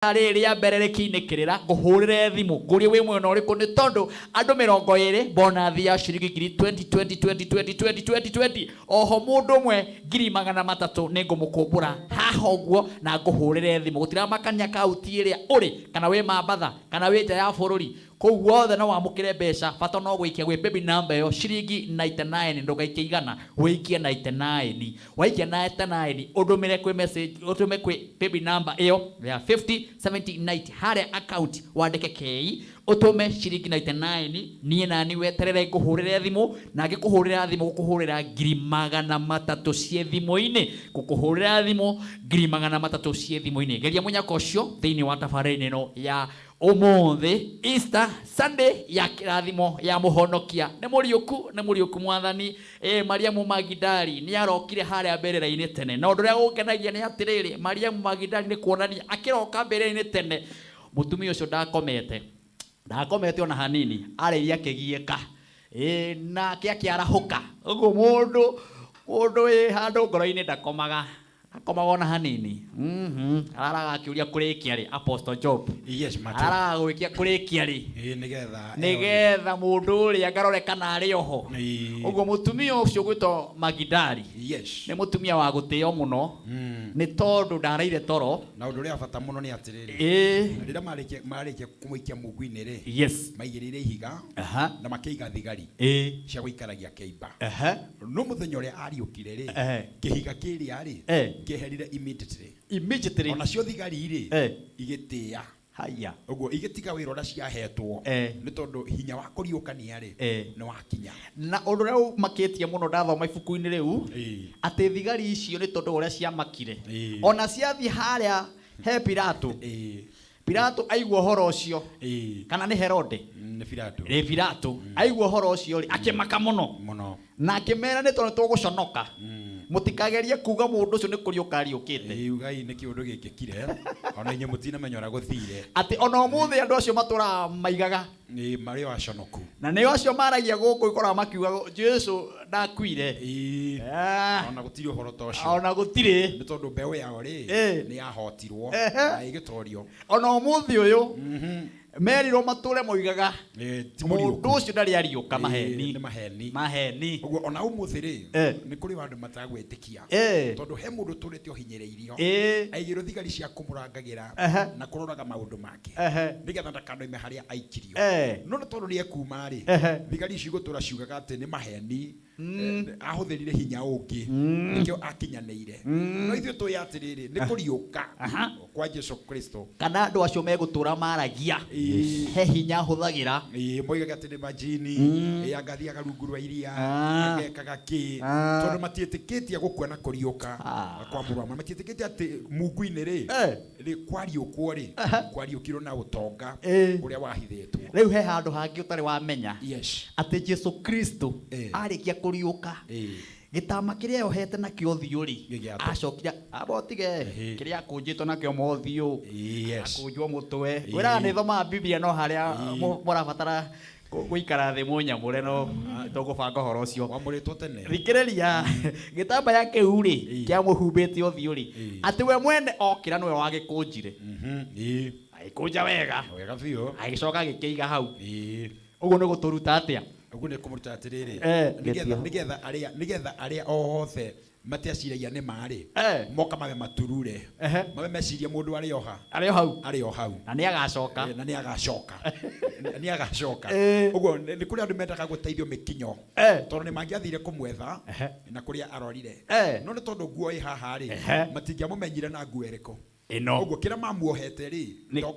Rĩrĩ rĩa mbere rĩkĩinĩkĩrĩra, ngũhũrĩre thimũ ngũrie wĩ mwena ũrĩkũ, nĩ tondũ andũ 20 bonathi ya ciringi ngiri 20 20 20 20 20 20 20. Oho mũndũ ũmwe 300,000 nĩ ngũmũkũmbũra haha ũguo na ngũhũrĩre thimũ. Gũtiramakania kaunti ĩrĩa ũrĩ, kana wĩ Mambatha, kana wĩ nja ya bũrũri, kũu guothe no wamũkĩre mbeca. Bata no gũikia gwĩ paybill number ĩyo ciringi 99. Ndũgaikie 100, wĩikie 99. Waikia 99, ũndũmĩre kwĩ message, ũtũme kwĩ paybill number ĩyo ya 50 70 90, harĩa account wandĩke kei, ũtũme ciringi 99. Niĩ nani weterere ngũhũrĩre thimũ, na ngĩkũhũrĩra thimũ gũkũhũrĩra 300,000 ciĩ thimũ-inĩ, gũkũhũrĩra thimũ 300,000 ciĩ thimũ-inĩ. Geria mũnyaka ũcio thĩinĩ wa tabarĩra ĩno ya ũmũthĩ, Easter Sunday ya kĩrathimo ya mũhonokia. Nĩ mũriũku, nĩ mũriũku mwathani. Ĩ Mariamu Magidali nĩ arokire harĩa mbĩrĩra-inĩ tene, na ũndũ ũrĩa ũngenagia nĩ atĩrĩrĩ, Mariamu Magidali nĩ kuonania akĩroka mbĩrĩra-inĩ tene, mũtumia ũcio ndakomete, ndakomete ona hanini, arĩire akĩgiĩka. Ĩ nake akĩarahũka. Ũguo mũndũ wĩ handũ ngoro-inĩ ndakomaga, ndakomaga ona hanini. Araraga akĩũria kũrĩkia rĩ, Apostle Job? Yes, Matthew. Araraga gwĩkia kũrĩkia rĩ? Ĩĩ, nĩgetha nĩgetha mũndũ ũrĩa ngarore kana arĩ oho. Ũguo mũtumia ũcio gwĩtwo Magidali nĩ mũtumia wa gũtĩo mũno, nĩ tondũ ndaraire toro. Na ũndũ ũrĩa wa bata mũno nĩ atĩrĩrĩ, rĩrĩa marĩkia kũmũikia mungu-inĩ rĩ, maigĩrĩire ihiga na makĩiga thigari cia gũikaragia kĩimba. No mũthenya ũrĩa ariũkire rĩ, kĩhiga kĩrĩa rĩ kĩeherire immediately. Immediately. Onacio thigari rĩ igĩtĩĩa. Haya. Ũguo igĩtiga wĩra ũrĩa ciahetwo, nĩ tondũ hinya wa kũriũkania rĩ nĩ wakinya. Na ũndũ ũrĩa ũmakĩtie mũno ndathoma ibuku-inĩ rĩu, atĩ thigari icio nĩ tondũ wa ũrĩa ciamakire, ona ciathiĩ harĩa he Pilato, Pilato aigua ũhoro ũcio, kana nĩ Herode? Nĩ Pilato. Nĩ Pilato aigua ũhoro ũcio rĩ, akĩmaka mũno. Mũno. Na akĩmera, nĩ tondũ tũgũconoka, mũtikagerie kuga mũndũ ũcio nĩ kũriũka ariũkĩte. Ĩĩ, ugai nĩ kĩũndũ gĩkĩkire ona inyuĩ mũtinamenya ũrĩa gũthire. Atĩ ona ũmũthĩ andũ acio matũraga maigaga Ĩĩ, marĩ o aconoku. Na nĩo acio maragia gũkũ ikoraga makiuga Jesu ndakuire. Ĩĩ. Ona gũtirĩ ũhoro ta ũcio. Ona gũtirĩ. Nĩ tondũ mbeũ yao rĩ nĩ yahotirwo na ĩgĩtorio. Ona ũmũthĩ ũyũ merirwo matũre moigaga ti mũriũku. Mũndũ ũcio ndarĩ ariũka, maheni. Nĩ maheni. Maheni. Ũguo ona ũmũthĩ rĩ, nĩ kũrĩ andũ matagwĩtĩkia, tondũ he mũndũ ũtũrĩte ũhinyĩrĩirio, aigĩrwo thigari cia kũmũrangagĩra na kũroraga maũndũ make nĩgetha ndakanoime harĩa aikirio. No nĩ tondũ nĩ ekuma rĩ, thigari icio igũtũra ciugaga atĩ nĩ maheni, ahũthĩrire hinya ũngĩ nĩkĩo akinyanĩire. No ithuĩ tũĩ atĩrĩrĩ, nĩ kũriũka kwa Jesu Kristo. Kana andũ acio megũtũra maragia he hinya ahũthagĩra. Ĩĩ, moigaga atĩ nĩ majini. Ĩĩ, anga athiaga rungu rwa iria, angekaga kĩ, tondũ matiĩtĩkĩtie gũkua na kũriũka kwa mũrũ wa mũndũ. Matiĩtĩkĩtie atĩ mungu-inĩ rĩ, rĩ kwariũkwo rĩ, kwariũkirwo na ũtonga ũrĩa wahithĩtwo. Rĩu he handũ hangĩ ũtarĩ wamenya, atĩ Jesu Kristo arĩkia kũriũka, gĩtama kĩrĩa eyohete nakĩo ũthiũ rĩ, Gĩgĩatũka. Acokire amba ũtige kĩrĩa akũnjĩtwo nakĩo mothiũ, akũnjwo mũtwe. Wĩraga nĩ thomaga Biblia, no harĩa mũrabatara gũikara thĩ mũnyamũre, no tũgũbanga ũhoro ũcio. Wamũrĩtwo tene. Thikĩrĩria, gĩtambaya kĩu rĩ, kĩamũhumbĩte ũthiũ rĩ, atĩ we mwene okĩra nĩwe wagĩkũnjire. Agĩkũnja wega. Wega biũ. Agĩcoka agĩkĩiga hau. Ũguo nĩ gũtũruta atĩa? Ũguo nĩ kũmũruta atĩrĩrĩ, Gĩtio. Nĩgetha arĩa othe matiaciragia nĩ ma rĩ, moka mabe maturure, mabe meciria mũndũ arĩ oha. Arĩ o hau. Arĩ o hau. Na nĩ agacoka. Na nĩ agacoka, nĩ agacoka. Ũguo nĩ kũrĩ andũ mendaga gũteithio mĩkinyo, tondũ nĩ mangĩathire kũmwetha na kũrĩa arorire, no nĩ tondũ nguo ĩ haha rĩ, matingĩamũmenyire na nguo ĩrĩkũ. Ĩno. Ũguo kĩrĩa mamuohete rĩ,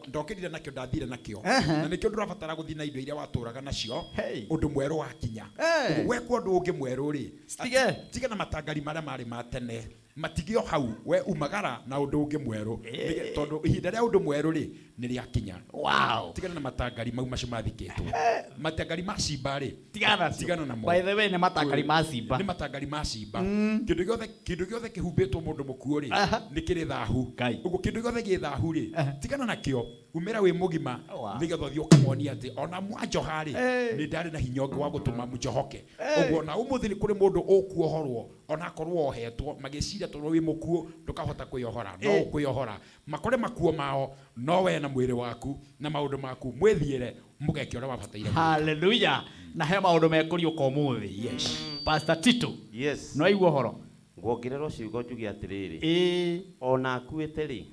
ndokĩrire nakĩo, ndathire nakĩo. Na nĩkĩo ndũrabatara gũthiĩ na indo iria watũraga nacio. Hey. Ũndũ mwerũ wakinya. Ũguo wekwo ũndũ ũngĩ mwerũ rĩ, Citige. Tiga na matangari marĩa marĩ ma tene, matige o hau, we umagara na ũndũ ũngĩ mwerũ. Tondũ ihinda rĩa ũndũ mwerũ rĩ nĩ rĩakinya. Tigana na matangari mau macio mathikĩtwo, matangari ma cimba rĩ. Tigana nacio. Tigana namo. By the way, nĩ matangari ma cimba. Nĩ matangari ma cimba. Kĩndũ gĩothe kĩhumbĩtwo mũndũ mũkuũ rĩ, nĩ kĩrĩ thahu. Ngai. Ũguo kĩndũ gĩothe gĩ thahu rĩ, tigana nakĩo, umĩra wĩ mũgima, nĩgetha ũthiĩ ũkamonia atĩ ona mwanjoha rĩ, nĩ ndarĩ na hinya ũngĩ wa gũtũma mũnjohoke. Ũguo ona ũmũthĩ nĩ kũrĩ mũndũ ũkuohorwo. Onakorwo wohetwo magĩciria tondũ wĩ mũkuũ ndũkahota kwĩyohora, no ũkwĩyohora makore makuo mao, no we na mwĩrĩ waku na maũndũ maku mwĩthiĩre mũgeke ũrĩa wabataire gwĩka. Haleluya. Na he maũndũ mekũriũka ũmũthĩ. Yes. Pastor Tito. Yes. No aigua ũhoro. Nguongererwo ciugo njuge atĩrĩrĩ, ona akuĩte rĩ,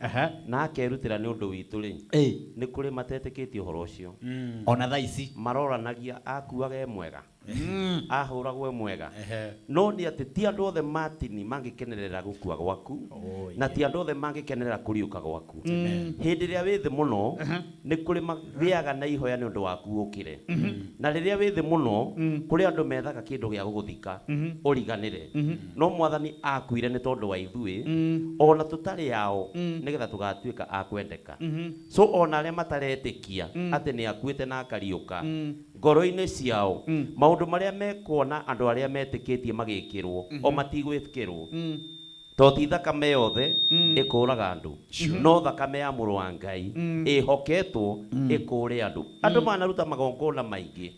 na akerutĩra nĩ ũndũ witũ rĩ, nĩ kũrĩ matetĩkĩtie ũhoro ũcio. Ona thaa ici maroranagia akuaga e mwega, ahũragwo e mwega. No nĩ atĩ ti andũ othe Martin mangĩkenerera gũkua gwaku, na ti andũ othe mangĩkenerera kũriũka gwaku. Hĩndĩ ĩrĩa wĩ thĩ mũno, nĩ kũrĩ magĩaga na ihoya nĩ ũndũ waku ũkĩre. Na rĩrĩa wĩ thĩ mũno, kũrĩ andũ methaga kĩndũ gĩa gũgũthika ũriganĩre. No Mwathani akuire nĩ tondũ wa ithuĩ, ona tũtarĩ ao, nĩgetha tũgatuĩka a kwendeka. So ona arĩa mataretĩkia atĩ nĩ akuĩte na akariũka, ngoro-inĩ ciao maũndũ marĩa mekuona andũ arĩa metĩkĩtie magĩkĩrwo, o matigwĩkĩrwo. To ti thakame yothe ĩkũraga andũ, no thakame ya mũrũ wa Ngai ĩhoketwo ĩkũre andũ. Andũ manaruta magongona maingĩ,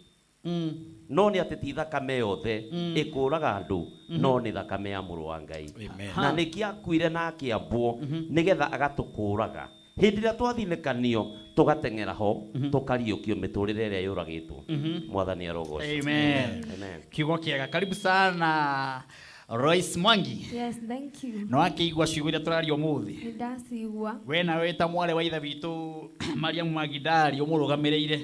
no nĩ atĩ ti thakame yothe ĩkũraga andũ, no nĩ thakame ya mũrũ wa Ngai. Amen. Na nĩkĩo akuire na akĩambwo, nĩgetha agatũkũraga. Hĩndĩ ĩrĩa twathinĩkanio tũgateng'era ho, tũkariũkio mĩtũrĩre ĩrĩa yũragĩtwo. Mwathani arogocwo. Amen. Amen. Kiugo kĩega. Karibu sana Royce Mwangi. Yes, thank you. No akĩigua ciugo iria tũraria ũmũthĩ? Nĩ ndacigua. We nawe wĩ ta mwarĩ wa ithe witũ Mariamu Magidari ũmũrũgamĩrĩire,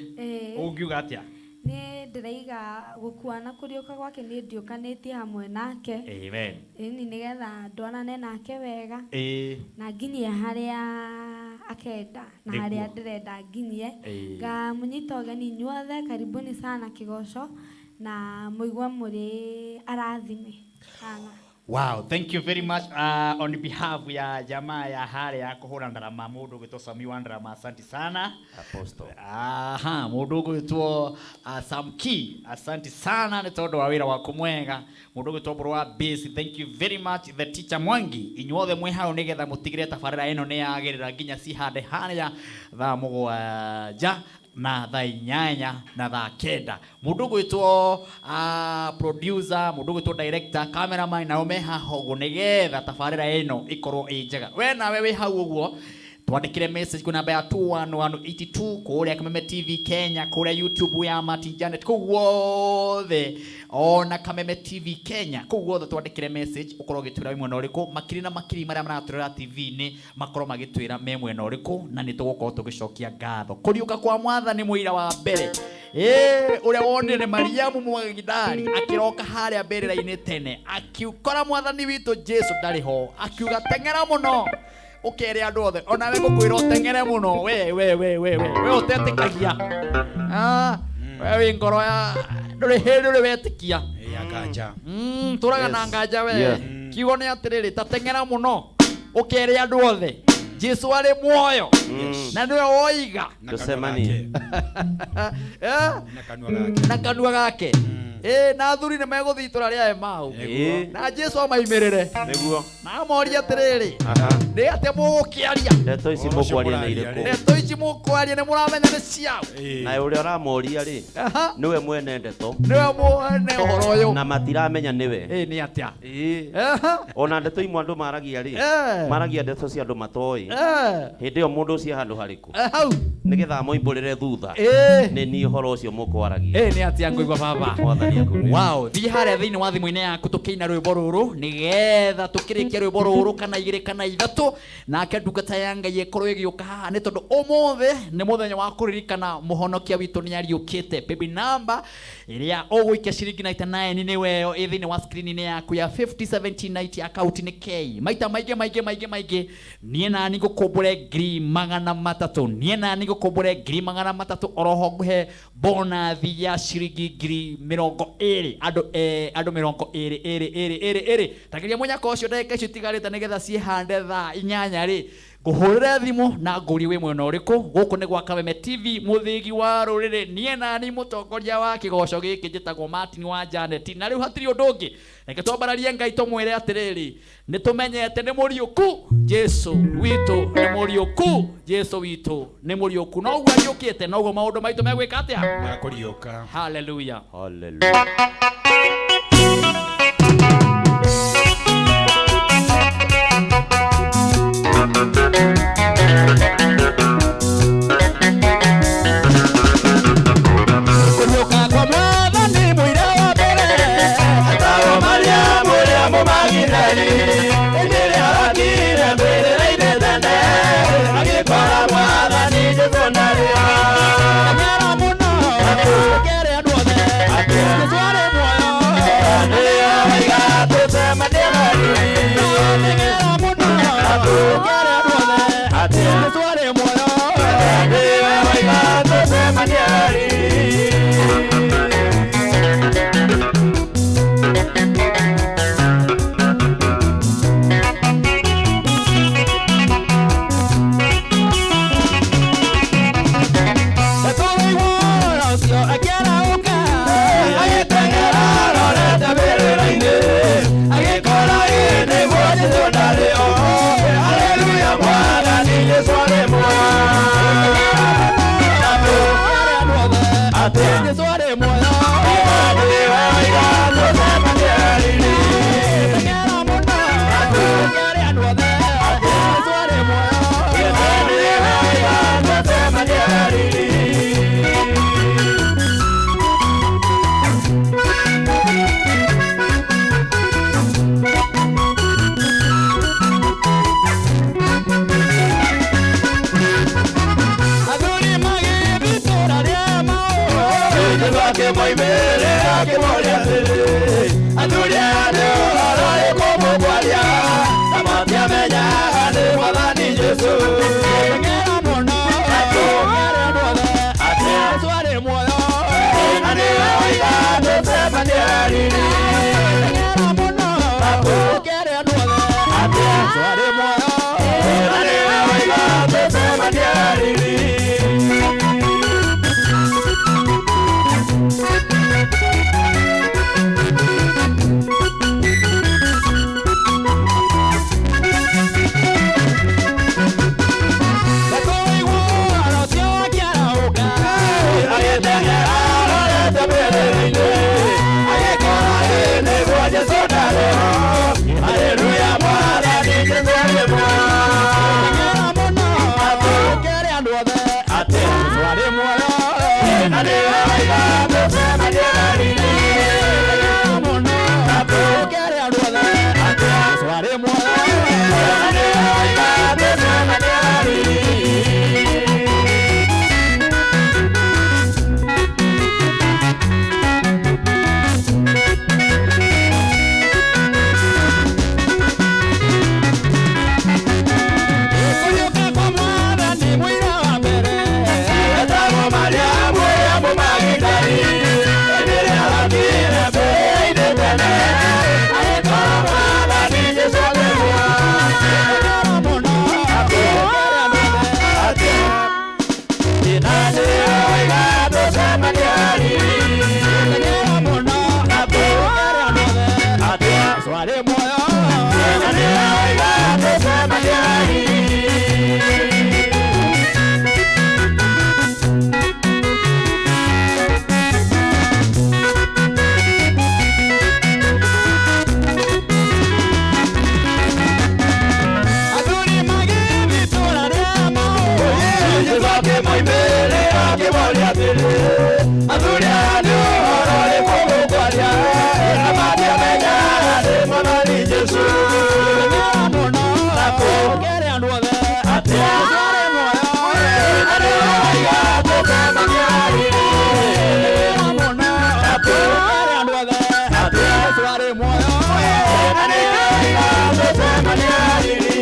ũngiuga atĩa? Niĩ ndĩraiga gũkua na kũriũka gwake niĩ ndiũkanĩtie hamwe nake. Amen. Ĩni nĩgetha ndwarane nake wega. Na nginyie harĩa akenda na harĩa ndĩrenda nginyie. Ngamũnyita ũgeni inyuothe, karibuni sana Kĩgoco, na mũigue mũrĩ arathime sana. Wow, thank you very much. On behalf ya jamaa ya harĩa ya kũhũra ndarama, mũndũ ũgwĩtwo Sami wa ndarama, asante sana. Apostle. Aha, mũndũ ũgwĩtwo Sam Key, asante sana nĩ tondũ wa wĩra waku mwega. Mũndũ ũgwĩtwo Mbũrũ wa Base, thank you very much. The teacher Mwangi, inyuothe mwĩ hau nĩgetha mũtigĩrĩre tabarĩra ĩno nĩ yagĩrĩra nginya cihande harĩa thaa 7 na thaa 8 na thaa 9. Mũndũ ũgwĩtwo producer, mũndũ ũgwĩtwo director, cameraman nao me haha ũguo nĩgetha tabarĩra ĩno ĩkorwo ĩ njega. We nawe wĩ hau ũguo, twandĩkĩre message kwĩ namba ya 21182 kũrĩa Kameme TV Kenya, kũrĩa YouTube ya Martin Janet, kũu guothe, ona Kameme TV Kenya, kũu guothe twandĩkĩre message ũkorwo ũgĩtwĩra wĩ mwena ũrĩkũ. Makiri na makiri marĩa maratwĩrora T V-inĩ makorwo magĩtwĩra me mwena ũrĩkũ, na nĩ tũgũkorwo tũgĩcokia ngatho. Kũriũka kwa Mwathani mũira wa mbere, ũrĩa wonire nĩ Mariamu Mũgagidari akĩroka harĩa mbĩrĩra-inĩ tene, akiukora Mwathani witũ Jesu ndarĩ ho, akiuga teng'era mũno ũkere andũ othe, ona we ngũkwĩra ũteng'ere mũno, we, we, we, we, we, we ũtetĩkagia. We wĩ ngoro ya ndũrĩ hĩndĩ ũrĩ wetĩkia. Ya nganja. Tũraga na nganja we. Kiugo nĩ atĩrĩrĩ, ta teng'era mũno ũkere andũ othe Jesu arĩ muoyo. Na nĩwe woiga. Na kanua Tũcemanie. gake. Na kanua gake. Na kanua gake. Na athuri nĩ megũthiĩ itũra rĩa Emau. Na Jesu amaimĩrĩre. Nĩguo. Na amorie atĩrĩrĩ, nĩ atĩa mũgũkĩaria? Ndeto ici Ũhoro ũcio mũkwaria nĩ mũraria irĩkũ? rĩ. Ndeto ici mũkwaria nĩ mũramenya nĩ ciao. Na ũrĩa ũramoria rĩ, nĩwe mwene ndeto. Nĩwe mwene ũhoro ũyũ. Na matiramenya nĩwe. Nĩ atĩa? Ona ndeto imwe andũ maragia rĩ, maragia ndeto cia andũ matoĩ. Hĩndĩ ĩyo mũndũ ũcio handũ harĩkũ? Hau. Nĩgetha amoimbũrĩre thutha. Nĩ niĩ ũhoro ũcio mũkwaragia. Nĩ atĩa ngũigua baba? Mwathani akũrĩ. Wow, thiĩ harĩa thĩinĩ wa thimũ-inĩ yaku tũkĩina rwĩmbo rũrũ, nĩgetha tũkĩrĩkie rwĩmbo rũrũ kana igĩrĩ kana ithatũ, nake ndungata ya Ngai ĩkorwo ĩgĩũka haha, nĩ tondũ ũmũthĩ nĩ mũthenya wa kũririkana mũhonokia witũ nĩ ariũkĩte. Baby number ĩrĩa ũgũikia ciringi 99 nĩ weyo ĩ thĩinĩ wa screen-inĩ yaku ya 507090 account nĩ K. Maita maingĩ, maingĩ, maingĩ, maingĩ, niĩ na niĩ ngũkũmbũre ngiri magana matatũ. Niĩ na niĩ ngũkũmbũre ngiri magana matatũ, oroho ngũhe bonus ya ciringi ngiri mĩrongo ĩrĩ. Andũ, andũ mĩrongo ĩrĩ, ĩrĩ, ĩrĩ, ĩrĩ, ĩrĩ. Tageria mũnyaka ũcio ndagĩka icio itigarĩte nĩgetha ciĩhande thaa 8 rĩ. Ngũhũrĩre thimũ na ngũrie wĩ mwena ũrĩkũ. Gũkũ nĩ gwa Kameme TV, mũthĩgi wa rũrĩrĩ. Niĩ na niĩ mũtongoria wa kĩgoco gĩkĩ njĩtagwo Martin wa Janet. Na rĩu hatirĩ ũndũ ũngĩ. Reke twambararie Ngai tũmwĩre atĩrĩrĩ, nĩ tũmenyete nĩ mũriũku Jesu witũ, nĩ mũriũku Jesu witũ, nĩ mũriũku. Noguo ariũkĩte, noguo maũndũ maitũ megwĩka atĩa? Makũriũka. Hallelujah. Hallelujah. Akĩmoimĩrĩra akĩmoria atĩrĩ, athuri aya nĩ ũhoro ũrĩkũ mũkwaria? Na matiamenyaga nĩ Mwathani Jesũ. Teng'era mũno, kere andũ othe atĩ Jesũ arĩ muoyo, na nĩwe woiga tũcemanie riri. Teng'era mũno, kere andũ othe atĩ Jesũ arĩ muoyo, na nĩwe woiga tũcemanie riri. Agĩteng'era arorete mbĩrĩra-inĩ, agĩkora ĩ nĩguo Jesũ ndarĩ ho. Haleluya, Mwathani Jesũ arĩ muoyo. Teng'era mũno, kere andũ othe atĩ Jesũ arĩ muoyo, na nĩwe woiga tũcemanie riri. Teng'era mũno, kere andũ othe atĩ Jesũ arĩ muoyo, na nĩwe woiga tũcemanie riri. Kũriũka kwa Mwathani mũira wa mbere, etagwo Mariamu ũrĩa Mũmagidali. Hĩndĩ ĩrĩa arathire mbĩrĩra-inĩ tene, agĩkora Mwathani Jesũ arĩ muoyo. Teng'era mũno, kere andũ othe atĩ na nĩwe woiga tũcemanie riri. Teng'era mũno, kere andũ othe atĩ Jesũ arĩ muoyo, na nĩwe woiga tũcemanie riri. Athuri magĩthiĩ itũũra rĩa Emau, Jesũ akĩmoimĩrĩra akĩmoria atĩrĩ, athuri aya nĩ ũhoro ũrĩkũ mũkwaria? Na matiamenyaga nĩ Mwathani Jesũ. Teng'era mũno, kere andũ othe atĩ Jesũ arĩ muoyo, na nĩwe woiga tũcemanie riri. Teng'era mũno, kere andũ othe atĩ Jesũ arĩ muoyo, na nĩwe woiga tũcemanie riri.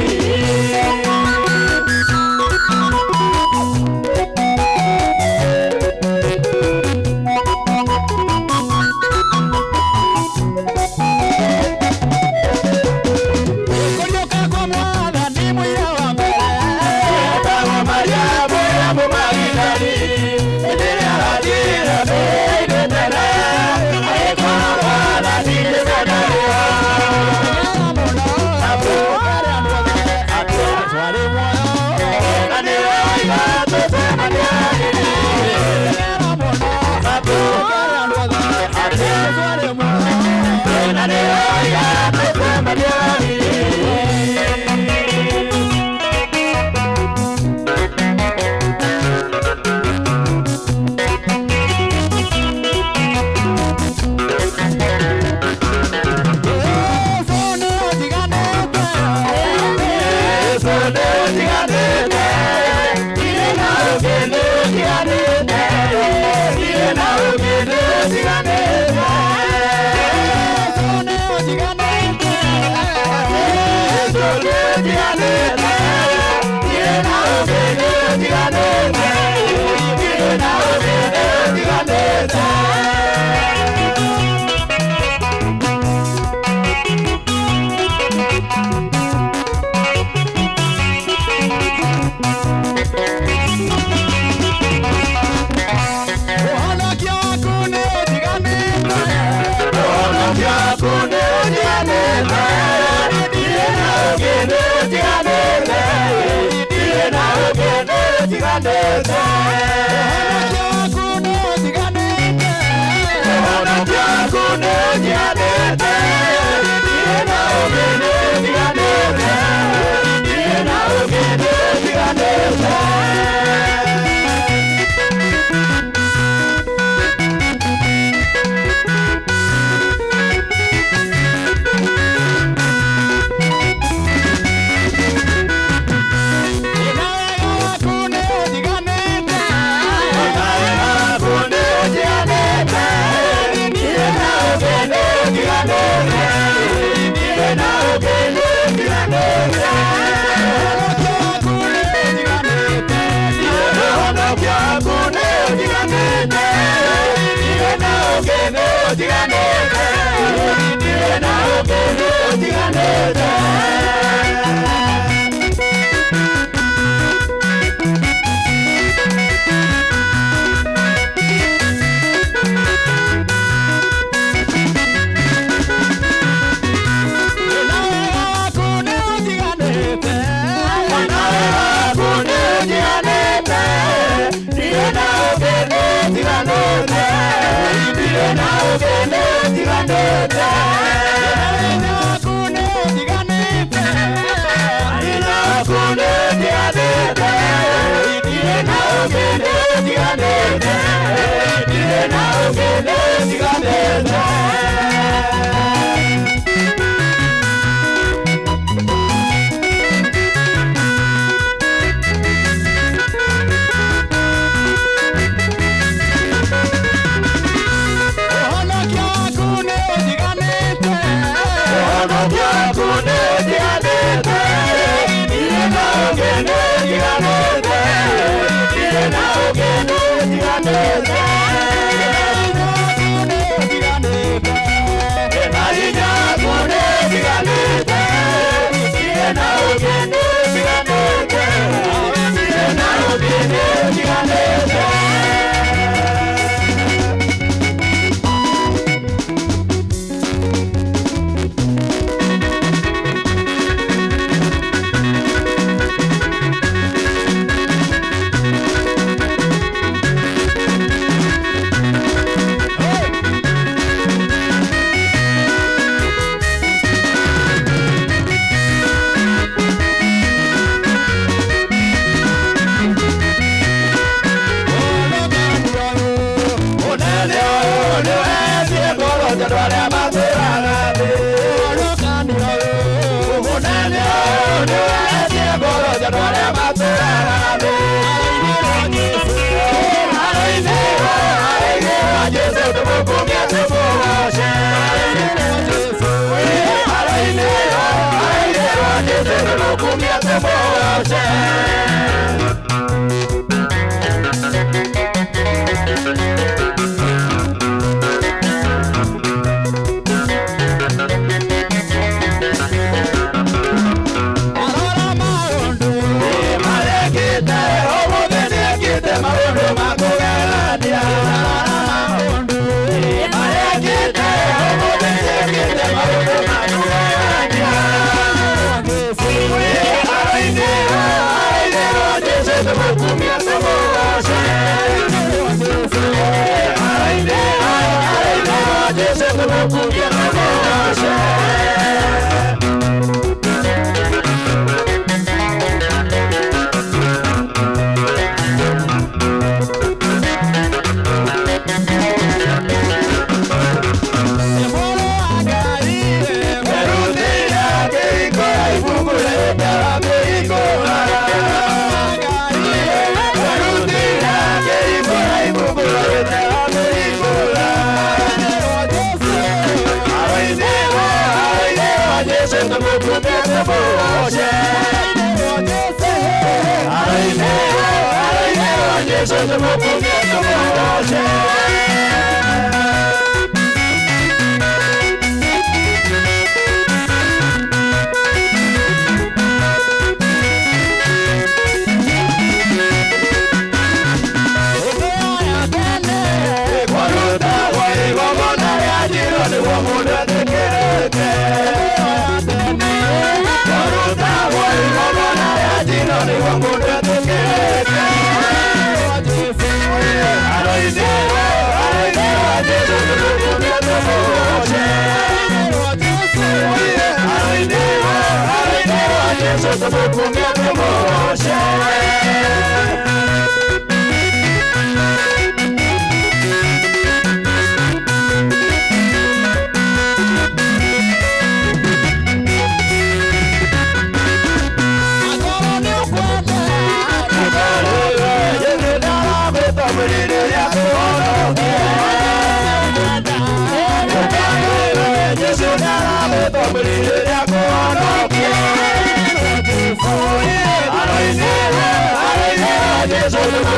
Kũriũka kwa Mwathani mũira wa mbere, etagwo Mariamu ũrĩa Mũmagidali. Hĩndĩ ĩrĩa arathire mbĩrĩra-inĩ tene, agĩkora Mwathani Jesũ ndarĩ ho. Teng'era mũno, kere andũ othe atĩ Jesũ arĩ muoyo, na nĩwe woiga tũcemanie riri. Teng'era mũno, kere andũ othe atĩ Jesũ arĩ muoyo, na nĩwe woiga tũcemanie riri. Jesũ nĩũtiganĩte, Jesũ nĩũtiganĩte, ndirĩ na ũngĩ nĩũtiganĩte, ndirĩ na ũngĩ nĩũtiganĩte. Jesũ nĩũtiganĩte, Jesũ nĩũtiganĩte, ndirĩ na ũngĩ nĩũtiganĩte, ndirĩ na ũngĩ nĩũtiganĩte. Ũhonokio waku nĩũtiganĩte, ũhonokio waku nĩũtiganĩte, ndirĩ na ũngĩ nĩũtiganĩte, ndirĩ na ũngĩ nĩũtiganĩte. Ũhonokio waku nĩũtiganĩte, ũhonokio waku nĩũtiganĩte, ndirĩ na ũngĩ nĩũtiganĩte, ndirĩ na ũngĩ nĩũtiganĩte. Na wega waku nĩũtiganĩte, na wega waku nĩũtiganĩte, Ũhonokio waku nĩ ũnjiganĩte, ndirĩ na ũngĩ nĩ ũnjiganĩte, ndirĩ na ũngĩ nĩ ũnjiganĩte.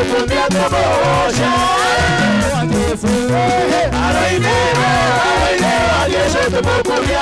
tũmũkumie tũmũgoce. Aroinĩrwo, aroinĩrwo Jesũ tũmũkumie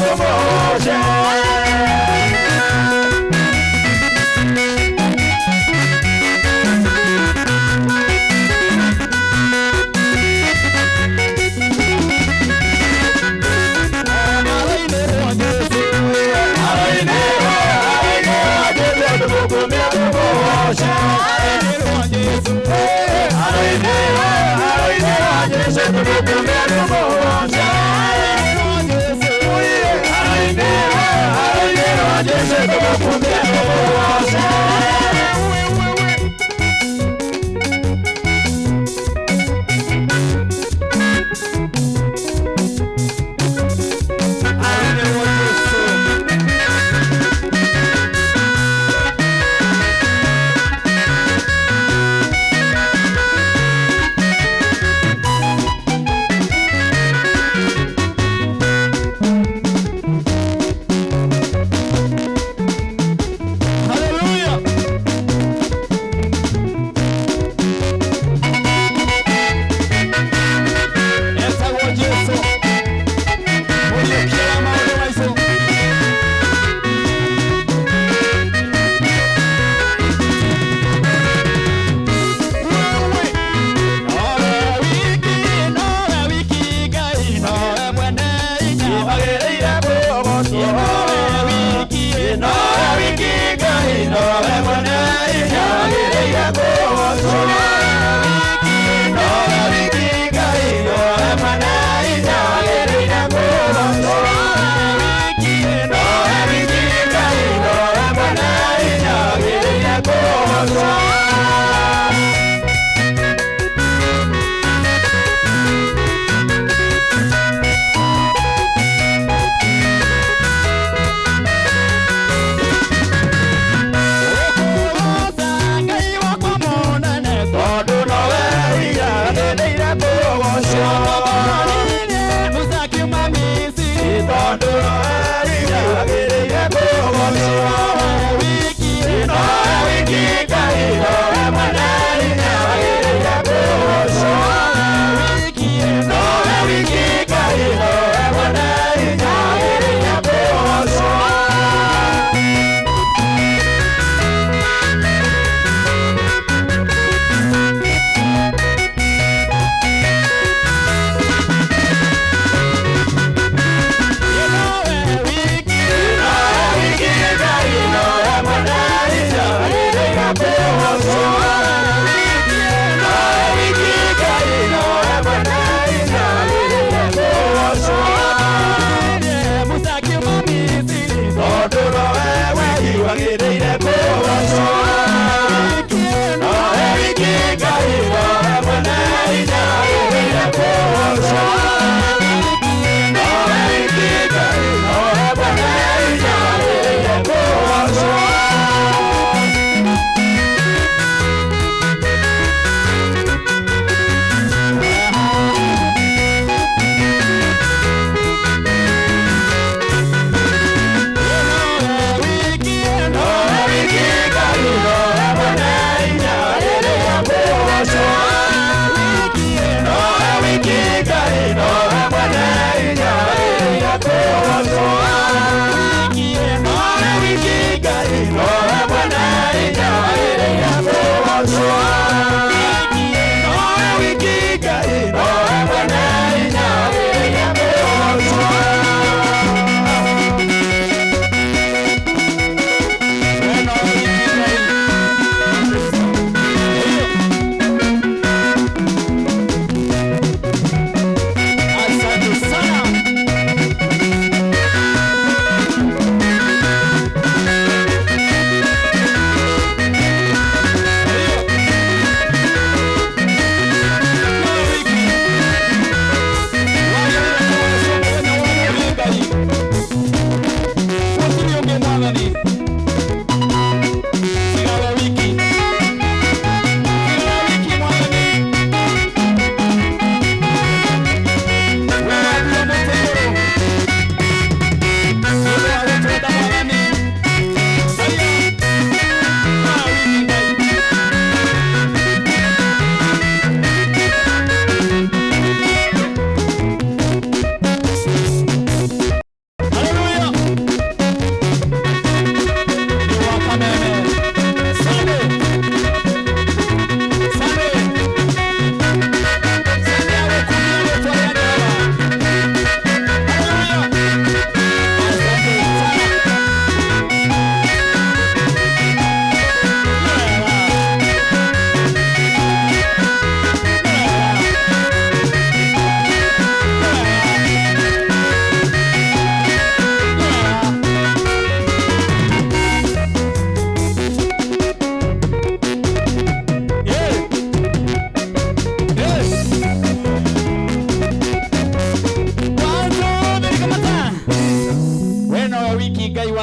tũmũgoce.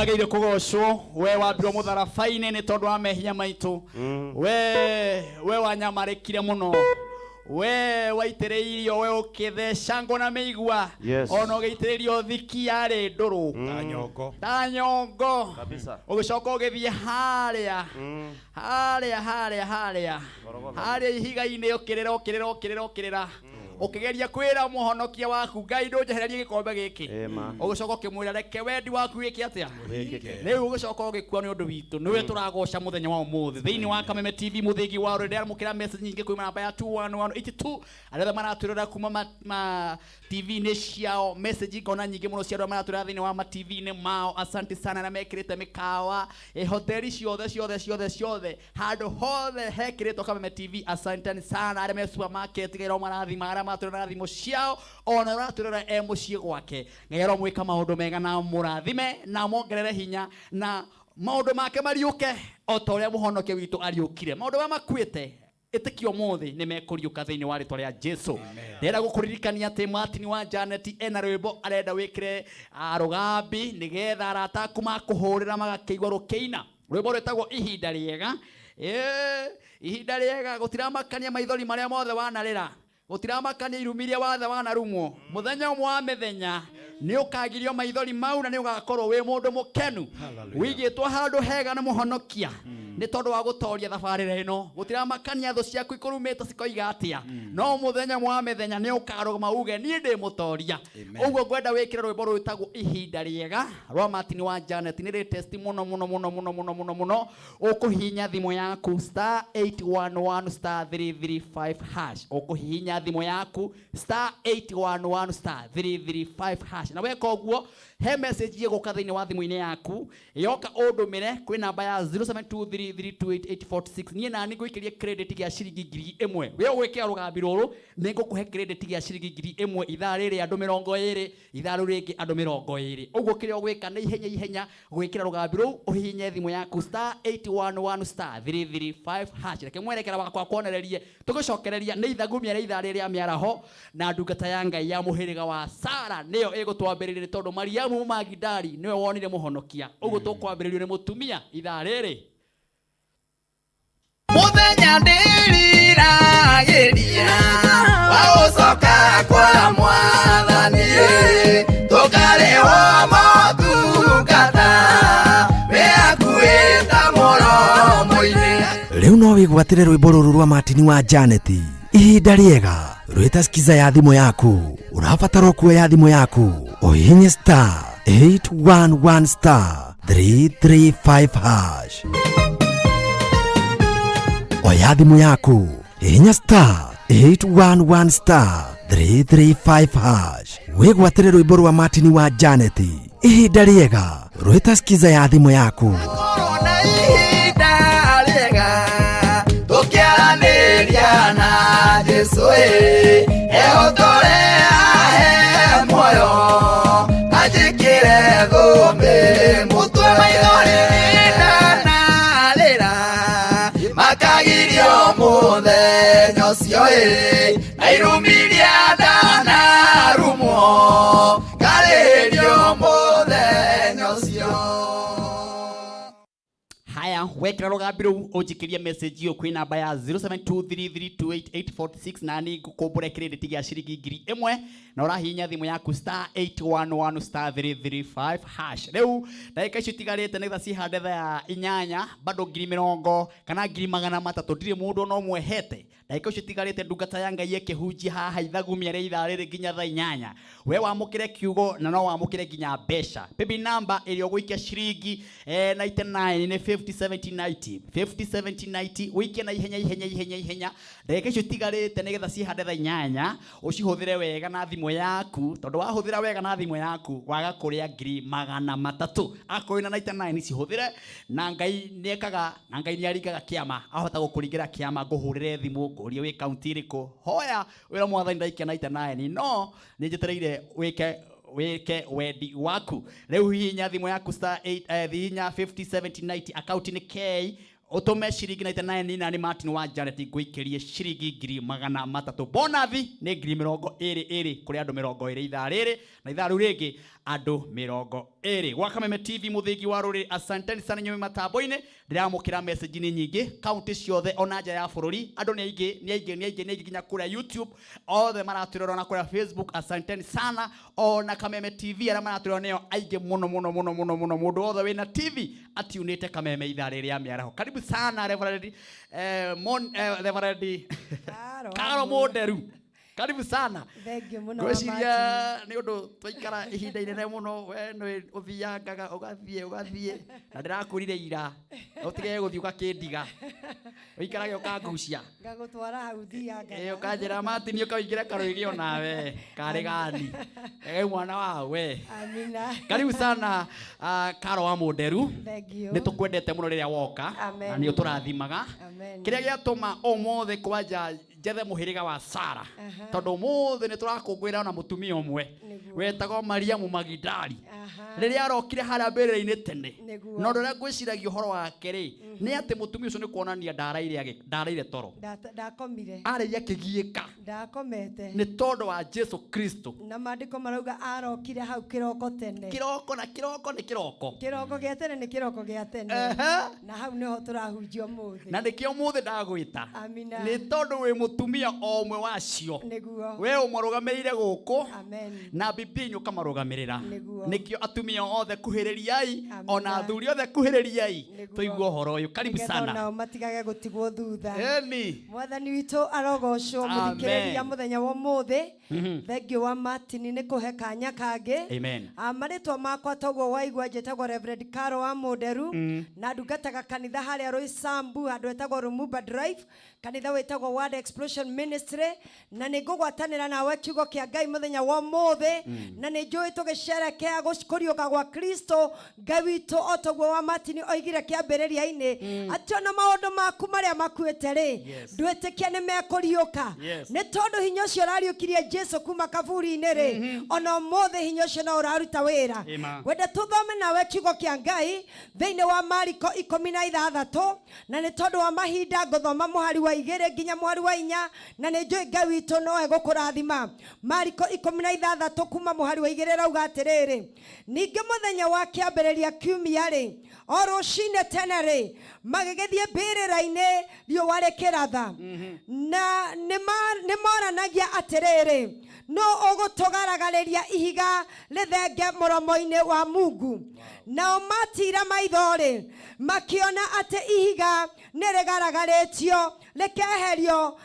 Wagĩrĩire kũgocwo, we wambirwo mũtharaba-inĩ nĩ tondũ wa mehia maitũ. We wanyamarĩkire mũno, we waitĩrĩirio, we ũkĩthecangwo na mĩigua. Ona ũgĩitĩrĩrio thiki yarĩ ndũrũ ta nyongo. Ta nyongo. Kabisa. Ũgĩcoka ũgĩthiĩ harĩa harĩa harĩa harĩa harĩa ihiga-inĩ, ũkĩrĩra ũkĩrĩra ũkĩrĩra ũkĩrĩra, ũkĩgeria kwĩra mũhonokia waku, Ngai ndũnjehererie gĩkombe gĩkĩ. Ũgĩcoka ũkĩmwĩra, reke wendi waku wĩke atĩa? Rĩu ũgĩcoka ũgĩkua nĩ ũndũ witũ. Nĩwe tũragoca mũthenya wa ũmũthĩ thĩinĩ wa Kameme TV, mũthĩgi wa rũrĩrĩ. Amũkĩra message nyingĩ kuma namba ya 21182, arĩa othe maratwĩrora kuma ma TV-inĩ ciao. Message ngona nyingĩ mũno cia andũ arĩa maratwĩrora thĩinĩ wa ma TV-inĩ mao. Asante sana. Na mekĩrĩte mĩkawa, hoteli ciothe ciothe ciothe ciothe, handũ hothe hekĩrĩtwo Kameme TV. Asanteni sana arĩa me supermarket, Ngai marathima arĩa maratwĩrora na thimũ ciao, ona ũratwĩrora e mũciĩ gwake. Ngai aromwĩka maũndũ mega na mũrathime na mongerere hinya na maũndũ make mariũke o ta ũrĩa mũhonokia witũ ariũkire. Maũndũ marĩa makuĩte, ĩtĩkio ũmũthĩ nĩ mekũriũka thĩinĩ wa rĩtwa rĩa Jesu. Ndĩrenda gũkũririkania atĩ Martin wa Janet ena rwĩmbo arenda wĩkĩre rũgambi nĩgetha arata aku makũhũrĩra magakĩigua rũkĩina. Rwĩmbo rwĩtagwo Ihinda Rĩega. Ihinda rĩega, gũtiramakania maithori marĩa mothe wanarĩra, gũtiramakania irumi iria wathe wanarumwo. Mũthenya ũmwe wa mĩthenya nĩ ũkagirio maithori mau na nĩ ũgakorwo wĩ mũndũ mũkenu, wĩigĩtwo handũ hega nĩ mũhonokia nĩ tondũ wa gũtoria thabarĩra ĩno. Gũtiramakania thũ ciaku ikũrumĩte cikoiga atĩa, no mũthenya ũmwe wa mĩthenya nĩ ũkarũgama uge, niĩ ndĩ mũtoria. Ũguo ngwenda wĩkĩre rwĩmbo rwĩtagwo Ihinda Rĩega rwa Martin wa Janet. Nĩ latest mũno mũno mũno mũno mũno mũno mũno. Ũkũhihinya thimũ yaku star 811 star 335 hash. Ũkũhihinya thimũ yaku star 811 star 335 hash, na weka ũguo he message ĩgũka thĩinĩ wa thimũ-inĩ yaku. Yoka ũndũmĩre kwĩ namba ya 0723328846. Niĩ nani ngũikĩrie credit gĩa ciringi 1000. We ũgwĩkĩra rũgambi rũrũ, nĩ ngũkũhe credit gĩa ciringi 1000. Ithaa rĩrĩ andũ 20, ithaa rĩu rĩngĩ andũ 20. Ũguo kĩrĩa ũgwĩka nĩ ihenya ihenya gwĩkĩra rũgambi rũu, ũhihinye thimũ yaku star 811 star 335 hash. Reke mwerekera wakwa kuonererie tũgĩcokereria nĩ ithagumia rĩa ithaa rĩrĩa mĩaraho, na ndungata ya Ngai ya mũhĩrĩga wa Sara nĩyo ĩgũtwambĩrĩria, nĩ tondũ Mariamu Magidali nĩwe wonire mũhonokia. Ũguo tũkwambĩrĩrio nĩ mũtumia ithaa rĩrĩ. Mũthenya ndĩriragĩria wa gũcoka kwa Mwathani, tũkarĩhwo motungata wĩ ta mũromo-inĩ. Rĩu no wĩgwatĩre rwĩmbo rũrũ rwa Martin wa Janet, Ihinda Rĩega, rwĩta skiza ya thimũ yaku. Ũrabatara kuoya thimũ yaku ũhihinye star 811 star 335 hash. Oya thimũ yaku, hihinya star 811 star 335 hash, wĩgwatĩre rwĩmbo rwa Martin wa Janet, Ihinda Rĩega, rwĩta skiza ya thimũ yaku. Korwo na ihinda rĩega tũkĩaranĩria na Jesũ, ĩ ehotore ahe muoyo anjĩkĩre thũmbĩ mũtwe. Maithori ndanarĩra makagirio mũthenya ũcio, ĩ na irumiria ndanarumwo ngarĩhĩrio mũthenya ũcio. Haya, wekĩra rũgambi rũu, ũnjikĩrie message ĩyo kwĩ namba ya 0723328846, na nĩ ngũkũmbũre credit gĩa ciringi 1000, na ũrahihinya thimũ yaku star 811 star 335 hash. Rĩu ndagĩka icio itigarĩte nĩgetha cihande thaa 8, bado 20,000 kana 300,000 ndirĩ mũndũ ona ũmwe hete. Ndagĩka icio itigarĩte, ndungata ya Ngai ĩkĩhunjia haha ithagumia rĩa ithaa rĩrĩ nginya thaa 8, we wamũkĩre kiugo na no wamũkĩre nginya mbeca. Paybill number ĩrĩa ũgũikia ciringi 99 nĩ 507090, 507090. Ũikie na ihenya ihenya ihenya ihenya ndagĩka icio itigarĩte nĩgetha cihande thaa 8. Ũcihũthĩre wega na thimũ yaku, tondũ wahũthĩra wega na thimũ yaku waga kũrĩa 300,000. Akorwo wĩna 99, cihũthĩre na Ngai nĩekaga na Ngai nĩaringaga kĩama, ahota gũkũringĩra kĩama. Ngũhũrĩre thimũ ngũrie wĩ kaunti ĩrĩkũ. Hoya wĩra Mwathani, ndaikia 99, no nĩ njetereire wĩke wendi waku. Rĩu hihinya thimũ yaku star 8 hihinya 507090, akaunti nĩ K, ũtũme ciringi 99 na nĩ Martin wa Janet ngũikĩrie ciringi 300,000. Bonathi nĩ 20,000 ĩrĩ kũrĩ andũ 20 ithaa rĩrĩ, na ithaa rĩu rĩngĩ Andũ 20 gwa Kameme TV, mũthingi wa rũrĩrĩ. Asanteni sana inyuĩ matambo-inĩ. Ndĩramũkĩra message nĩ nyingĩ kaunti ciothe ona nja ya bũrũri. Andũ nĩ aingĩ, nĩ aingĩ, nĩ aingĩ, nĩ aingĩ, nginya kũrĩa YouTube othe maratwĩrora, na kũrĩa Facebook. Asanteni sana. Ona Kameme TV arĩa maratwĩrora nĩo aingĩ mũno mũno mũno mũno mũno. Mũndũ wothe wĩna TV atiunĩte Kameme ithaa rĩrĩ rĩa mĩaraho. Karibu sana Reverend, Reverend Karo. Karo Mũnderu, karibu sana. Thengiũ mũno, wa Ngwĩciria nĩ ũndũ twaikara ihinda inene mũno, we nĩ ũthiangaga ũgathiĩ ũgathiĩ, na ndĩrakwĩrire ira ũtige gũthiĩ ũgakĩndiga, ũikarage ũkangucia. Ngagũtwara hau thiangaga. Ĩ, ũkanjĩra, "Martin, ũkaingĩre karũĩgĩ onawe karĩ gani ĩ mwana wa we." Amina. Karibu sana, Karo wa Mũnderu. Thengiũ. Nĩ tũkwendete mũno rĩrĩa woka. Amen. Na nĩ ũtũrathimaga. Amen. Kĩrĩa gĩatũma ũmũthĩ kwanja njethe mũhĩrĩga wa Sara, tondũ ũmũthĩ nĩ tũrakũngũĩra na mũtumia ũmwe wetagwo Mariamu Magidali rĩrĩa arokire harĩa mbĩrĩra-inĩ tene. Na ũndũ ũrĩa ngwĩciragia ũhoro wake rĩ, nĩ atĩ mũtumia ũcio nĩ kuonania ndaraire toro. Ndakomire. Arĩria akĩgiĩka. Ndakomete. Nĩ tondũ wa Jesu Kristo. Na maandĩko marauga arokire hau kĩroko tene. Kĩroko, na kĩroko nĩ kĩroko. Kĩroko gĩa tene nĩ kĩroko gĩa tene. Na hau nĩho tũrahunjia ũmũthĩ. Na nĩkĩo ũmũthĩ ndagwĩta. Amina. Nĩ tondũ wĩ mũtumia o ũmwe wacio. We ũmarũgamĩrĩire gũkũ. Amen. Na Bibilia inyu ũkamarũgamĩrĩra. Nĩkĩo atumia othe kuhĩrĩriai. Ona athuri othe kuhĩrĩriai. Tũigue ũhoro ũyũ. Karibu Nĩgetha sana. onao matigage gũtigwo thutha. Eni. Mwathani witũ arogocwo. Amen. Mũthikĩrĩria, mũthenya wa ũmũthĩ thengiũ wa Martin nĩ kũhe kanya kangĩ. Amen. Marĩtwa makwa toguo waigua, njĩtagwo Reverend Karo wa Mũnderu, na ndungataga kanitha harĩa Roysambu, handũ hetagwo Lumumba Drive, kanitha wĩtagwo Word Explosion Ministry, na nĩ ngũgwatanĩra nawe kiugo kĩa Ngai mũthenya wa ũmũthĩ. Na nĩ njũĩ tũgĩcerekea kũriũka gwa Kristo Ngai witũ, o toguo wa Martin oigire kĩambĩrĩria-inĩ, atĩ ona maũndũ maku marĩa makuĩte rĩ, ndwĩtĩkia nĩ mekũriũka. Nĩ tondũ hinya ũcio ũrariũkirie Jesu kuma kaburi-inĩ rĩ, ona ũmũthĩ hinya ũcio no ũraruta wĩra. Amen. Ngwenda tũthome nawe kiugo kĩa Ngai thĩinĩ wa Mariko 16, na nĩ tondũ wa mahinda ngũthoma mũhari wa 2 nginya mũhari wa 4, na nĩ njũĩ Ngai witũ no egũkũrathima. Mariko 16 kuma mũhari wa 2 rauga atĩrĩrĩ: "Ningĩ mũthenya wa kĩambĩrĩria kiumia rĩ, o rũcinĩ tene rĩ, magĩgĩthiĩ mbĩrĩra-inĩ riũa rĩkĩratha, na nĩ moranagia atĩrĩrĩ, 'Nũ ũgũtũgaragarĩria ihiga rĩthenge mũromo-inĩ wa Mungu?' Nao matira maitho rĩ, makĩona atĩ ihiga nĩ rĩgaragarĩtio rĩkeherio,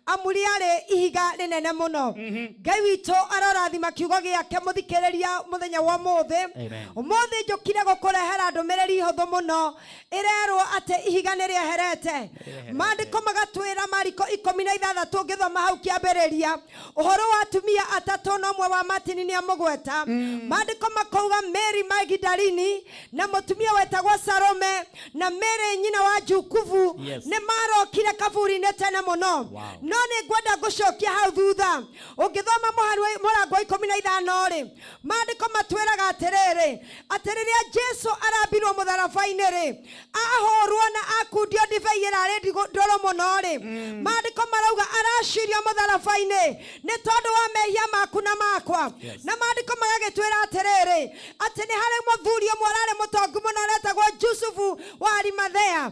amu rĩarĩ ihiga rĩnene mũno." Ngai witũ arorathima kiugo gĩake. Mũthikĩrĩria, mũthenya wa ũmũthĩ, Amen. ũmũthĩ njũkire gũkũrehera ndũmĩrĩri hũthũ mũno ĩrerwo atĩ ihiga nĩ rĩeherete. Maandĩko magatwĩra Mariko 16, ũngĩthoma hau kĩambĩrĩria ũhoro wa atumia atatũ, na ũmwe wa Martin nĩ amũgweta. Maandĩko makauga Mary Magdalini na mũtumia wetagwo Salome na Mary nyina wa Jukubu nĩ marokire kaburi-inĩ tene mũno. No nĩ ngwenda ngũcokia hau thutha. Ũngĩthoma mũhari wa mũrango wa 15 rĩ, maandĩko matwĩraga atĩrĩrĩ, atĩ rĩrĩa Jesu arambirwo mũtharaba-inĩ rĩ, ahũrwo na akundio ndibei ĩrarĩ ndũrũ mũno rĩ, maandĩko marauga aracirio mũtharaba-inĩ nĩ tondũ wa mehia maku na makwa. Na maandĩko magagĩtwĩra atĩrĩrĩ, atĩ nĩ harĩ mũthuri ũmwe ũrarĩ mũtongu mũno aretagwo Jusufu wa Arimathea.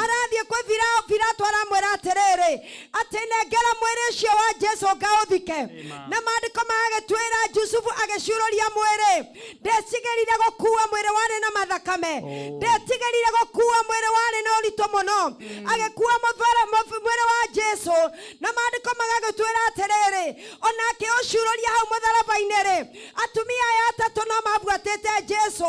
Arathiĩ kwĩ Pilato, aramwĩra atĩrĩrĩ, atĩ nengera mwĩrĩ ũcio wa Jesu ngaũthike. Na maandĩko magagĩtwĩra Jusufu agĩcuurũria mwĩrĩ, ndetigĩrire gũkua mwĩrĩ warĩ na mathakame, ndetigĩrire gũkua mwĩrĩ warĩ na ũritũ mũno, agĩkua mwĩrĩ wa Jesu. Na maandĩko magagĩtwĩra atĩrĩrĩ, ona akĩũcuurũria hau mũtharaba-inĩ rĩ, atumia aya atatũ no mabuatĩte Jesu.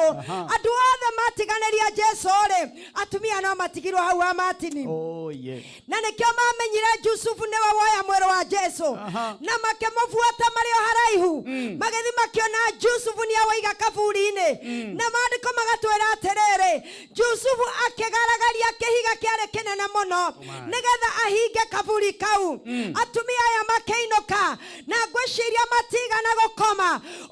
Andũ othe matiganĩria Jesu rĩ, atumia no matigirwo hau wa Martini. Oh, yeah. Na nĩkĩo mamenyire Jusufu nĩwe woya mwĩrĩ wa Jesu, na makĩmũbuata marĩ o haraihu, magĩthiĩ makĩona Jusufu nĩ awaiga kaburi-inĩ. Na maandĩko magatwĩra atĩrĩrĩ, Jusufu akĩgaragaria kĩhiga kĩarĩ kĩnene mũno nĩgetha ahinge kaburi kau. Atumia aya makĩinũka, na ngwĩciria matigana gũkoma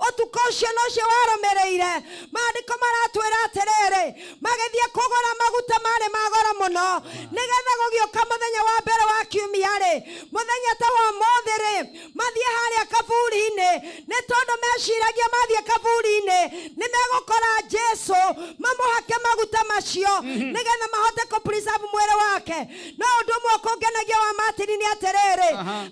ũtukũ ũcio na ũcio warũmĩrĩire. Maandĩko maratwĩra atĩrĩrĩ, magĩthiĩ kũgũra kũgũra maguta marĩ ma goro mũno, nĩgetha gũgĩũka mũthenya wa mbere wa kiumia-rĩ, mũthenya ta wa ũmũthĩ-rĩ, mathiĩ harĩa kaburi-inĩ, nĩ tondũ meciragia mathiĩ kaburi-inĩ nĩ megũkora Jesu mamũhake maguta macio nĩgetha mahote kũ preserve mwĩrĩ wake. No ũndũ ũmwe ũkũngenagia wa Martin nĩ atĩrĩrĩ,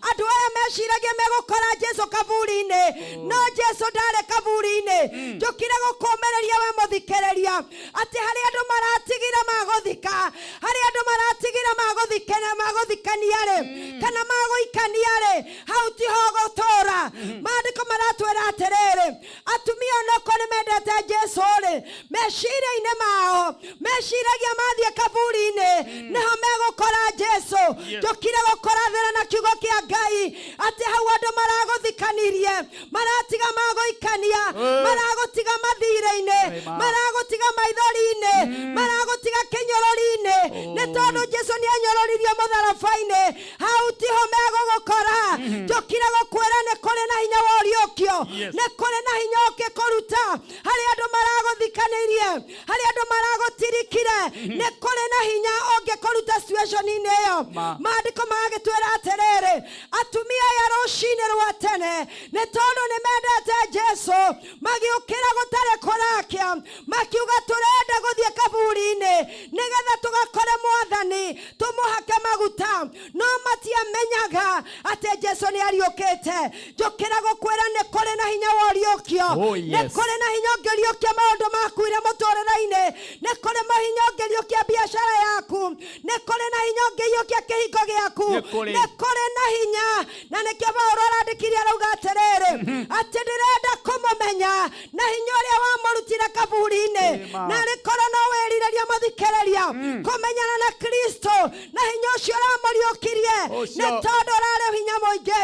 andũ aya meciragia megũkora Jesu kaburi-inĩ, no Jesu ndarĩ kaburi-inĩ. Njũkire gũkũmĩrĩria we mũthikĩrĩria atĩ harĩ andũ maratigire magũthika, harĩ andũ maratigire magũthikana, magũthikania-rĩ, kana magũikania-rĩ, hau tiho gũtũra. Maandĩko maratwĩra atĩrĩrĩ, atumia onokorwo nĩ mendete Jesu-rĩ, meciria-inĩ mao meciragia mathiĩ kaburi-inĩ nĩho megũkora Jesu. Njũkire gũkũrathĩra na kiugo kĩa Ngai atĩ hau andũ maragũthikanirie, maratiga magũikania, maragũtiga mathirĩ-inĩ, maragũtiga maithori-inĩ, maragũtiga kĩnyũrũri-inĩ, nĩ tondũ Jesu nĩ anyororirio mũtharaba-inĩ. Hau tiho megũgũkora. Njũkire gũkwĩra nĩ kũrĩ na hinya wa ũriũkio, nĩ kũrĩ na hinya ũngĩkũruta harĩ andũ maragũthikanĩirie, harĩ andũ maragũtirikire, nĩ kũrĩ na hinya ũngĩkũruta situation-inĩ ĩyo. Maandĩko magagĩtwĩra atĩrĩrĩ, atumia aya rũcinĩ rwa tene, nĩ tondũ nĩ mendete Jesu, magĩũkĩra gũtarĩ kũrakia, makiuga tũrenda gũthiĩ kaburi-inĩ nĩgetha tũgakore mwathani tũmũhake maguta. No matiamenyaga atĩ Jesu nĩ ariũkĩte. Njũkĩra gũkwĩra nĩ kũrĩ na hinya wa ũriũkio. Nĩ kũrĩ na hinya ũngĩriũkia maũndũ makuire mũtũrĩre-inĩ, nĩ kũrĩ mahinya ũngĩriũkia biacara yaku, nĩ kũrĩ na hinya ũngĩiyũkia kĩhingo gĩaku, nĩ kũrĩ na hinya. Na nĩkĩo Paulo arandĩkire arauga atĩrĩrĩ, atĩ ndĩrenda kũmũmenya na hinya ũrĩa wamũrutire kaburi-inĩ, na arĩkorwo no wĩrirĩria mũthikĩrĩria kũmenyana na Kristo na hinya ũcio ũramũriũkirie, nĩ tondũ ũrarĩ hinya mũingĩ.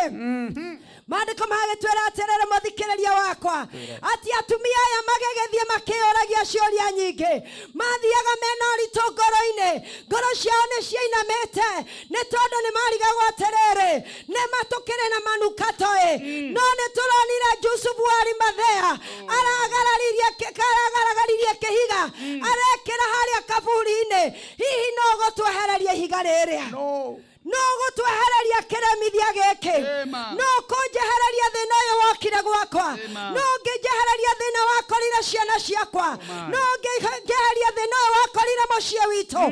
Maandĩko magĩtwĩra atĩrĩrĩ, mũthikĩrĩria wakwa, atĩ atumia aya magĩgĩthiĩ makĩũragia ciũria nyingĩ, mathiaga mena ũritũ ngoro-inĩ, ngoro ciao nĩ ciainamĩte, nĩ tondũ nĩ marigagwo atĩrĩrĩ, nĩ matũkĩrĩ na manukato ĩ, no nĩ tũronire Jusufu wa Arimathea aragaragaririe kĩhiga, arekĩra harĩa kaburi-inĩ, hihi no gũtwehereria ihiga rĩrĩa? No gũtwehereria kĩremithia gĩkĩ? No kũnjehereria thĩna ũyũ wokire gwakwa? No ngĩnjehereria thĩna wakorire ciana ciakwa? No ngĩnjeheria thĩna ũyũ wakorire mũciĩ witũ?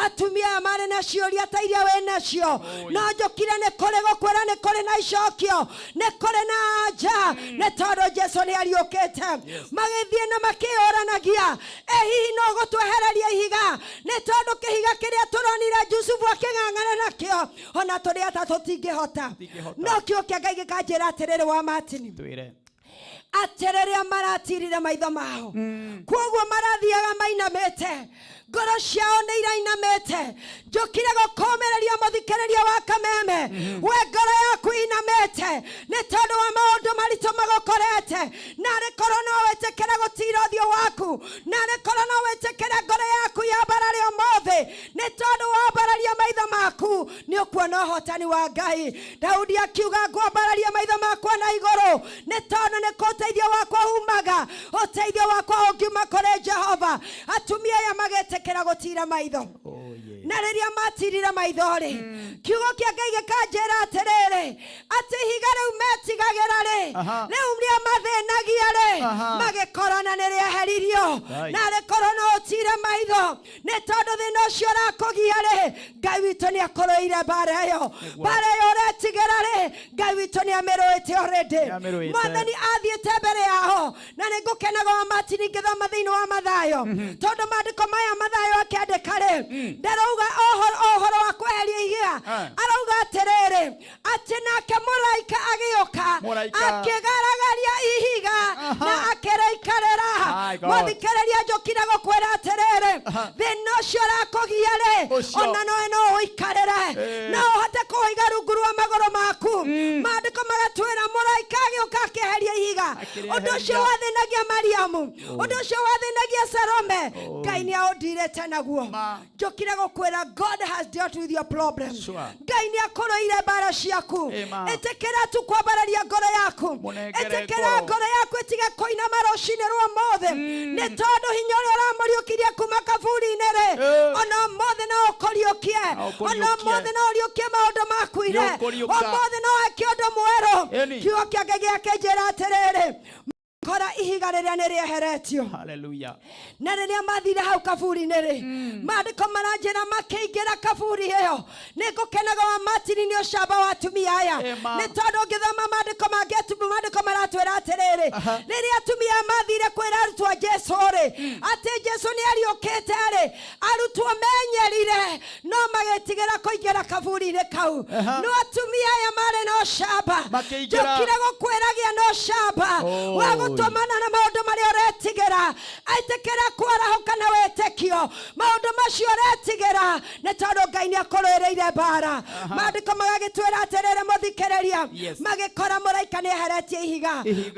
Atumia aya marĩ na ciũria ta iria wĩ nacio, no njũkire nĩ kũrĩ gũkwĩra nĩ kũrĩ na icokio, nĩ kũrĩ na anja, nĩ tondũ Jesu nĩ ariũkĩte. Magĩthiĩ na makĩũranagia, ĩ hihi no gũtwehereria ihiga? Nĩ tondũ kĩhiga kĩrĩa tũronire Jusufu akĩng'ang'ana nakĩo, ona tũrĩ atatũ tingĩhota. No kĩo kĩa Ngai gĩkanjĩra atĩrĩrĩ, wa Martin, atĩ rĩrĩa maratirire maitho mao, kwoguo marathiaga mainamĩte, ngoro ciao nĩ irainamĩte. Njũkire gũkũmĩrĩria mũthikĩrĩria wa Kameme, we ngoro yaku inamĩte nĩ tondũ wa maũndũ maritũ magũkorete, na arĩkorwo no wĩtĩkĩre gũtira ũthiũ waku, na arĩkorwo no wĩtĩkĩre ngoro yaku yambarare ũmũthĩ, nĩ tondũ wambararia maitho maku nĩ ũkuona ũhotani wa Ngai. Daudi akiuga, ngwambararia maitho makwa na igũrũ, nĩ tondũ nĩ kũ ũteithio wakwa umaga, ũteithio wakwa ũngiuma kũrĩ Jehova. Atumia aya magĩtĩkĩra gũtira maitho, na rĩrĩa matirire maitho rĩ, kiugo kĩa Ngai gĩkanjĩra atĩrĩrĩ, atĩ ihiga rĩu metigagĩra rĩ, rĩu rĩa mathĩnagia rĩ, magĩkorana nĩ rĩeheririo. Na rĩkorwo no ũtire maitho nĩ tondũ thĩna ũcio ũrakũgia rĩ, Ngai witũ nĩ akũrũire mbara ĩyo, mbara ĩyo ũretigĩra rĩ, Ngai witũ nĩ amĩrũĩte already. Mwathani athiĩte mbere yao, na nĩ ngũkenaga wa Martin ngĩthoma thĩinĩ wa Mathayo, tondũ maandĩko maya Mathayo akĩandĩka rĩ, ndarauga ũhoro wa kweheria ihiga, arauga atĩrĩrĩ, atĩ nake mũraika agĩũka akĩgaragaria ihiga na akĩrĩikarĩra. Mũthikĩrĩria, njũkire gũkwĩra atĩrĩrĩ, thĩna ũcio ũrakũgia rĩ, ona nowe no ũikarĩre, no ũhote kũũiga rungu rwa magũrũ maku. Maandĩko magatwĩra mũraika agĩũka akĩeheria ihiga. Ũndũ ũcio wathĩnagia Mariamu, ũndũ ũcio wathĩnagia Salome, Ngai nĩ aũndirĩte naguo. Njũkire gũkwĩra, God has dealt with your problem. Ngai nĩ akũrũire mbara ciaku. Ĩtĩkĩra tu kwambararia ngoro yaku, ĩtĩkĩra ngoro yaku ĩtige kũinama rũcinĩ. rũcinĩ rwa ũmũthĩ nĩ tondũ hinya ũrĩa ũramũriũkirie kuma kaburi-inĩ rĩ ona ũmũthĩ no ũkũriũkie, ona ũmũthĩ no ũriũkie maũndũ makuire, ũmũthĩ no wĩke ũndũ mwerũ. Kiugo kĩa Ngai gĩakĩnjĩra atĩrĩrĩ, kora ihiga rĩrĩa nĩ rĩeheretio. Hallelujah. Na rĩrĩa mathire hau kaburi-inĩ rĩ, maandĩko maranjĩra makĩingĩra kaburi ĩyo. Nĩ ngũkenaga wa Martin nĩ ũcamba wa atumia aya, nĩ tondũ ũngĩthoma maandĩko mangĩ, maandĩko maratwĩra atĩrĩrĩ, rĩrĩa atumia mathire kwĩra arutwo a Jesu rĩ, atĩ Jesu nĩ ariũkĩte rĩ, arutwo menyerire no magĩtigĩra kũingĩra kaburi-inĩ kau. No atumia aya marĩ na ũcamba, njũkire gũkwĩra gĩa na ũcamba wa gũtũmana na maũndũ marĩa ũretigĩra. Aitĩkĩra kwarahũka na wĩtĩkio maũndũ macio ũretigĩra, nĩ tondũ Ngai nĩ akũrũĩrĩire mbara. Maandĩko magagĩtwĩra atĩrĩrĩ, mũthikĩrĩria, magĩkora mũraika nĩ eheretie ihiga,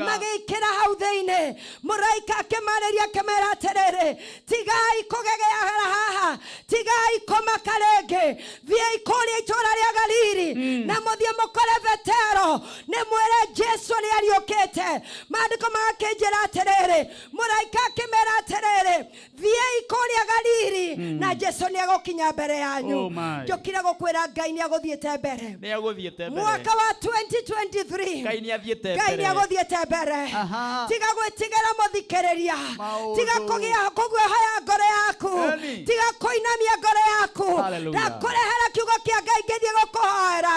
magĩikĩra hau thĩinĩ. Mũraika akĩmarĩria akĩmera atĩrĩrĩ, tigai kũgegeara haha, tigai kũmaka rĩngĩ, thiĩi kũrĩa itũũra rĩa Galili na mũthiĩ mũkore Petero, nĩ mwĩre Jesu nĩ ariũkĩte. Maandĩko magakĩnjĩra atĩrĩrĩ, mũraika akĩmera atĩrĩrĩ, thiĩi kũrĩa Galili na Jesu nĩ egũkinya mbere yanyu. Njũkire gũkwĩra Ngai nĩ agũthiĩte mbere. Mwaka wa 2023 Ngai nĩ athiĩte mbere. Ngai nĩ agũthiĩte mbere. Tiga gwĩtigĩra mũthikĩrĩria, tiga kũgĩa kũguoya ngoro yaku, tiga kũinamia ngoro yaku. Ndakũrehera kiugo kĩa Ngai ngĩthiĩ gũkũhoera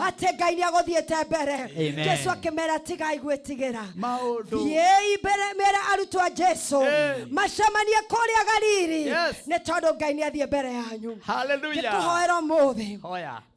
atĩ Ngai nĩ agũthiĩte mbere. Jesu akĩmera tigai gwĩtigĩra, thiĩi mbere mere arutwo a Jesu macemanie kũrĩa Galili, nĩ tondũ Ngai nĩ athiĩ mbere yanyu. Hallelujah. Ngĩkũhoera ũmũthĩ,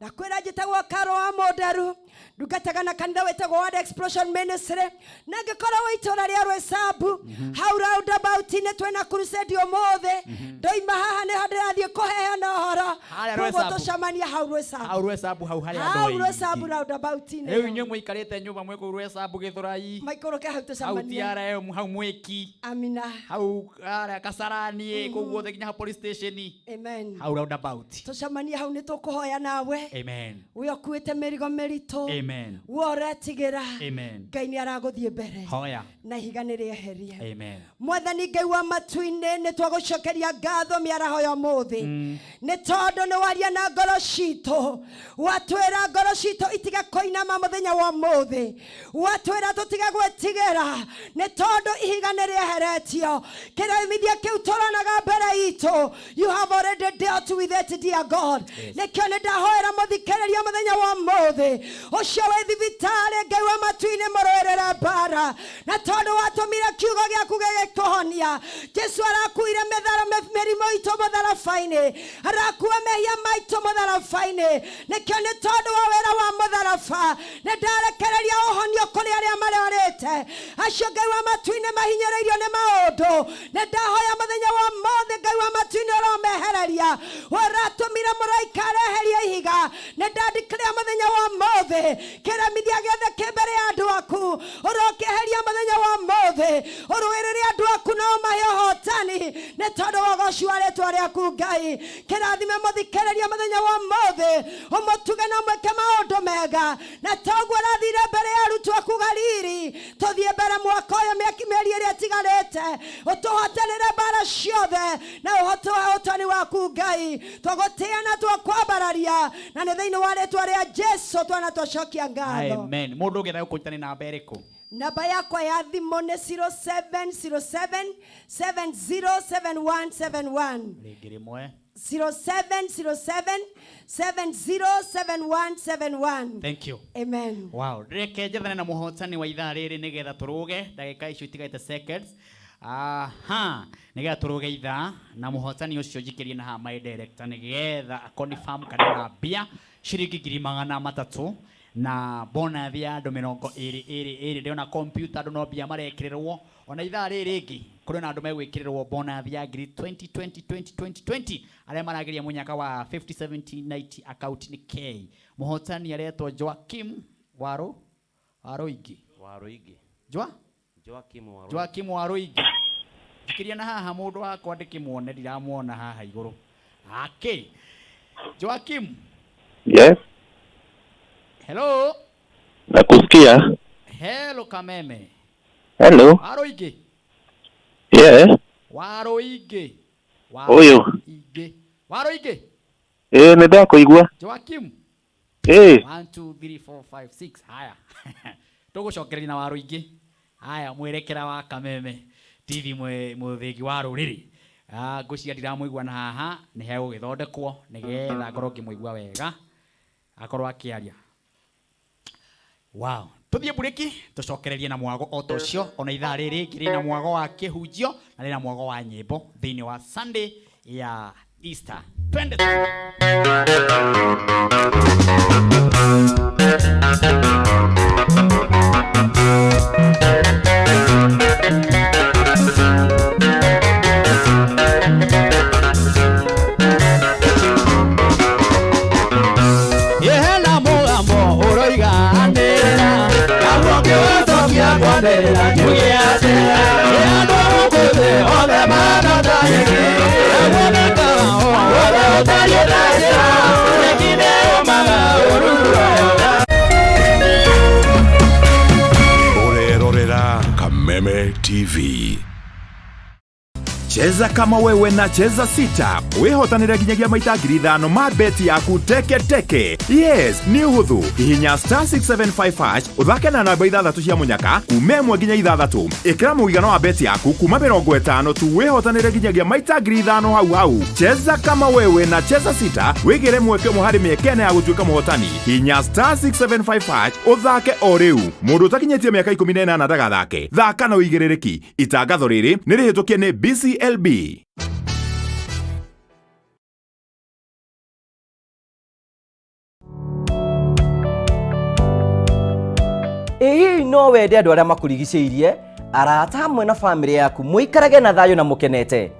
ndakwĩra njĩtagwo Karo wa Mũnderu, ndungataga na kanitha wĩtagwo Word Explosion Ministry, na ngĩkorwo wĩ itũũra rĩa Rwĩsambu hau roundabout-inĩ twĩna crusade ũmũthĩ. Ndoima haha nĩho ndĩrathiĩ kũheana ũhoro, koguo tũcemanie hau Rwĩsambu, hau Rwĩsambu, hau harĩa andũ hau Rwĩsambu roundabout-inĩ. Rĩu inyuĩ mũikarĩte nyũmba mwĩ kũu Rwĩsambu Gĩthũrai, maikũrũke hau tũcemanie, hau TRM, hau Mwĩki, amina, hau harĩa Kasarani, kũu guothe nginya hau police station. Amen. Hau roundabout tũcemanie hau, nĩ tũkũhoya nawe. Amen. We ũkuĩte mĩrigo mĩritũ, Amen. we ũretigĩra, Amen. Ngai nĩ aragũthiĩ mbere. Hoya. Na ihiga nĩ rĩeherie. Amen. Mwathani Ngai wa matu-inĩ, nĩ twagũcokeria ngatho mĩaraho ya ũmũthĩ, nĩ tondũ nĩ waria na ngoro citũ, watwĩra ngoro citũ itige kũinama mũthenya wa ũmũthĩ, watwĩra tũtige gwĩtigĩra, nĩ tondũ ihiga nĩ rĩeheretio. Kĩremithia kĩu tũronaga mbere itũ, you have already dealt with it, dear God. Nĩkĩo nĩ ndahoera mũthikĩrĩria mũthenya wa ũmũthĩ ũcio wĩ thibitarĩ, Ngai wa matu-inĩ mũrũĩrĩre mbara, na tondũ watũmire kiugo gĩaku gĩgĩtũhonia. Jesu arakuire mĩrimũ itũ mũtharaba-inĩ, arakua mehia maitũ mũtharaba-inĩ. Nĩkĩo nĩ tondũ wa wĩra wa mũtharaba nĩ ndarekereria ũhonio kũrĩ arĩa marwarĩte, acio Ngai wa matu-inĩ mahinyĩrĩirio nĩ maũndũ. Nĩ ndahoya mũthenya wa ũmũthĩ Ngai wa matu-inĩ ũromehereria, ũratũmire mũraika areherie ihiga. Nĩ ndandĩkĩrĩa mũthenya wa ũmũthĩ kĩremithia gĩothe kĩ mbere ya andũ aku ũrokĩeheria mũthenya wa ũmũthĩ, ũrũĩrĩre andũ aku na ũmahe ũhotani, nĩ tondũ wa ũgoci wa rĩtwa rĩaku Ngai. Kĩrathime mũthikĩrĩria mũthenya wa ũmũthĩ, ũmũtuge na ũmwĩke maũndũ mega, na toguo ũrathire mbere ya arutwo aku Galili, tũthiĩ mbere mwaka ũyũ mĩeri ĩrĩa ĩtigarĩte, ũtũhotanĩre mbara ciothe na ũhotani waku Ngai. Twagũtĩĩa na twakwambararia, na nĩ thĩinĩ wa rĩtwa rĩa Jesu twana twacokia ngatho. Amen. Mũndũ ũngĩenda gũkũnyita nĩ namba ĩrĩkũ? Namba yakwa ya thimũ nĩ 0707 707171. Rĩngĩ rĩmwe. 0707 707171. Thank you. Amen. Wow. Reke njathane na mũhotani wa ithaa rĩrĩ nĩgetha tũrũge ndagĩka icio itigaite seconds. Aha, nĩgetha tũrũge ithaa na mũhotani ũcio njikĩrie na haha my director nĩgetha akonfirm kana na mbia ciringi 300,000 na bonus ya andũ 20 20 20. Ndĩrona computer andũ no mbia marekĩrĩrwo ona ithaa rĩrĩ rĩngĩ kũrĩ na andũ megwĩkĩrĩrwo bonus ya ngiri 20 20 20 20 20 arĩa marageria mũnyaka wa 50 70 90 account nĩ K. Mũhotani aretwo Joakim Waruingi. Waruingi. Joakim Waruingi. Joakim Waruingi. Njikĩria na haha mũndũ wakwa ndĩkĩmuone, ndiramuona haha igũrũ. Okay. Joakim. Yes. Hello. Nakusikia. Hello Kameme. Hello. Waruingi. Yeah. Waruingi. Ũyũ. Ingĩ. Waruingi. Ĩĩ nĩ ndakũigua. Joakim. Ĩĩ. 1 2 3 4 5 6. Haya. Tũgũcokereria na Waruingi. Haya mwerekera wa Kameme TV mũthĩgi wa rũrĩrĩ. Ngwĩciria ndiramũigua na haha nĩ hegũgĩthondekwo nĩgetha ngorwo ngĩmũigua wega akorwo akĩaria. Wow. Tuthiĩ mburĩki tũcokererie na mwago o ta ũcio ona ithaa rĩrĩ rĩngĩ rĩna mwago wa kĩhunjio na rĩna mwago wa nyĩmbo thĩinĩ wa Sunday ya Easter. Twende. Yehena mũgambo ũroiganĩra naguo kĩhoto gĩa kwanĩrĩra njuge atĩa nĩ andũ a gũkũ thĩ othe mahana ta nyeki naguo mĩkawa wothe ũtariĩ ta njĩra nyeki nĩyũmaga ũruru wayo. Ũrerorera Kameme TV. Cheza kama wewe na Cheza Sita wihotanire nginyagia maita 5,000 ma beti yaku teke teke. Yes, nĩ ũhũthũ. Hihinya star 675 hash ũthake na namba 6 cia mũnyaka kuma 1 nginya 6. Ĩkĩra mũigana wa beti yaku kuma 50 tu wihotanire nginyagia maita 5,000 hau hau. Cheza kama wewe na Cheza Sita wĩgĩre mweke ũmwe harĩ mĩeke ĩna ya gũtuĩka mũhotani. Hihinya star 675 hash ũthake o rĩu. Mũndũ ũtakinyĩtie mĩaka 18 ndagathake. Thaka na ũigĩrĩrĩki. Itangatho rĩrĩ nĩ rĩhĩtũkie nĩ BCLB. Ĩ hihi no wende andũ arĩa makũrigicĩirie arata hamwe na bamĩrĩ yaku mũikarage na thayũ na mũkenete.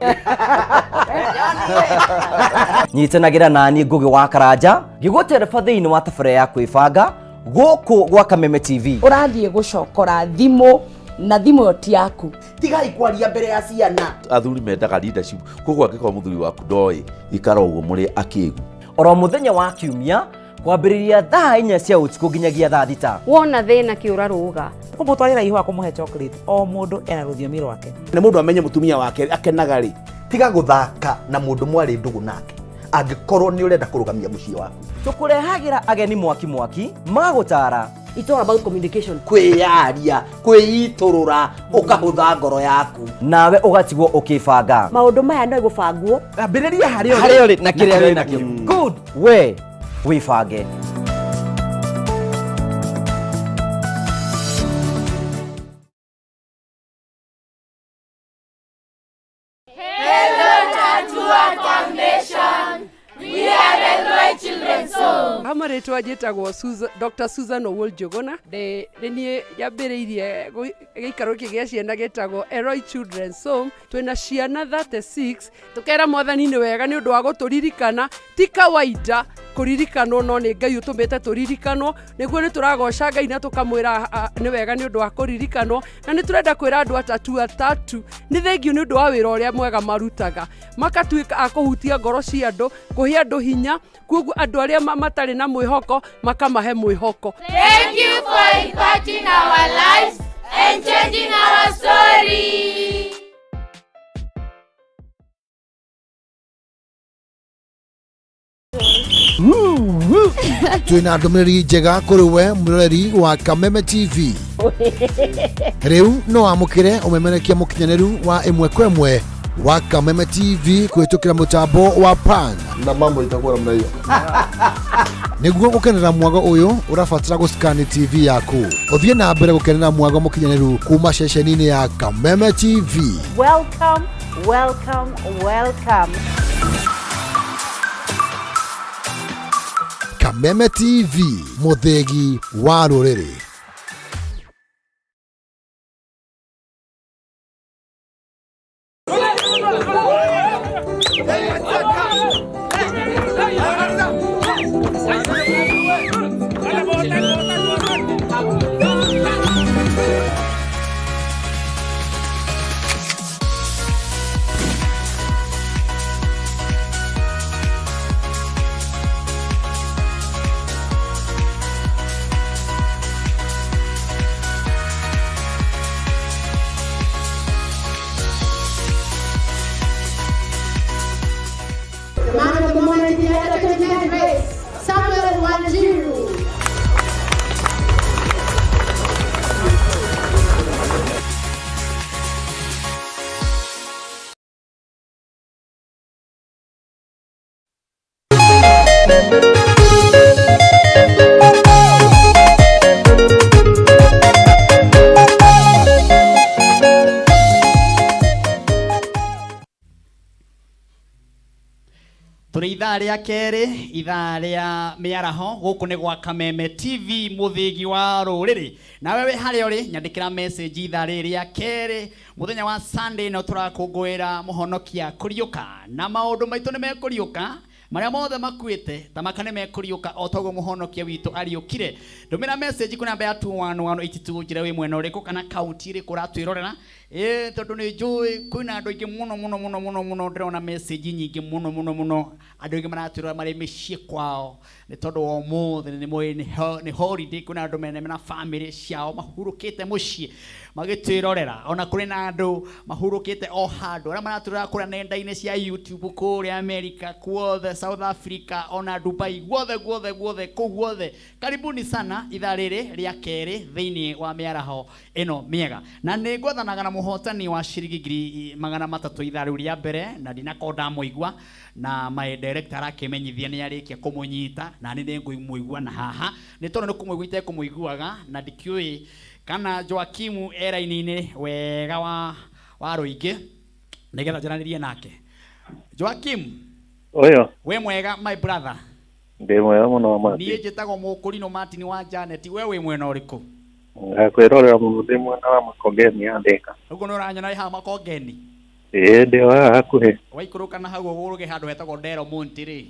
Nyitanagĩra nani Ngũgĩ wa Karanja ngĩgũtereba thĩinĩ wa tabarĩra ya kwĩbanga gũkũ gwa Kameme TV. Ũrathiĩ gũcokora thimũ na thimũ ĩyo ti yaku. Tigai kwaria mbere ya ciana. Athuri mendaga leadership koguo angĩkorwo mũthuri waku ndoĩ ikara ũguo mũrĩ akĩgu. Oro mũthenya wa kiumia kwambĩrĩria thaa 4 cia ũtukũ nginyagia thaa 6. Wona thĩna kĩũra rũga. Kũmũtwarĩra ihũa kũmũhe chocolate o mũndũ ena rũthiomi rwake. Nĩ mũndũ amenye mũtumia wake akenaga rĩ, tiga gũthaka na mũndũ mwarĩ ndũgũ nake angĩkorwo nĩ ũrenda kũrũgamia mũciĩ waku. Tũkũrehagĩra ageni mwaki mwaki magũtara. It's all about communication. Kwĩyaria, kwĩitũrũra, ũkahũtha ngoro yaku. Nawe ũgatigwo ũkĩbanga. Maũndũ maya no gũbangwo. Ambĩrĩria harĩa ũrĩ na kĩrĩa wĩ nakĩo. Good. We wĩbange. Hello Tatua Foundation. We are Elroy Children's Home. Ha marĩtwa njĩtagwo Dr. Susan Owuor Njuguna. Nĩ niĩ nyambĩrĩirie gĩikaro gĩkĩ gĩa ciana gĩtagwo Elroy Children's Home. Twĩna ciana 36. Tũkera mwathani nĩ wega nĩ ũndũ wa gũtũririkana. Ti kawaida kũririkanwo no nĩ Ngai ũtũmĩte tũririkanwo. Nĩguo nĩ tũragoca Ngai na tũkamwĩra nĩ wega nĩ ũndũ wa kũririkanwo. Na nĩ tũrenda kwĩra andũ atatu atatu nĩ thengiũ nĩ ũndũ wa wĩra ũrĩa mwega marutaga. Makatuĩka a kũhutia ngoro cia andũ, kũhe andũ hinya, koguo andũ arĩa matarĩ na mwĩhoko makamahe mwĩhoko. Thank you for impacting our lives and changing our story. Twina ndũmĩrĩri njega kũrĩ we mũroreri wa Kameme TV. Rĩu no wamũkĩre ũmemerekia mũkinyanĩru wa ĩmwe kwa ĩmwe wa Kameme TV kũhĩtũkĩra mũtambo wa Pan. Na mambo itakuwa namna hiyo. Nĩguo gũkenera mwago ũyũ ũrabatara gũscan TV yaku. Ũthiĩ na mbere gũkenera mwago mũkinyanĩru kuma ceceni-inĩ ya Kameme TV. Welcome, welcome, welcome. Kameme TV, mũthĩgi wa rũrĩrĩ. Man of the moment in the under 29 race, Samuel Wanjiru. Tũrĩ ithaa rĩa kerĩ, ithaa rĩa mĩaraho, gũkũ nĩ gwa Kameme TV, mũthĩgi wa rũrĩrĩ. Nawe wĩ harĩa ũrĩ, nyandĩkĩra message ithaa rĩrĩ rĩa kerĩ, mũthenya wa Sunday no tũrakũngũĩra mũhonokia kũriũka, na maũndũ maitũ nĩ mekũriũka, marĩa mothe makuĩte ta maka nĩ mekũriũka o toguo mũhonokia witũ ariũkire. Ndũmĩra message kwĩ namba ya 21182 njĩra wĩ mwena ũrĩkũ kana kaunti ĩrĩkũ ũratwĩrorera. Tondũ nĩ njũĩ kwĩna andũ aingĩ mũno mũno mũno mũno mũno, ndĩrona message nyingĩ mũno mũno mũno, andũ aingĩ maratwĩrora marĩ mĩciĩ kwao nĩ tondũ wa ũmũthĩ nĩ mũĩ nĩ holiday, kwĩna andũ mena family ciao mahurũkĩte mũciĩ magĩtwĩrorera. Ona kũrĩ na andũ mahurũkĩte o handũ, arĩa maratwĩrora kũrĩa nenda-inĩ cia YouTube kũrĩa America, kuothe South Africa, ona Dubai, guothe guothe guothe, kũu guothe. Karibuni sana ithaa rĩrĩ rĩa kerĩ thĩinĩ wa mĩaraho ĩno mĩega. Na nĩ ngwathanaga na mũhotani wa ciringi ngiri magana matatũ ithaa rĩu rĩa mbere, na ndinakorwo ndamũigua, na my director arakĩmenyithia nĩ arĩkia kũmũnyita, na nĩ nĩngũmũigua na haha nĩ tondũ nĩ kũmũigua itekũmũiguaga, na ndikĩũĩ kana Joakimu e raini-inĩ wega wa rũingĩ nĩgetha njaranĩrie nake. Joakim. Oyo. Wĩ mwega my brother? Ndĩ mwega mũno Martin. Niĩ njĩtagwo Mũkũrinũ Martin wa Janet, we wĩ mwena ũrĩkũ? Ngakwĩrorera mũno ndĩ mwena wa Makongeni ya Thika. Ũguo nĩ ũranyona wĩ haha Makongeni? Ĩĩ, ndĩ o haha hakuhĩ. Waikũrũka na hau ũgũrũke handũ hetagwo Ndero Monti rĩ.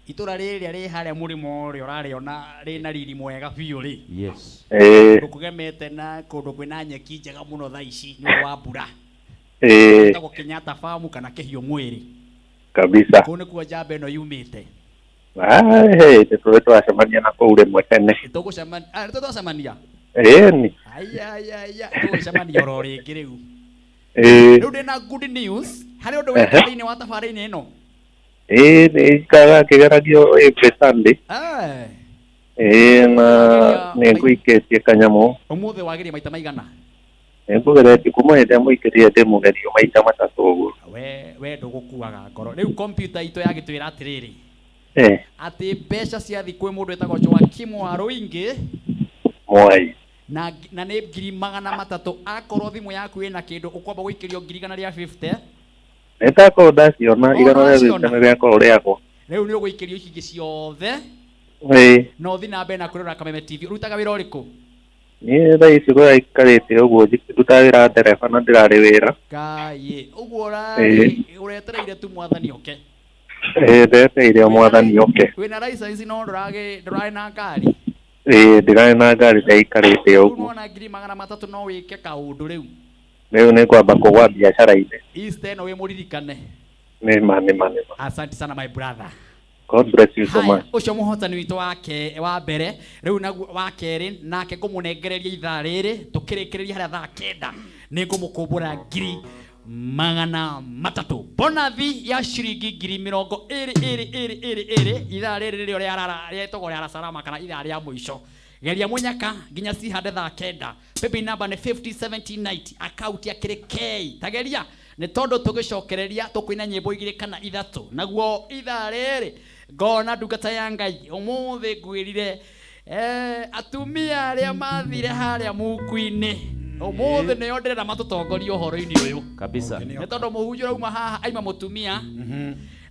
Itũra rĩrĩa rĩ harĩa mũrĩmo ũrĩa ũrarĩona rĩna riri mwega biũ rĩ. Yes. Kũndũ kũgemete na kũndũ kwĩna nyeki njega mũno thaa ici nĩ ũndũ wa mbura. Gwĩtagwo Kenyatta Farm kana Kĩhiũ Mwĩrĩ. Kabisa. Kũu nĩkuo njamba ĩno yumĩte. Ai, nĩ tũrĩ twacemania na kũu rĩmwe tene. Tũgũcemania, nĩ twacemania? Ĩni. Aya, aya, aya, tũgũcemania oro rĩngĩ rĩu. Rĩu ndĩna good news harĩ ũndũ weka thĩinĩ wa tabarĩinĩ ĩno. Ĩĩ, nĩ njikaraga kĩgeragio every Sunday. Ĩĩ, na nĩ ngũikĩtie kanyamũ. Ũmũthĩ wageria maita maigana? Nĩ ngũgeretie kuma hĩndĩ ĩrĩa mũikĩrie ndĩ mũgerio maita matatũ ũguo. We ndũgũkuaga ngoro. Rĩu kompiuta itũ yagĩtwĩra atĩrĩrĩ. Atĩ mbeca ciathiĩ kwĩ mũndũ wĩtagwo Joakim wa Rũingĩ. Mwai. Na nĩ ngiri magana matatũ. Akorwo thimũ yaku ĩna kĩndũ ũkwamba gũikĩrio ngiri igana rĩa 50. Nĩ ndakorwo ndaciona, igana rĩa 50 nĩ rĩakorwo rĩakwa. Rĩu nĩ ũgũikĩrio ici ingĩ ciothe. Na ũthiĩ na mbere na kwĩrora Kameme TV. Ũrutaga wĩra ũrĩkũ? Niĩ thaa ici kũrĩa ikarĩte ũguo ndutaga wĩra wa ndereba na ndĩrarĩ wĩra. Ngai, ũguo ũrarĩ ũretereire tu mwathani oke. Ĩĩ, ndetereire o mwathani oke. Wĩna license no ndũrarĩ na ngari? Ĩĩ, ndĩrarĩ na ngari ndaikarĩte ũguo. Rĩu nĩwona ngiri magana matatũ no wĩke kaũndũ rĩu. Rĩu nĩ ngwamba kũgũa biacara-inĩ. Easter ĩno wĩ mũririkane. Nĩ ma, nĩ ma, nĩ ma. Asante sana my brother. God bless you so Haya, much. ũcio mũhotani witũ wake wa mbere rĩu naguo wa kerĩ nake ngũmũnengereria ithaa rĩrĩ tũkĩrĩkĩrĩria harĩa thaa kenda nĩ ngũmũkũmbũra ngiri magana matatũ bonathi ya ciringi ngiri mĩrongo ĩrĩ ĩrĩ ĩrĩ ĩrĩ ĩrĩ ithaa rĩrĩ nĩrĩo rĩetagwo rĩa salama kana ithaa rĩa mũico. Geria mũnyaka nginya cihande thaa kenda. Paybill number nĩ 507090, account ya kĩrĩ K. Tageria nĩ tondũ tũgĩcokereria tũkũina nyĩmbo igĩrĩ kana ithatũ. Naguo ithaa rĩrĩ ngona ndungata ya Ngai ũmũthĩ ngwĩrire, atumia arĩa mathire harĩa muku-inĩ ũmũthĩ nĩo ndĩrenda matũtongorie ũhoro-inĩ ũyũ. Kabisa. Nĩ tondũ mũhunjia ũrauma haha aima mũtumia.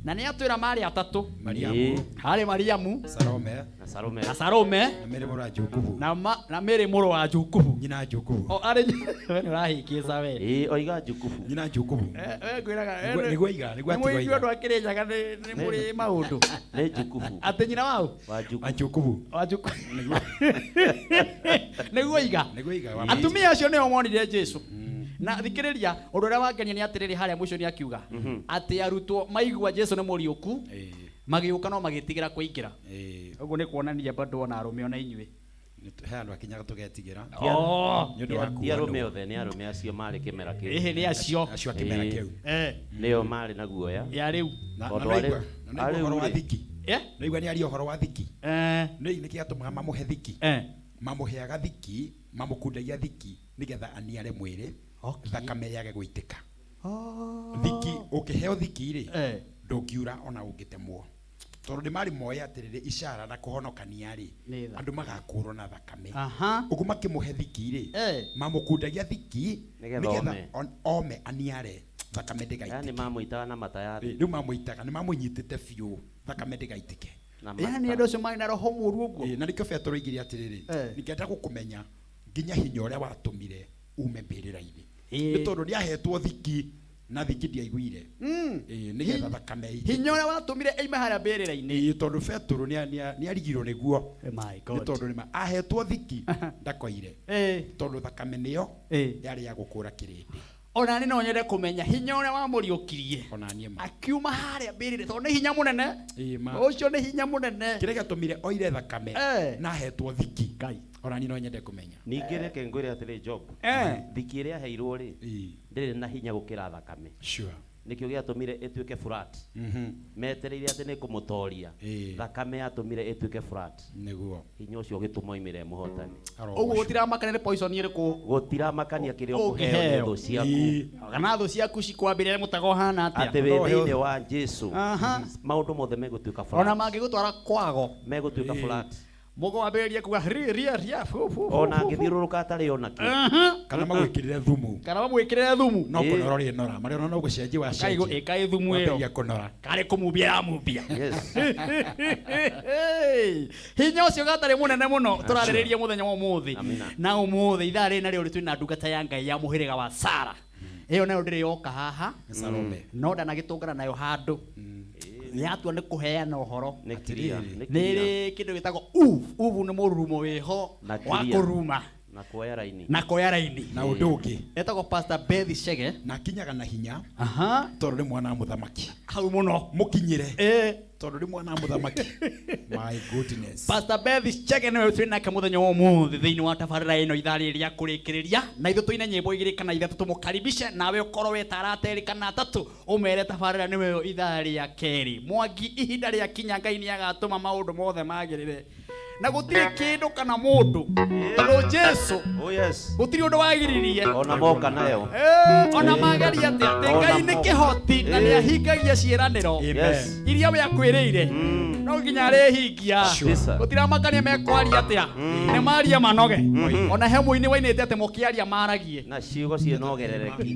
Na nĩ atwĩra marĩ atatũ. Mariamu. Harĩ Mariamu. Salome. Na Salome. Na Salome. Na Mary mũrũ wa Jukubu. Na Mary mũrũ wa Jukubu. Nyina Jukubu. O, arĩ we nĩ ũrahĩkĩca we. Ĩĩ, oiga Jukubu. Nyina Jukubu. We ngwĩraga, Nĩguo aiga, nĩguo nĩ atigo mũigue aiga. andũ akĩrĩnyaga nĩ mũrĩ maũndũ. Nĩ Jukubu. Atĩ nyina wao? Wa Jukubu. Wa Jukubu. Wa Jukubu. Nĩguo aiga. Nĩguo aiga, wa Atumia acio nĩo monire Jesũ. Na thikĩrĩria, ũndũ ũrĩa wangenia nĩ atĩrĩrĩ harĩa mũico nĩ akiuga atĩ arutwo maigua Jesũ nĩ mũriũku, magĩũka no magĩtigĩra kũingĩra. Ũguo nĩ kuonania bado ona arũme ona inyuĩ. He andũ akinyaga tũgetigĩra. Oh. Nĩ ũndũ wa Ti arũme othe, nĩ arũme acio marĩ kĩmera kĩu. Ĩhĩ, nĩ acio. Acio a kĩmera Ĩĩ. kĩu. Eh. Nĩo marĩ na guoya. Ya rĩu. Na Tondũ na arĩ- naigua na naigua arĩu ũhoro wa rĩ, thiki. Eh? Naigua nĩ aria ũhoro wa thiki. Eh. Nĩ nĩkĩ gĩatũmaga mamũhe thiki? Eh. Mamũheaga thiki, mamũkundagia thiki nĩgetha aniare mwĩrĩ, thakame yage gũitĩka. Thiki ũkĩheo thiki rĩ, Eh. ndũngiura ona ũngĩtemwo. Tondũ nĩ marĩ moĩ atĩrĩrĩ icara na kũhonokania rĩ, Nĩ tha. andũ magakũrwo na thakame. Aha. Ũguo makĩmũhe thiki rĩ, Eh. mamũkundagia thiki Nĩgetha ome. ome aniare thakame ndĩgaitĩke. Yani mamũitaga na mata ya Rĩu mamũitaga nĩ mamũnyitĩte biũ thakame ndĩgaitĩke. Na Yani andũ acio marĩ na roho mũũru ũguo. Ĩĩ, na nĩkĩo Petero oigire atĩrĩrĩ, Eh. ningĩenda gũkũmenya nginya hinya ũrĩa watũmire ume mbĩrĩra-inĩ. Ĩĩ. Nĩ tondũ nĩahetwo thiki na thiki ndiaiguire. Ĩĩ, nĩgetha thakame ĩitĩke. Hinya ũrĩa watũmire aime harĩa mbĩrĩra-inĩ. Ĩĩ, tondũ Petero nĩarigirwo nĩguo. My Nĩ God. tondũ nĩma ahetwo thiki ndakoire. Eh. Tondũ thakame nĩyo Eh. yarĩ ya gũkũra kĩrĩndĩ. Ona nĩ no nyende kũmenya hinya ũrĩa wamũriũkirie Ona niĩ ma. akiuma harĩa mbĩrĩra tondũ nĩ hinya mũnene. Ĩĩ, ma. Ũcio nĩ hinya mũnene. Kĩrĩa gĩatũmire oire thakame Eh. na ahetwo thiki. Ngai. Ona niĩ no nyende kũmenya. Ningĩ reke ngwĩre atĩrĩ Job. Eh. Thiki ĩrĩa aheirwo rĩ, Ĩĩ. ndĩrĩ na hinya gũkĩra thakame. Sure. Nĩkĩo gĩatũmire ĩtuĩke flat. Metereire atĩ nĩ kũmũtoria. Ĩĩ. Thakame yatũmire ĩtuĩke flat. Nĩguo. Hinya ũcio ũgĩtũma oimĩre mũhotani. Ũguo gũtiramakania nĩ poison ĩrĩkũ Gũtiramakania kĩrĩa ũkũheo nĩ thũ ciaku. Kana thũ ciaku cikwambĩrĩre mũtego ũhana atĩa. Atĩ wĩ thĩinĩ wa Jesu. Aha. Maũndũ mothe megũtuĩka flat. Ona mangĩgũtwara kwago. Megũtuĩka flat. Mũgwambĩrĩrie kuga ria ria ria fu fu. Ona angĩthiũrũrũka atarĩ ona kĩ. Aha. Kana magwĩkĩrĩre thumu. Kana mamwĩkĩrĩre thumu. No kũnora ũrĩnora. Marĩa ona no gũcenjia wacenjia. Ĩkaĩ thumu ĩyo. Wambĩrĩria kũnora. Karĩ kũmumbia yamumbia. Yes. Hinya ũcio gatarĩ mũnene mũno tũrarĩrĩria mũthenya wa ũmũthĩ. Amina. Na ũmũthĩ ithaa rĩrĩ narĩo twĩna ndungata ya Ngai ya mũhĩrĩga wa Sara. Ĩyo nayo ndĩrĩ yoka haha. Nĩ Salome. No ndanagĩtũngana nayo handũ. Yatua nĩ kũheana ũhoro. Nĩ kiria. Nĩ Nĩ kiria. ĩrĩ kĩndũ gĩtagwo uvu. Uvu nĩ mũrurumo wĩho Na wa kiria. kũruma Na kuoya raini. na kuoya raini. Na ũndũ ũngĩ. Etagwo Pastor Beth Chege. Na akinyaga na hinya. Aha. Tondũ nĩ mwana wa mũthamaki. Hau mũno. Mũkinyĩre. Eh. Tondũ nĩ mwana wa mũthamaki. My goodness. Pastor Beth Chege nĩwe twĩ nake mũthenya wa ũmũthĩ thĩinĩ wa tabarĩra ĩno ithaa rĩrĩ rĩa kũrĩkĩrĩria na ithuĩ tũine nyĩmbo igĩrĩ kana ithatũ tũmũkaribishe nawe ũkorwo weta arata erĩ kana atatũ ũmere tabarĩra nĩwe ithaa rĩa kerĩ Mwangi ihinda rĩa kinya Ngai nĩagatũma maũndũ mothe magĩrĩre na gũtirĩ kĩndũ kana mũndũ tondũ Jesu Oh yes. gũtirĩ ũndũ wagiririe Ona moka nayo. Eh, ona mageria atĩa atĩ Ona Ngai nĩ moka. kĩhoti na Eh. nĩahingagia ciĩranĩro Yes. iria we akwĩrĩire no nginya arĩhingia Sure. gũtiramakania mekwaria atĩa nĩ maria manoge ona he mũini wainĩte atĩ mũkĩaria maragie Na ciugo ciĩna ũgerereki.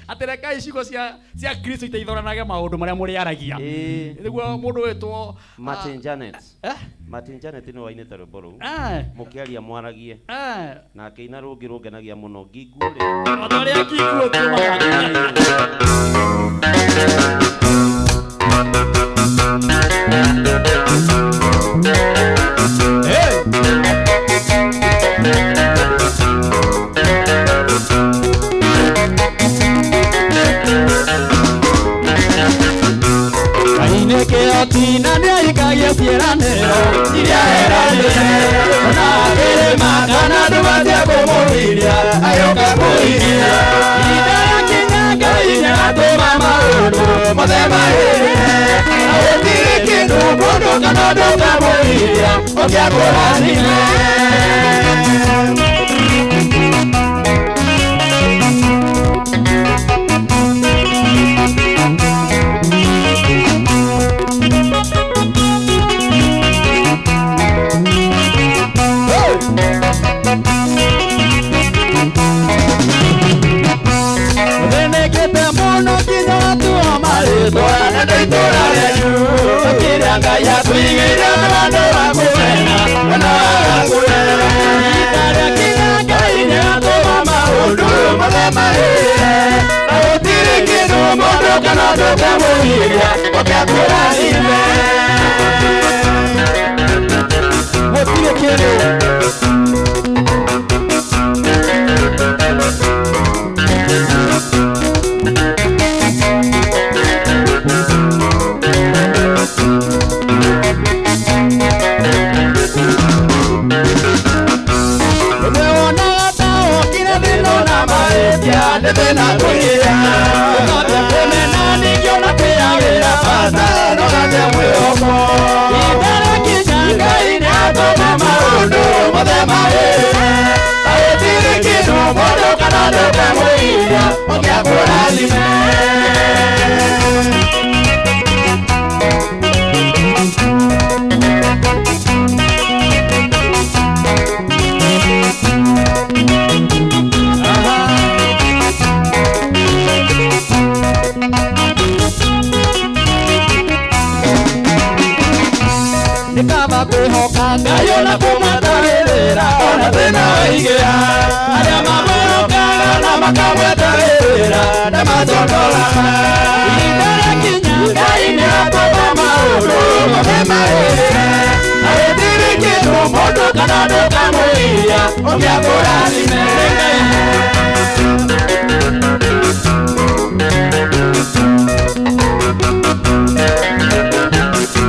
atĩ rekai ciugo cia Kristo iteithoranage maũndũ marĩa mũrĩaragia Ĩĩ. nĩguo mũndũ wĩtwo Martin Janet. Eh? Martin Janet nĩwe wainĩte rwĩmbo rũu. Eh. Mũkĩaria mwaragie. Eh. Na akĩina rũngĩ rũngenagia mũno nginguo rĩ. O ta ũrĩa nginguo tumaga. Ngai nĩ kĩhoti na nĩahingagia ciĩranĩro iria eranĩire ona kĩrĩma kana andũ matia kũmũgiria agĩũka kũiria ihinda rĩakinya Ngai nĩagatũma maũndũ mothe magĩrĩre na gũtirĩ kĩndũ mũndũ kana ũndũ ũkamũgiria ũngĩakũrathime. Ũthĩnĩkĩte mũno nginya watua marĩtwa na andũ itũũra rĩanyu kĩrĩa Ngai akũigĩire andũ akũmena ona agakũhe ihinda rĩakinya Ngai nĩatũma maũndũ mothe magĩrĩre na gũtirĩ kĩndũ mũndũ kana ũndũ ũkamũgiria ũngĩakũrathime gũtirĩ kĩndũ. thĩna tũigĩra ũkambia kũmena ningĩ ona kwĩyagĩra bata no gate mwĩhoko ihinda rĩakinya Ngai nĩatũma maũndũ mothe magĩrĩre na gũtirĩ kĩndũ mũndũ kana ndũkamũiria ũngĩakũrathime. Nĩkaba kwĩhoka Ngai ona kũmwetagĩrĩra ona thĩna waigĩra arĩa mamwĩhokaga na makamwetagĩrĩra nĩmacondoraga ihinda rĩakinya Ngai nĩatũma maũndũ mothe magĩrĩre na gũtirĩ kĩndũ mũndũ kana ndũkamũiria ũngĩakũrathime.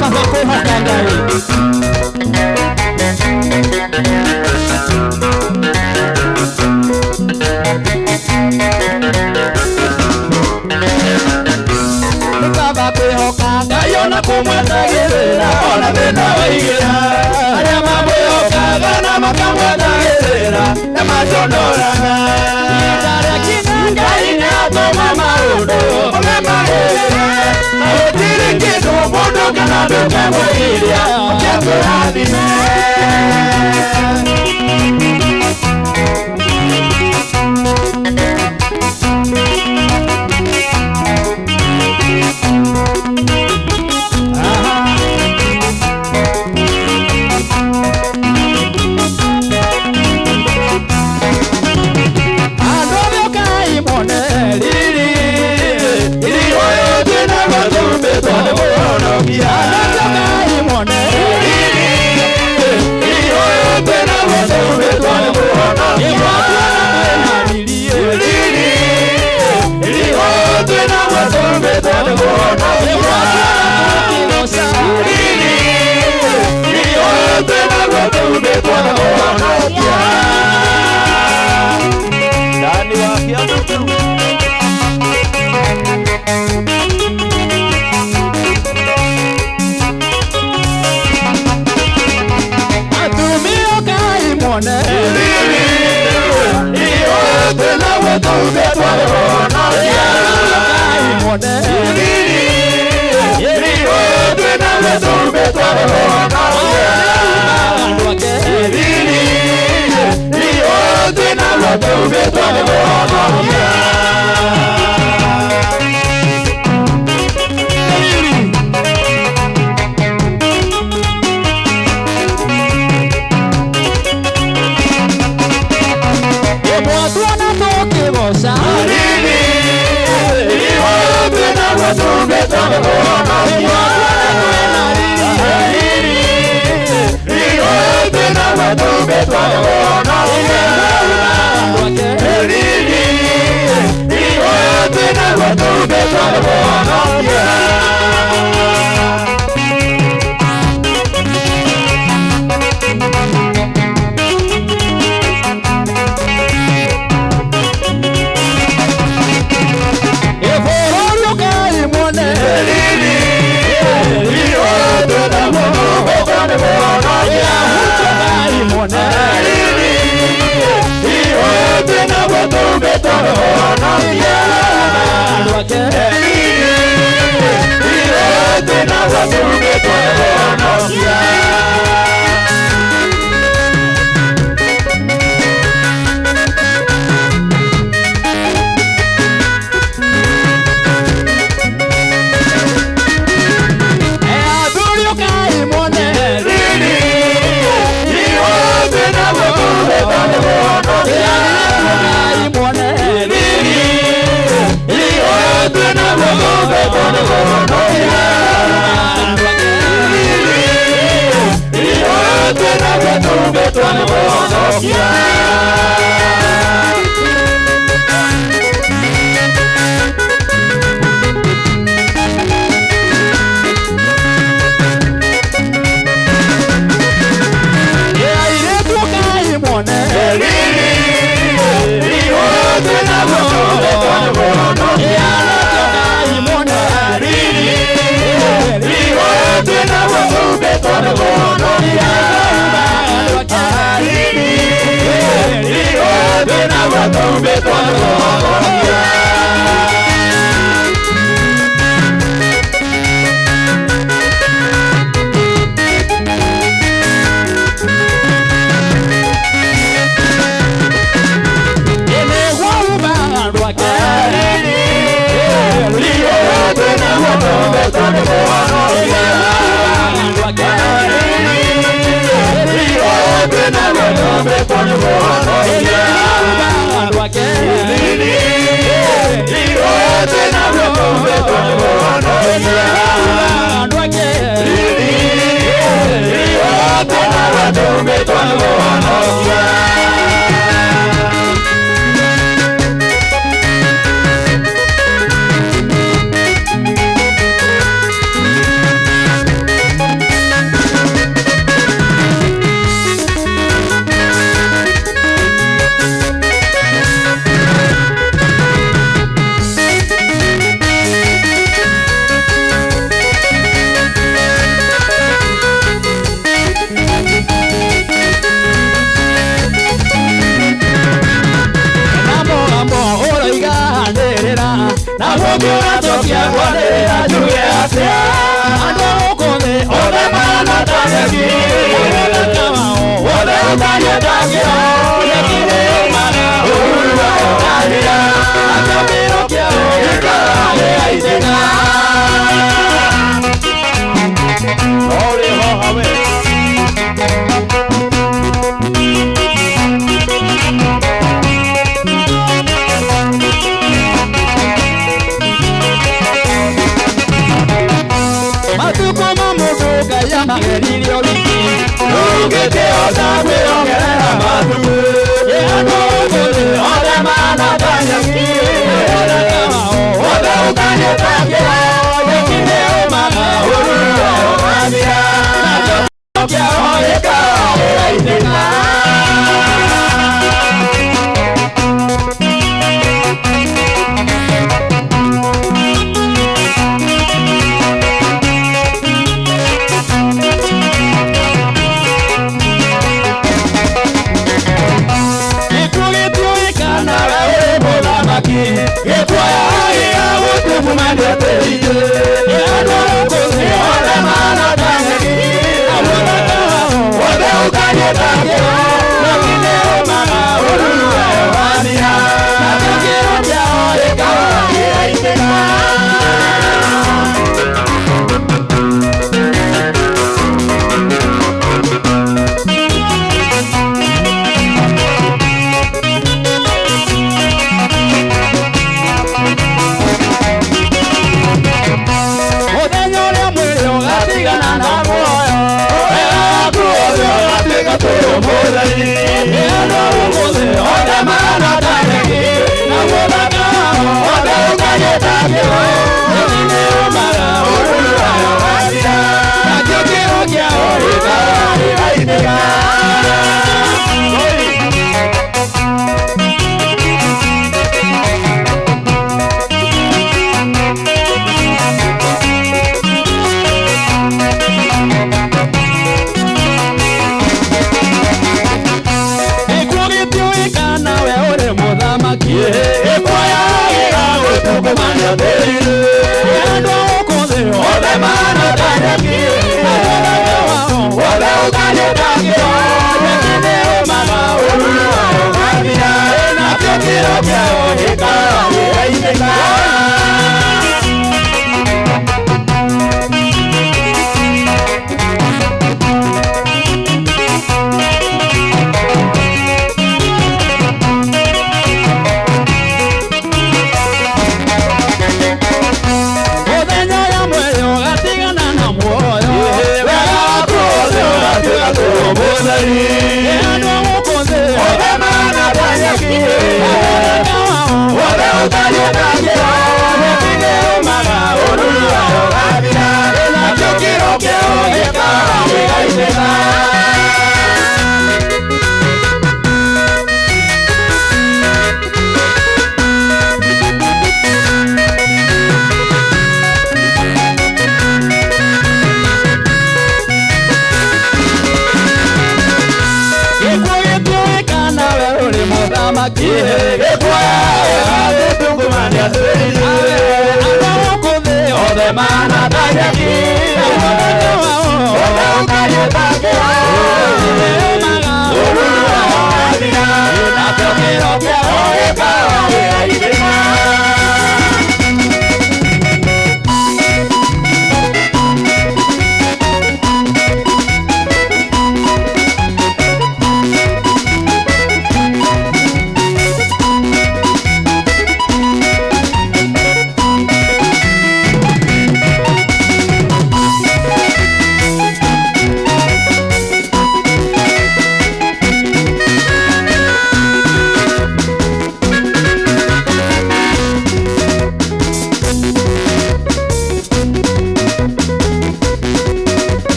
Kaba kwĩhoka Ngai. Nĩkaba kwĩhoka Ngai ona kũmwetagĩrĩra ona thĩna waigĩra arĩa mamwĩhokaga na makamwetagĩrĩra nĩmacondoraga ihinda rĩakinya Ngai nĩatũma maũndũ mothe magĩrĩre na gũtirĩ kĩndũ mũndũ kana ndũkamũiria ũngĩakũrathime. Andũ othe ũkai muone riri riri ũyũ twĩnaguo tũmbĩtwo nĩ Mũhonokia. Andũ othe ũkai muone riri riri ũyũ twĩnaguo tũmbĩtwo nĩ Mũhonokia. Riri riri ũyũ twĩnaguo tũmbĩtwo nĩ Mũhonokia. Riri riri ũyũ twĩnaguo tũmbĩtwo nĩ Mũhonokia. Ndani wa kĩondo kĩu. Atumia ũkai muone riri riri ũyũ twĩnaguo tũmbĩtwo nĩ Mũhonokia. Ũkai muone riri riri ũyũ twĩnaguo tũmbĩtwo nĩ Mũhonokia. Riri riri ũyũ twĩnaguo tũmbĩtwo nĩ Mũhonokia. Ĩmwe tuona tũkĩgoca riri riri ũyũ twĩnaguo tũmbĩtwo nĩ Mũhonokia. Riri riri ũyũ twĩnaguo tũmbĩtwo nĩ Mũhonokia. Riri riri ũyũ twĩnaguo tũmbĩtwo nĩ Mũhonokia. Bũrũri ũkai muone riri riri ũyũ twĩnaguo tũmbĩtwo nĩ Mũhonokia. Ũkai muone riri riri ũyũ twĩnaguo tũmbĩtwo nĩ Mũhonokia. Riri riri ũyũ twĩnaguo tũmbĩtwo nĩ Mũhonokia. Athuri ũkai muone riri riri ũyũ twĩnaguo tũmbĩtwo nĩ Mũhonokia. Ũkai muone riri riri ũyũ twĩnaguo tũmbĩtwo nĩ Mũhonokia. Riri riri ũyũ twĩnaguo tũmbĩtwo nĩ Mũhonokia. Airĩtu ũkai muone riri riri ũyũ twĩnaguo tũmbĩtwo tũmbĩtwo nĩ mũhonokia. Andũ ake ithuĩ naruo tũmbĩtwo nĩ mũhonokia. Andũ ake ithuĩ naruo tũmbĩtwo nĩ mũhonokia.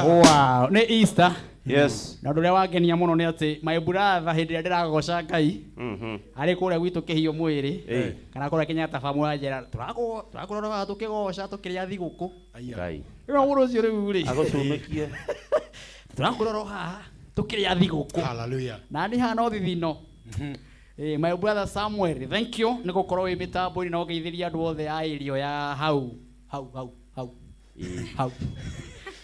Wow, nĩ Easter. Yes. Na ũndũ ũrĩa wangenia mũno nĩ atĩ my brother hĩndĩ ĩrĩa ndĩragoca Ngai arĩ kũrĩa gwitũ kĩhiũ mwĩrĩ Ĩĩ. kana kũrĩa Kenyatta Farm njera tũrakũroraga tũkĩgoca tũkĩrĩa thigũkũ. Ngai. Rĩu mũndũ ũcio rĩu rĩ Agũcumĩkie. tũrakũrora haha tũkĩrĩa thigũkũ. Hallelujah. Na niĩ haha no thithino. Eh, my brother Samuel, thank you nĩ gũkorwo wĩ mĩtambo-inĩ na ũgeithĩria andũ othe a area ya hau hau hau hau hau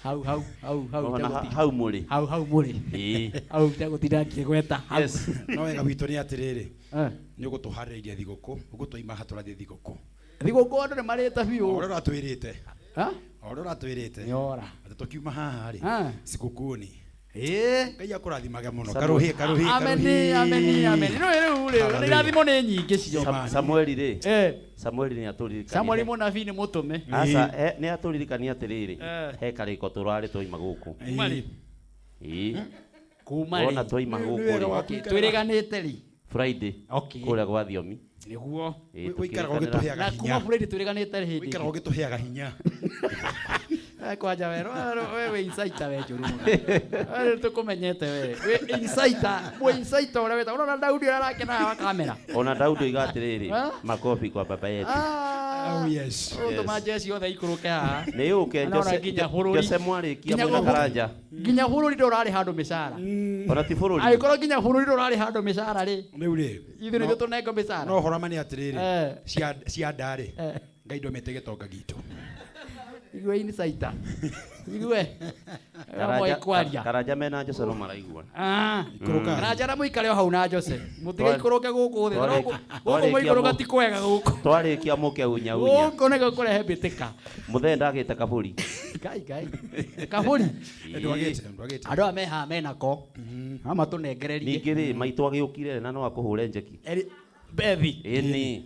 hau hau hau hau Ona itegũtinda- hau mũrĩ. hau hau mũrĩ Ĩĩ. hau itegũtinda ngĩgweta hau. Yes. No wega witũ nĩ atĩrĩrĩ Eh. nĩ ũgũtũharĩrĩria thigũkũ ũguo twaima haha tũrathiĩ thigũkũ. Thigũkũ andũ nĩ marĩte biũ. O ũrĩa ũratwĩrĩte. Ha? O ũrĩa ũratwĩrĩte. Nĩora. Atĩ tũkiuma haha rĩ Ah. sikukuni. Ĩĩ. Ngai akũrathimage mũno. Samuel. Karũhĩ karũhĩ Ameni, karũhĩ. ameni, ameni. Rĩu rĩu rĩu Hallelujah. irathimo nĩ nyingĩ cio. Samueli rĩ. Eh. Samueli nĩ atũririkania. Samueli mũnabii nĩ mũtũme. Aca, nĩ atũririkania atĩrĩrĩ. Eh. He karĩko tũrarĩ twaima gũkũ. Kuma rĩ? Ĩĩ. Kuma rĩ? Wona twaima gũkũ rĩ. Okay, twĩrĩganĩte rĩ? Friday. Okay. Kũrĩa gwa Thiomi. Nĩguo. Ĩĩ, Ũikaraga tũkĩrĩkanĩra. ũgĩtũheaga Na hinya. kuma Friday twĩrĩganĩte rĩ hĩndĩ. Ũikaraga ũgĩtũheaga hinya. Eh, kwanja we we we insider we njũru mũno. We nĩ tũkũmenyete we. We insider, mwe insider ũrĩa wĩtagwo. Ũrona Daudi ũrĩa arakena haha wa kamera. Ona Daudi oiga atĩrĩrĩ, Ah? makobi kwa baba yetu. Ah. Oh yes. Ũgũtũma jeshi yothe ikũrũke haha. Nĩ yũke Na ona Jose nginya bũrũri. Jose mwarĩkia Nginya mwĩna gũkũ- Karanja. Nginya bũrũri ndũrarĩ handũ mĩcara. Ona ti bũrũri. Angĩkorwo nginya bũrũri ndũrarĩ handũ mĩcara rĩ. Rĩu rĩ. Ithuĩ nĩthuĩ tũnengo mĩcara. No ũhoro ma nĩ atĩrĩrĩ. Eh. Cia cia nda rĩ. Eh. Ngai ndomete gĩtonga gitũ. Igue insider. Igue. Karanja kwaria. Karanja mena Jose no maraigua. Ah. Ikũrũka. Karanja na mũikare o hau na Jose. Mũtigaikũrũke gũkũ thĩ. Gũkũ Twarĩkia mũikũrũka ti kwega gũkũ. Twarĩkia mũke unya unya. Gũkũ nĩ gũkũrehe mbĩtĩka. Mũthee ndagĩte kabũri. Ngai ngai. Kabũri. Ndwagĩte ndwagĩte. Andũ aya me haha menako. No matũnengererie. Ningĩ rĩ maitũ agĩũkire na no akũhũre njeki. Eri Bethi. Ĩni.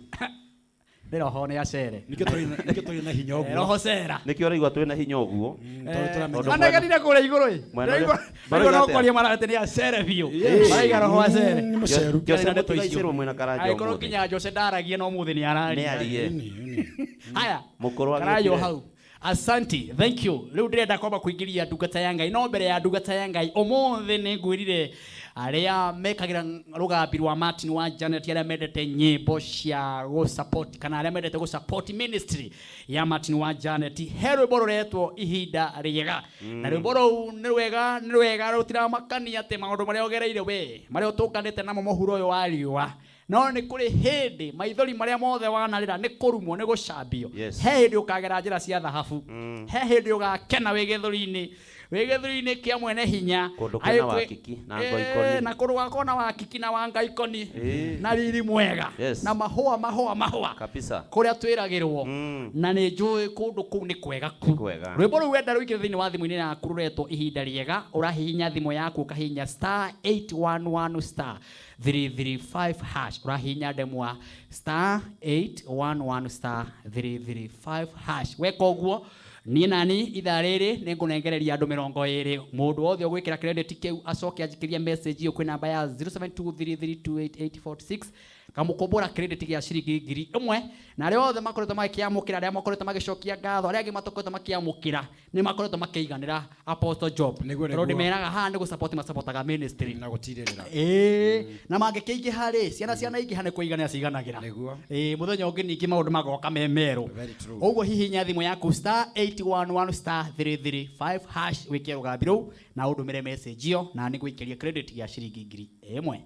Nĩ roho nĩ acere. Nĩkĩo tũrĩ na- nĩkĩo tũrĩ na hinya ũguo. Roho cera. Nĩkĩo ũraigua twĩna hinya ũguo. Tondũ mwena- Manegenire kũrĩa igũrũ ĩ. Mwena ũrĩa- Igũrũ Marauga no atĩa? kwaria marate nĩ acere biũ. Yes. Maraiga roho acere. Jose Ndarĩ na ndeto icio. mũtigaicĩrwo mwĩna Karanja Angĩkorwo ũmũthĩ. nginya Jose ndaragia no ũmũthĩ nĩ araria. Nĩarie. Haya. Mũkũrũ Karayo agĩũkire. hau. Asanti, thank you. Rĩu ndĩrenda kwamba kũingĩria ndungata ya Ngai no mbere ya ndungata ya Ngai ũmũthĩ nĩ ngwĩrire arĩa mekagĩra rũgambi rwa Martin wa Janet arĩa mendete nyĩmbo cia gũ support kana arĩa mendete gũ support ministry ya Martin wa Janet he rwĩmbo rũretwo ihinda rĩega na rwĩmbo rũu nĩ rwega nĩ rwega rũtiramakania atĩ maũndũ marĩa ũgereire we marĩa ũtũnganĩte namo mũhuro ũyũ wa riũa no nĩ kũrĩ hĩndĩ maithori marĩa mothe wanarĩra nĩ kũrumwo nĩ gũcambio Yes. he hĩndĩ ũkagera njĩra cia thahabu he hĩndĩ ũgakena wĩ gĩthũri-inĩ wĩ gĩthũri-inĩ kĩa mwene hinya Kũndũ kwĩna Agĩkwĩ- wakiki na ngoikoni. na kũndũ gwakorwo na wakiki na wangaikoni Ĩĩ. na riri mwega Yes. na mahũa mahũa mahũa Kabisa. kũrĩa twĩragĩrwo na nĩ njũĩ kũndũ kũu nĩ kwega ku Kwega. rwĩmbo rũu wenda rũingĩre thĩinĩ wa thimũ-inĩ yaku rũretwo ihinda rĩega ũrahihinya thimũ yaku ũkahihinya star 811 star 335 hash ũrahihinya ndemwa star 811 star 335 hash weka ũguo niĩ nani ithaa rĩrĩ nĩ ngũnengereria andũ 20 mũndũ wothe ũgwĩkĩra credit kĩu acoke anjikĩrie message ĩyo kwĩ namba ya 0723328846 kamũkombora credit gĩa ciringi 1000 na arĩa othe makoretwo magĩkĩamũkĩra arĩa makoretwo magĩcokia ngatho arĩa angĩ matakoretwo makĩamũkĩra nĩ makoretwo makĩiganĩra apostle job Nĩguo, tondũ nĩguo. ndĩmeraga haha nĩ gũsupport masapotaga ministry Na gũtirĩrĩra. ĩĩ na mangĩkĩingĩha rĩ ciana ciana ingĩha nĩ kũiganĩra ciganagĩra Nĩguo. ĩĩ mũthenya ũngĩ ningĩ maũndũ magoka me merũ Very true. ũguo hihinya thimũ yaku star 811 star 335 hash wĩke rũgambi rũu na ũndũmĩre message ĩyo na nĩ gwĩkĩria credit ya ciringi 1000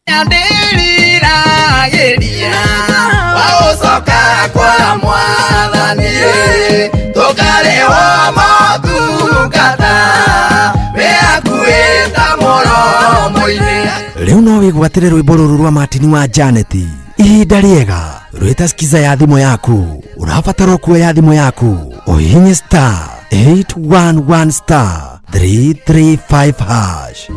Nyandiriragĩria waũcoka kwa mwathani tũkarĩhwo motungata wĩhakuhĩ ta mũromo-inĩ. Rĩu no wĩgwatĩre rwĩmbo rũrũ rwa Martin wa Janet ihinda rĩega rwĩta skiza ya thimũ yaku ũrabatara kuoya thimũ yaku ũhihinye star 811 star 335 hash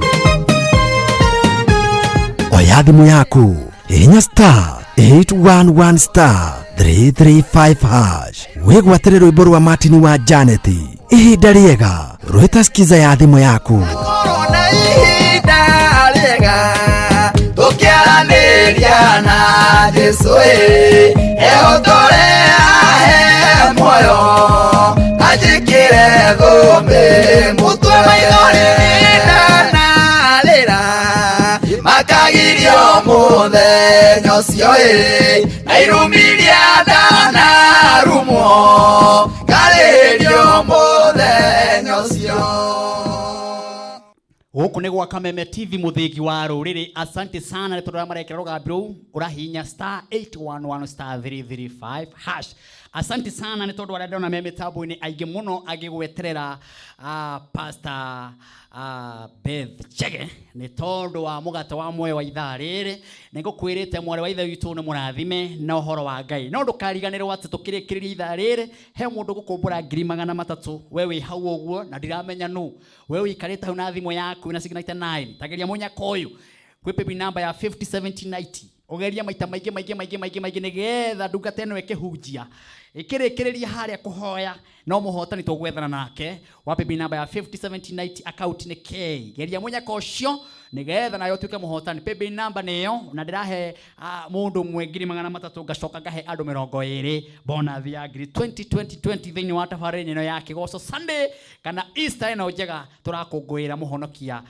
oya thimũ yaku hihinya star 811 star 335 hash wĩgwatĩre rwĩmbo rwa Martin wa Janet ihinda rĩega rwĩta skiza ya thimũ yaku. Korwo na ihinda rĩega tũkĩaranĩria na Jesũ ĩ ehotore ahe muoyo anjĩkĩre Njĩkĩre thũmbĩ mũtwe maithori ndanarĩra makagirio mũthenya ũcio ĩ na irumiria ndanarumwo ngarĩrio mũthenya ũcio. Gũkũ nĩ gwa Kameme TV, mũthĩgi wa rũrĩrĩ. Asante sana nĩ tondũ arĩa marekĩra rũgambi rũu ũrahihinya star 811 star 335 hash. Asante sana nĩ tondũ arĩa ndona me mĩtambo-inĩ aingĩ mũno agĩgweterera Pastor Beth Chege nĩ tondũ wa mũgate wa muoyo wa ithaa rĩrĩ. Nĩ ngũkwĩrĩte mwarĩ wa ithe witũ nĩ mũrathime na ũhoro wa Ngai, no ndũkariganĩrwo atĩ tũkĩrĩkĩrĩria ithaa rĩrĩ he mũndũ gũkũmbũra 300,000. We wĩ hau ũguo na ndiramenya nũ we ũikarĩte hau na thimũ yaku na 699. Tageria mũnyaka ũyũ kwĩ paybill number ya 507090, ũgerie maita maingĩ maingĩ maingĩ maingĩ maingĩ nĩgetha ndungata ĩno ĩkĩhunjia ĩkĩrĩkĩrĩria harĩa kũhoya no mũhotani tũgwethana nake wa paybill number ya 507090, account nĩ K. Geria mũnyaka ũcio nĩgetha nayo ũtuĩke mũhotani. Paybill number nĩyo na ndĩrahe mũndũ ũmwe 300,000, ngacoka ngahe andũ 20 bonus ya ngiri 20 20 20 thĩinĩ wa tabarĩra ĩno ya Kĩgoco Sunday kana Easter ĩno njega tũrakũngũĩra mũhonokia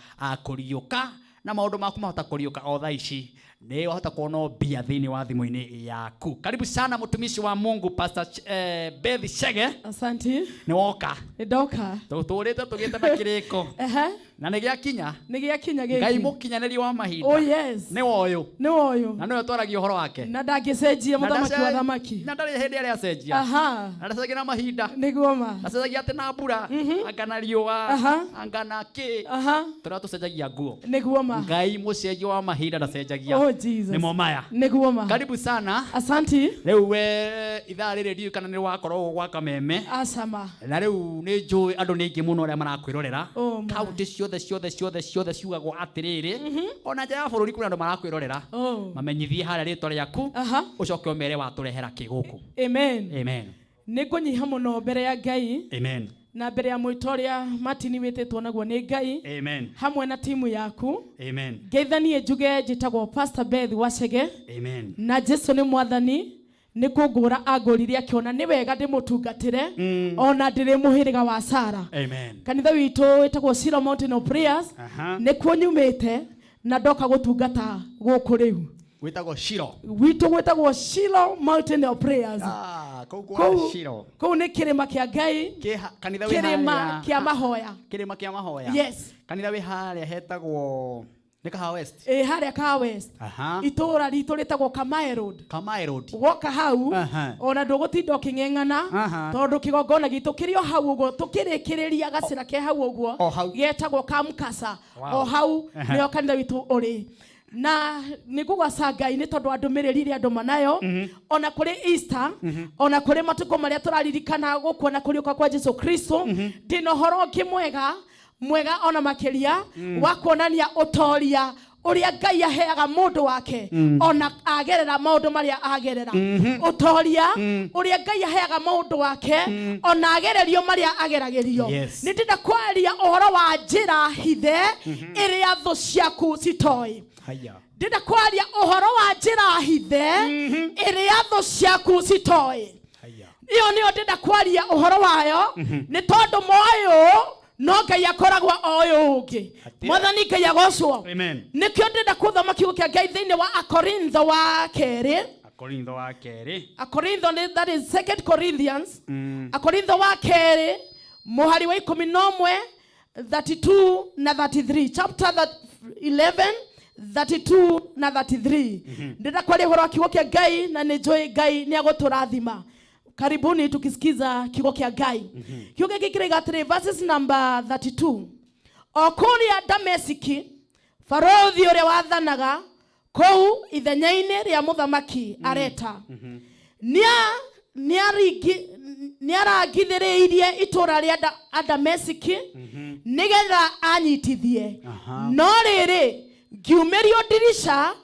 kũriũka, na maũndũ maku mahota kũriũka o thaa ici nĩ wahota kuona mbia thĩinĩ wa thimũ-inĩ yaku. Karibu sana mũtumishi wa Mungu Pastor Beth Chege. Asante. Nĩ woka. Nĩ ndoka. Tũtũrĩte tũgĩte na kĩrĩko na nĩ gĩakinya. Nĩ gĩakinya gĩkĩ. Ngai mũkinyanĩri wa mahinda. Oh yes. Nĩ woyũ. Nĩ woyũ. Na nĩwe twaragia ũhoro wake. Na ndangĩcenjia, Na mũthamaki wa thamaki. Na ndarĩ hĩndĩ arĩa acenjia. Na ndacenjagia na mahinda. Nĩguo ma. Ndacenjagia atĩ na mbura, anga na riũa, anga na kĩ. Tũrĩa tũcenjagia nguo. Nĩguo ma. Ngai mũcenjia wa mahinda ndacenjagia. Oh Jesus. Nĩmo maya. Nĩguo ma. Karibu sana. Asante. Rĩu we ithaa rĩrĩ ndiũĩ kana nĩ wakorwo gwa Kameme. Acama. Na rĩu nĩ njũĩ andũ nĩ aingĩ mũno arĩa marakwĩrorera. Oh, ma. Kaunti ciothe ciothe ciothe ciothe ciugagwo atĩrĩrĩ, ona nja ya bũrũri kwĩna andũ marakwĩrorera. Oh. Mamenyithie harĩa rĩtwa rĩaku, ũcoke ũmere watũrehera kĩ gũkũ. Amen. Amen. Nĩ ngũnyiha mũno mbere ya Ngai Amen. na mbere ya mwĩto ũrĩa Martin wĩtĩtwo naguo nĩ Ngai Amen. hamwe na timu yaku. Amen. Ngeithanie njuge njĩtagwo Pastor Beth Wachege. Amen. Na Jesu nĩ mwathani, nĩ kũngũra angũrire akĩona nĩ wega ndĩmũtungatĩre ona ndĩrĩ mũhĩrĩga wa Sara. Amen. Kanitha witũ wĩtagwo Shilo Mountain of Prayers. Nĩkuo nyumĩte na ndoka gũtungata gũkũ rĩu. Wĩtagwo Shilo. Witũ gwĩtagwo Shilo Mountain of Prayers. Ah, kũu kwa Shilo. Kũu nĩ kĩrĩma kĩa Ngai. Kanitha wĩ Kĩrĩma harĩa- kĩa mahoya. Kĩrĩma kĩa mahoya. Yes. Kanitha wĩ harĩa hetagwo nĩ Kahawa West. Ĩ harĩa Kahawa West. Itũũra ritũ rĩtagwo Kamae Road. Kamae Road. Woka hau ona ndũgũtinda ũkĩng'eng'ana tondũ kĩgongona gitũ kĩrĩ o hau ũguo tũkĩrĩkĩrĩria gacĩra ke hau ũguo O hau. getagwo Kamkasa. Wow. O hau nĩho kanitha witũ ũrĩ, na nĩ ngũgaca Ngai nĩ tondũ wa ndũmĩrĩri ĩrĩa andũ manayo ona kũrĩ Easter, ona kũrĩ matukũ marĩa tũraririkana gũkua na kũriũka kwa Jesu Kristo. Ndĩna ũhoro ũngĩ mwega mwega ona makĩria wa kuonania ũtoria ũrĩa Ngai aheaga mũndũ wake ona agerera maũndũ marĩa agerera, ũtoria ũrĩa Ngai aheaga mũndũ wake ona agererio marĩa ageragĩrio. Nĩ ndĩrenda kwaria ũhoro wa njĩra hithe ĩrĩa thũ ciaku citoĩ. Haya. Ndĩrenda kwaria ũhoro wa njĩra hithe ĩrĩa thũ ciaku citoĩ. Ĩyo nĩyo ndĩrenda kwaria ũhoro wayo, nĩ tondũ moyũ no Ngai akoragwo oĩ ũngĩ. Mwathani Ngai agocwo. Amen. Nĩkĩo ndĩrenda kũthoma kiugo kĩa Ngai thĩinĩ wa Akorintho wa kerĩ. Akorintho wa kerĩ. Akorintho nĩ, that is Second Corinthians. Akorintho wa kerĩ mũhari wa 11, 32 na 33, chapter that 11, 32 na 33. Ndĩrenda kwaria ũhoro wa kiugo kĩa Ngai na nĩ njũĩ Ngai nĩ agũtũrathima. Karibuni tukisikiza kiugo kĩa Ngai. Kiugo gĩkĩ kĩraiga atĩrĩ, verses number 32: o kũrĩa Damesiki barũthi ũrĩa wathanaga kũu ithenya-inĩ rĩa mũthamaki Areta nĩarangithĩrĩirie itũũra rĩa Adamesiki nĩgetha anyitithie. No rĩrĩ, ngiumĩrio ndirica,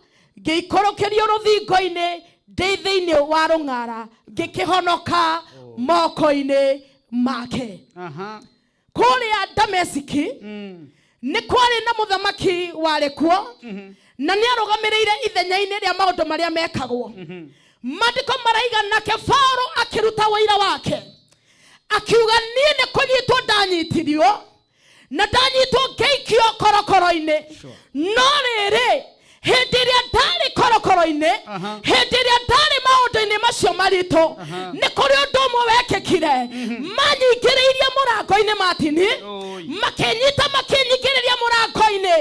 ngĩikũrũkĩrio rũthingo-inĩ ndĩ thĩinĩ wa rũng'ara, ngĩkĩhonoka moko-inĩ make. Kũrĩa Damesiki nĩ kwarĩ na mũthamaki warĩ kuo na nĩ arũgamĩrĩire ithenya-inĩ rĩa maũndũ marĩa mekagwo. Maandĩko maraiga nake Paulo akĩruta ũira wake. Akiuga niĩ nĩ kũnyitwo ndanyitirio na ndanyitwo ngĩikio korokoro-inĩ, no rĩrĩ, hĩndĩ ĩrĩa ndarĩ korokoro-inĩ, hĩndĩ ĩrĩa ndarĩ maũndũ-inĩ macio maritũ, nĩ kũrĩ ũndũ ũmwe wekĩkire. Manyingĩrĩirie mũrango-inĩ, Matini, makĩnyita, makĩnyingĩrĩria mũrango-inĩ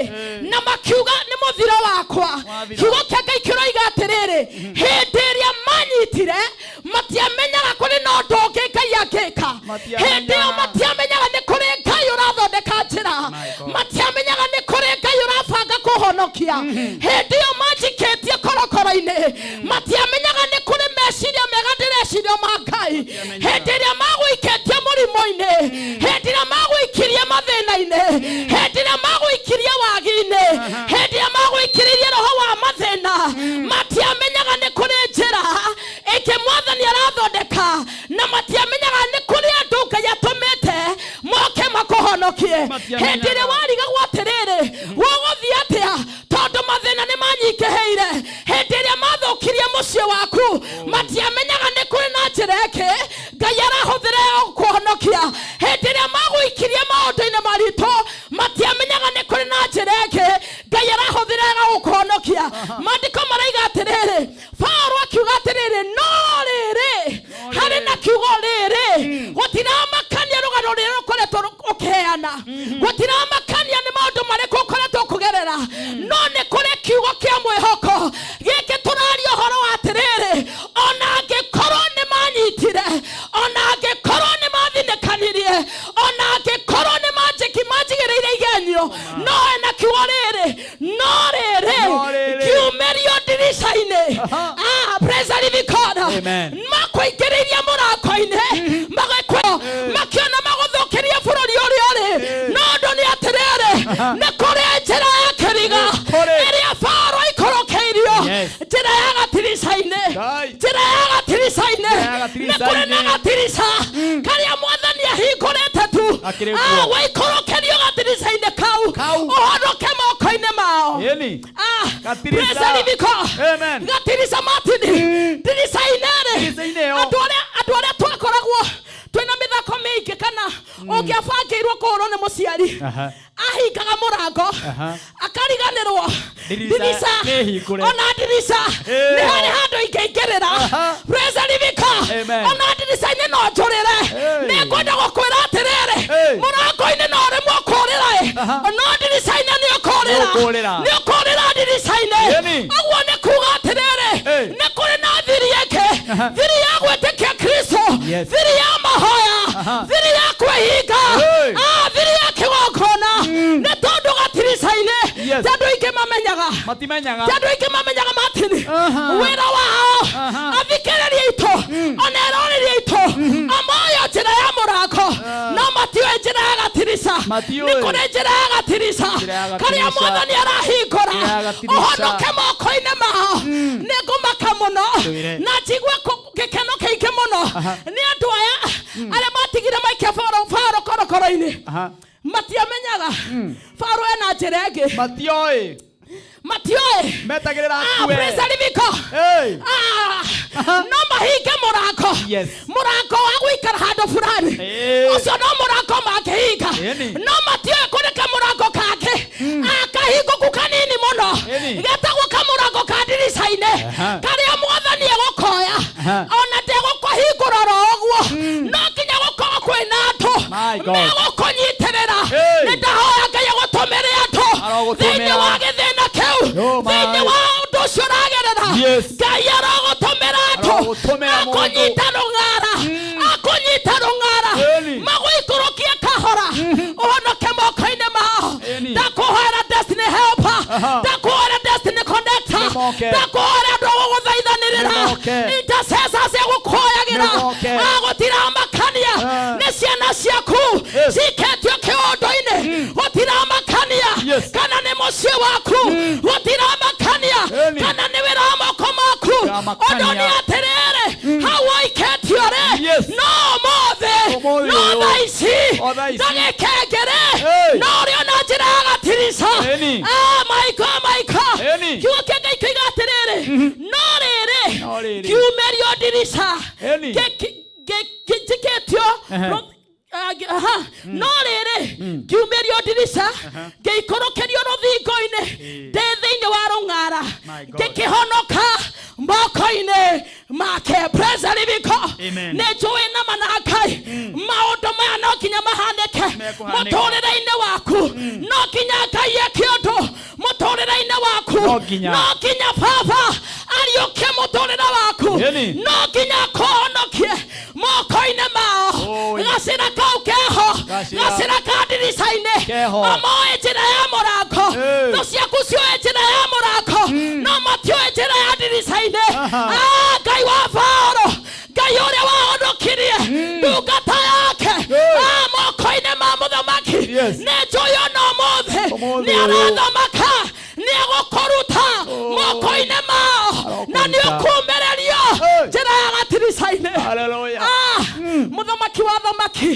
na makiuga nĩ mũthiro wakwa. Kiugo kĩa Ngai kĩroiga atĩrĩrĩ, hĩndĩ ĩrĩa manyitire matiamenyaga kũrĩ na ũndũ ũngĩ Ngai angĩka. Hĩndĩ ĩyo matiamenyaga nĩ kũrĩ Ngai ũrathondeka njĩra, matiamenyaga nĩ kũrĩ Ngai ũrabanga kũhonokia. Hĩndĩ ĩyo manjikĩtie korokoro-inĩ, matiamenyaga nĩ kũrĩ meciria mega ndĩreciria ma Ngai. Hĩndĩ ĩrĩa magũikĩtie mũrimũ-inĩ, hĩndĩ ĩrĩa magũikirie mathĩna-inĩ, hĩndĩ ĩrĩa magũikirie wagi-inĩ, hĩndĩ ĩrĩa magũikĩrĩirie roho wa mathĩna, matiamenyaga nĩ kũrĩ njĩra ĩngĩ Mwathani arathondeka, na matiamenyaga nĩ kũrĩ andũ Ngai atũmĩte moke makũhonokie. Hĩndĩ ĩrĩa warigagwo atĩrĩrĩ, gũgũthiĩ atĩa tondũ mathĩna nĩ manyingĩhĩire, hĩndĩ ĩrĩa mathũkirie mũciĩ waku, matiamenyaga nĩ kũrĩ na njĩra ĩngĩ Ngai arahũthĩra ya gũkũhonokia. Hĩndĩ ĩrĩa magũikirie maũndũ-inĩ maritũ, matiamenyaga nĩ kũrĩ na njĩra ĩngĩ Ngai arahũthĩra ya gũkũhonokia. Maandĩko maraiga atĩrĩrĩ, Paulo akiuga atĩrĩrĩ, no rĩrĩ, harĩ na kiugo rĩrĩ, gũtiramakania rũgano rũrĩa rũkoretwo ũkĩheana, gũtiramakania nĩ maũndũ marĩkũ ũkoretwo kũgerera, no nĩ kũrĩ kiugo kĩa mwĩhoko gĩkĩ tũraria ũhoro wa atĩrĩrĩ, ona angĩkorwo nĩ manyitire, ona angĩkorwo nĩ mathinĩkanirie, ona angĩkorwo nĩ manjĩki manjigĩrĩire igenyo, no ena kiugo rĩrĩ, no rĩrĩ, ngiumĩrio ndirica-inĩ. Ah, praise the living God. Makũingĩrĩirie mũrango-inĩ, magĩkũ makĩona magũthũkĩrie bũrũri ũrĩa ũrĩ, no ũndũ nĩ atĩrĩrĩ, nĩ kũrĩ njĩra ya kĩriga ĩrĩa Farao aikũrũkĩirio, njĩra ya gatirica-inĩ, njĩra ya gatirica-inĩ. Nĩ kũrĩ na gatirica karĩa Mwathani ahingũrĩte tu. Ah, waikũrũkĩrio gatirica-inĩ kau ũhonoke moko-inĩ mao. Ah, praise the living God. Gatirica, Martin, ndirica-inĩ rĩ, andũ arĩa andũ arĩa twakoragwo twĩna mĩthako mĩingĩ, kana ũngĩabangĩirwo kũhũrwo nĩ mũciari, ahingaga mũrango akariganĩrwo Ndirica ndirica nĩ hingũre. Ona ndirica nĩ harĩ handũ ingĩingĩrĩra. Praise the living God. Ona ndirica-inĩ no njũrĩre. Nĩ ngwenda gũkwĩra atĩrĩrĩ, mũrango-inĩ no ũremwo kũũrĩra ĩ, no ndirica-inĩ nĩ ũkũũrĩra. Nĩ ũkũũrĩra. Nĩ ũkũũrĩra ndirica-inĩ. Ũguo nĩ kuga atĩrĩrĩ, nĩ kũrĩ na thiri ĩngĩ, thiri ya gwĩtĩkia Kristo, thiri ya mahoya, thiri ya kwĩhinga, ah, thiri ya kĩgongona, nĩ tondũ gatirica-inĩ ti andũ aingĩ mamenyaga. Matimenyaga. Ti andũ aingĩ mamenyaga, Martin. Wĩra wao, athikĩrĩria aitũ ona eroreri aitũ, amoyo njĩra ya mũrango no matioĩ njĩra ya gatirica. Nĩ kũrĩ njĩra ya gatirica karĩa Mwathani arahingũra ũhonoke moko-inĩ mao. Nĩ ngũmaka mũno na njigue gĩkeno kĩingĩ mũno nĩ andũ aya arĩa matigire maikia Faro korokoro-inĩ. Matiamenyaga Faro ena njĩra ĩngĩ. Matioĩ. Matioĩ. Metagĩrĩra Ah, akue. praise the living God. Ah, no mahinge mũrango, mũrango wa gũikara handũ fulani, ũcio no mũrango mangĩhinga, no matioĩ kũrĩ kamũrango kangĩ akahingũku kanini mũno getagwo kamũrango ka ndirica-inĩ karĩa Mwathani egũkoya, ona ndegũkũhingũra oro ũguo, no nginya gũkorwo kwĩna andũ God. megũkũnyitĩrĩra. Nĩ ndahoya Ngai agũtũmĩre andũ thĩinĩ wa gĩthĩna kĩu, thĩinĩ wa ũndũ ũcio ũragerera. Ngai arogũtũmĩra andũ akũnyita rũng'ara, akũnyita rũng'ara, magũikũrũkie kahora ũhonoke moko-inĩ mao. Ndakũhoera destiny helper, ndakũhoera destiny connector, ndakũhoera andũ agũgũthaithanĩrĩra, intercessors cia gũkũhoyagĩra. Gũtiramakania nĩ ciana ciaku ciketio kĩũndũ-inĩ, gũtiramakania kana nĩ mũciĩ waku, gũtiramakania kana nĩ wĩra wa moko maku, ũndũ nĩ atĩrĩrĩ, hau waiketio rĩ, no ũmũthĩ, no thaa ici, ndagĩka ĩngĩ rĩ, no ũrĩ ona njĩra ya gatirica. Ah, my God, my God. Kiugo kĩa Ngai kĩiga atĩrĩrĩ, no rĩrĩ, ngiumĩrio ndirica. Njikĩtio aha. No rĩrĩ, ngiumĩrio ndirica, ngĩikũrũkĩrio rũthingo-inĩ ndĩ thĩinĩ wa rũng'ara, My God. ngĩkĩhonoka moko-inĩ make. Praise the living God. Amen. Nĩ njũĩ na mana Ngai, maũndũ maya no nginya mahanĩke Mekũhanĩka. mũtũrĩre-inĩ waku. No nginya Ngai eke ũndũ mũtũrĩre-inĩ waku. No nginya. No nginya Baba ariũkie mũtũrĩre waku. Ĩni. No nginya akũhonokie moko-inĩ mao. Oi. Gacĩra kau keho. Gacĩra. Gacĩra ka ndirica-inĩ. Keho. O moĩ njĩra ya mũrango. Ĩ. Thũ ciaku cioĩ njĩra ya mũrango, no matiũĩ njĩra ya ndirica-inĩ. Aha. Ah, Ngai wa Paũlũ, Ngai ũrĩa wahonokirie ndungata yake ah, moko-inĩ ma mũthamaki, nĩ njũĩ ona ũmũthĩ Ũmũthĩ nĩ ũyũ. arathamaka, nĩ egũkũruta moko-inĩ mao na nĩ ũkumĩrĩrio njĩra ya gatirica-inĩ. Hallelujah. Ah, mũthamaki wa thamaki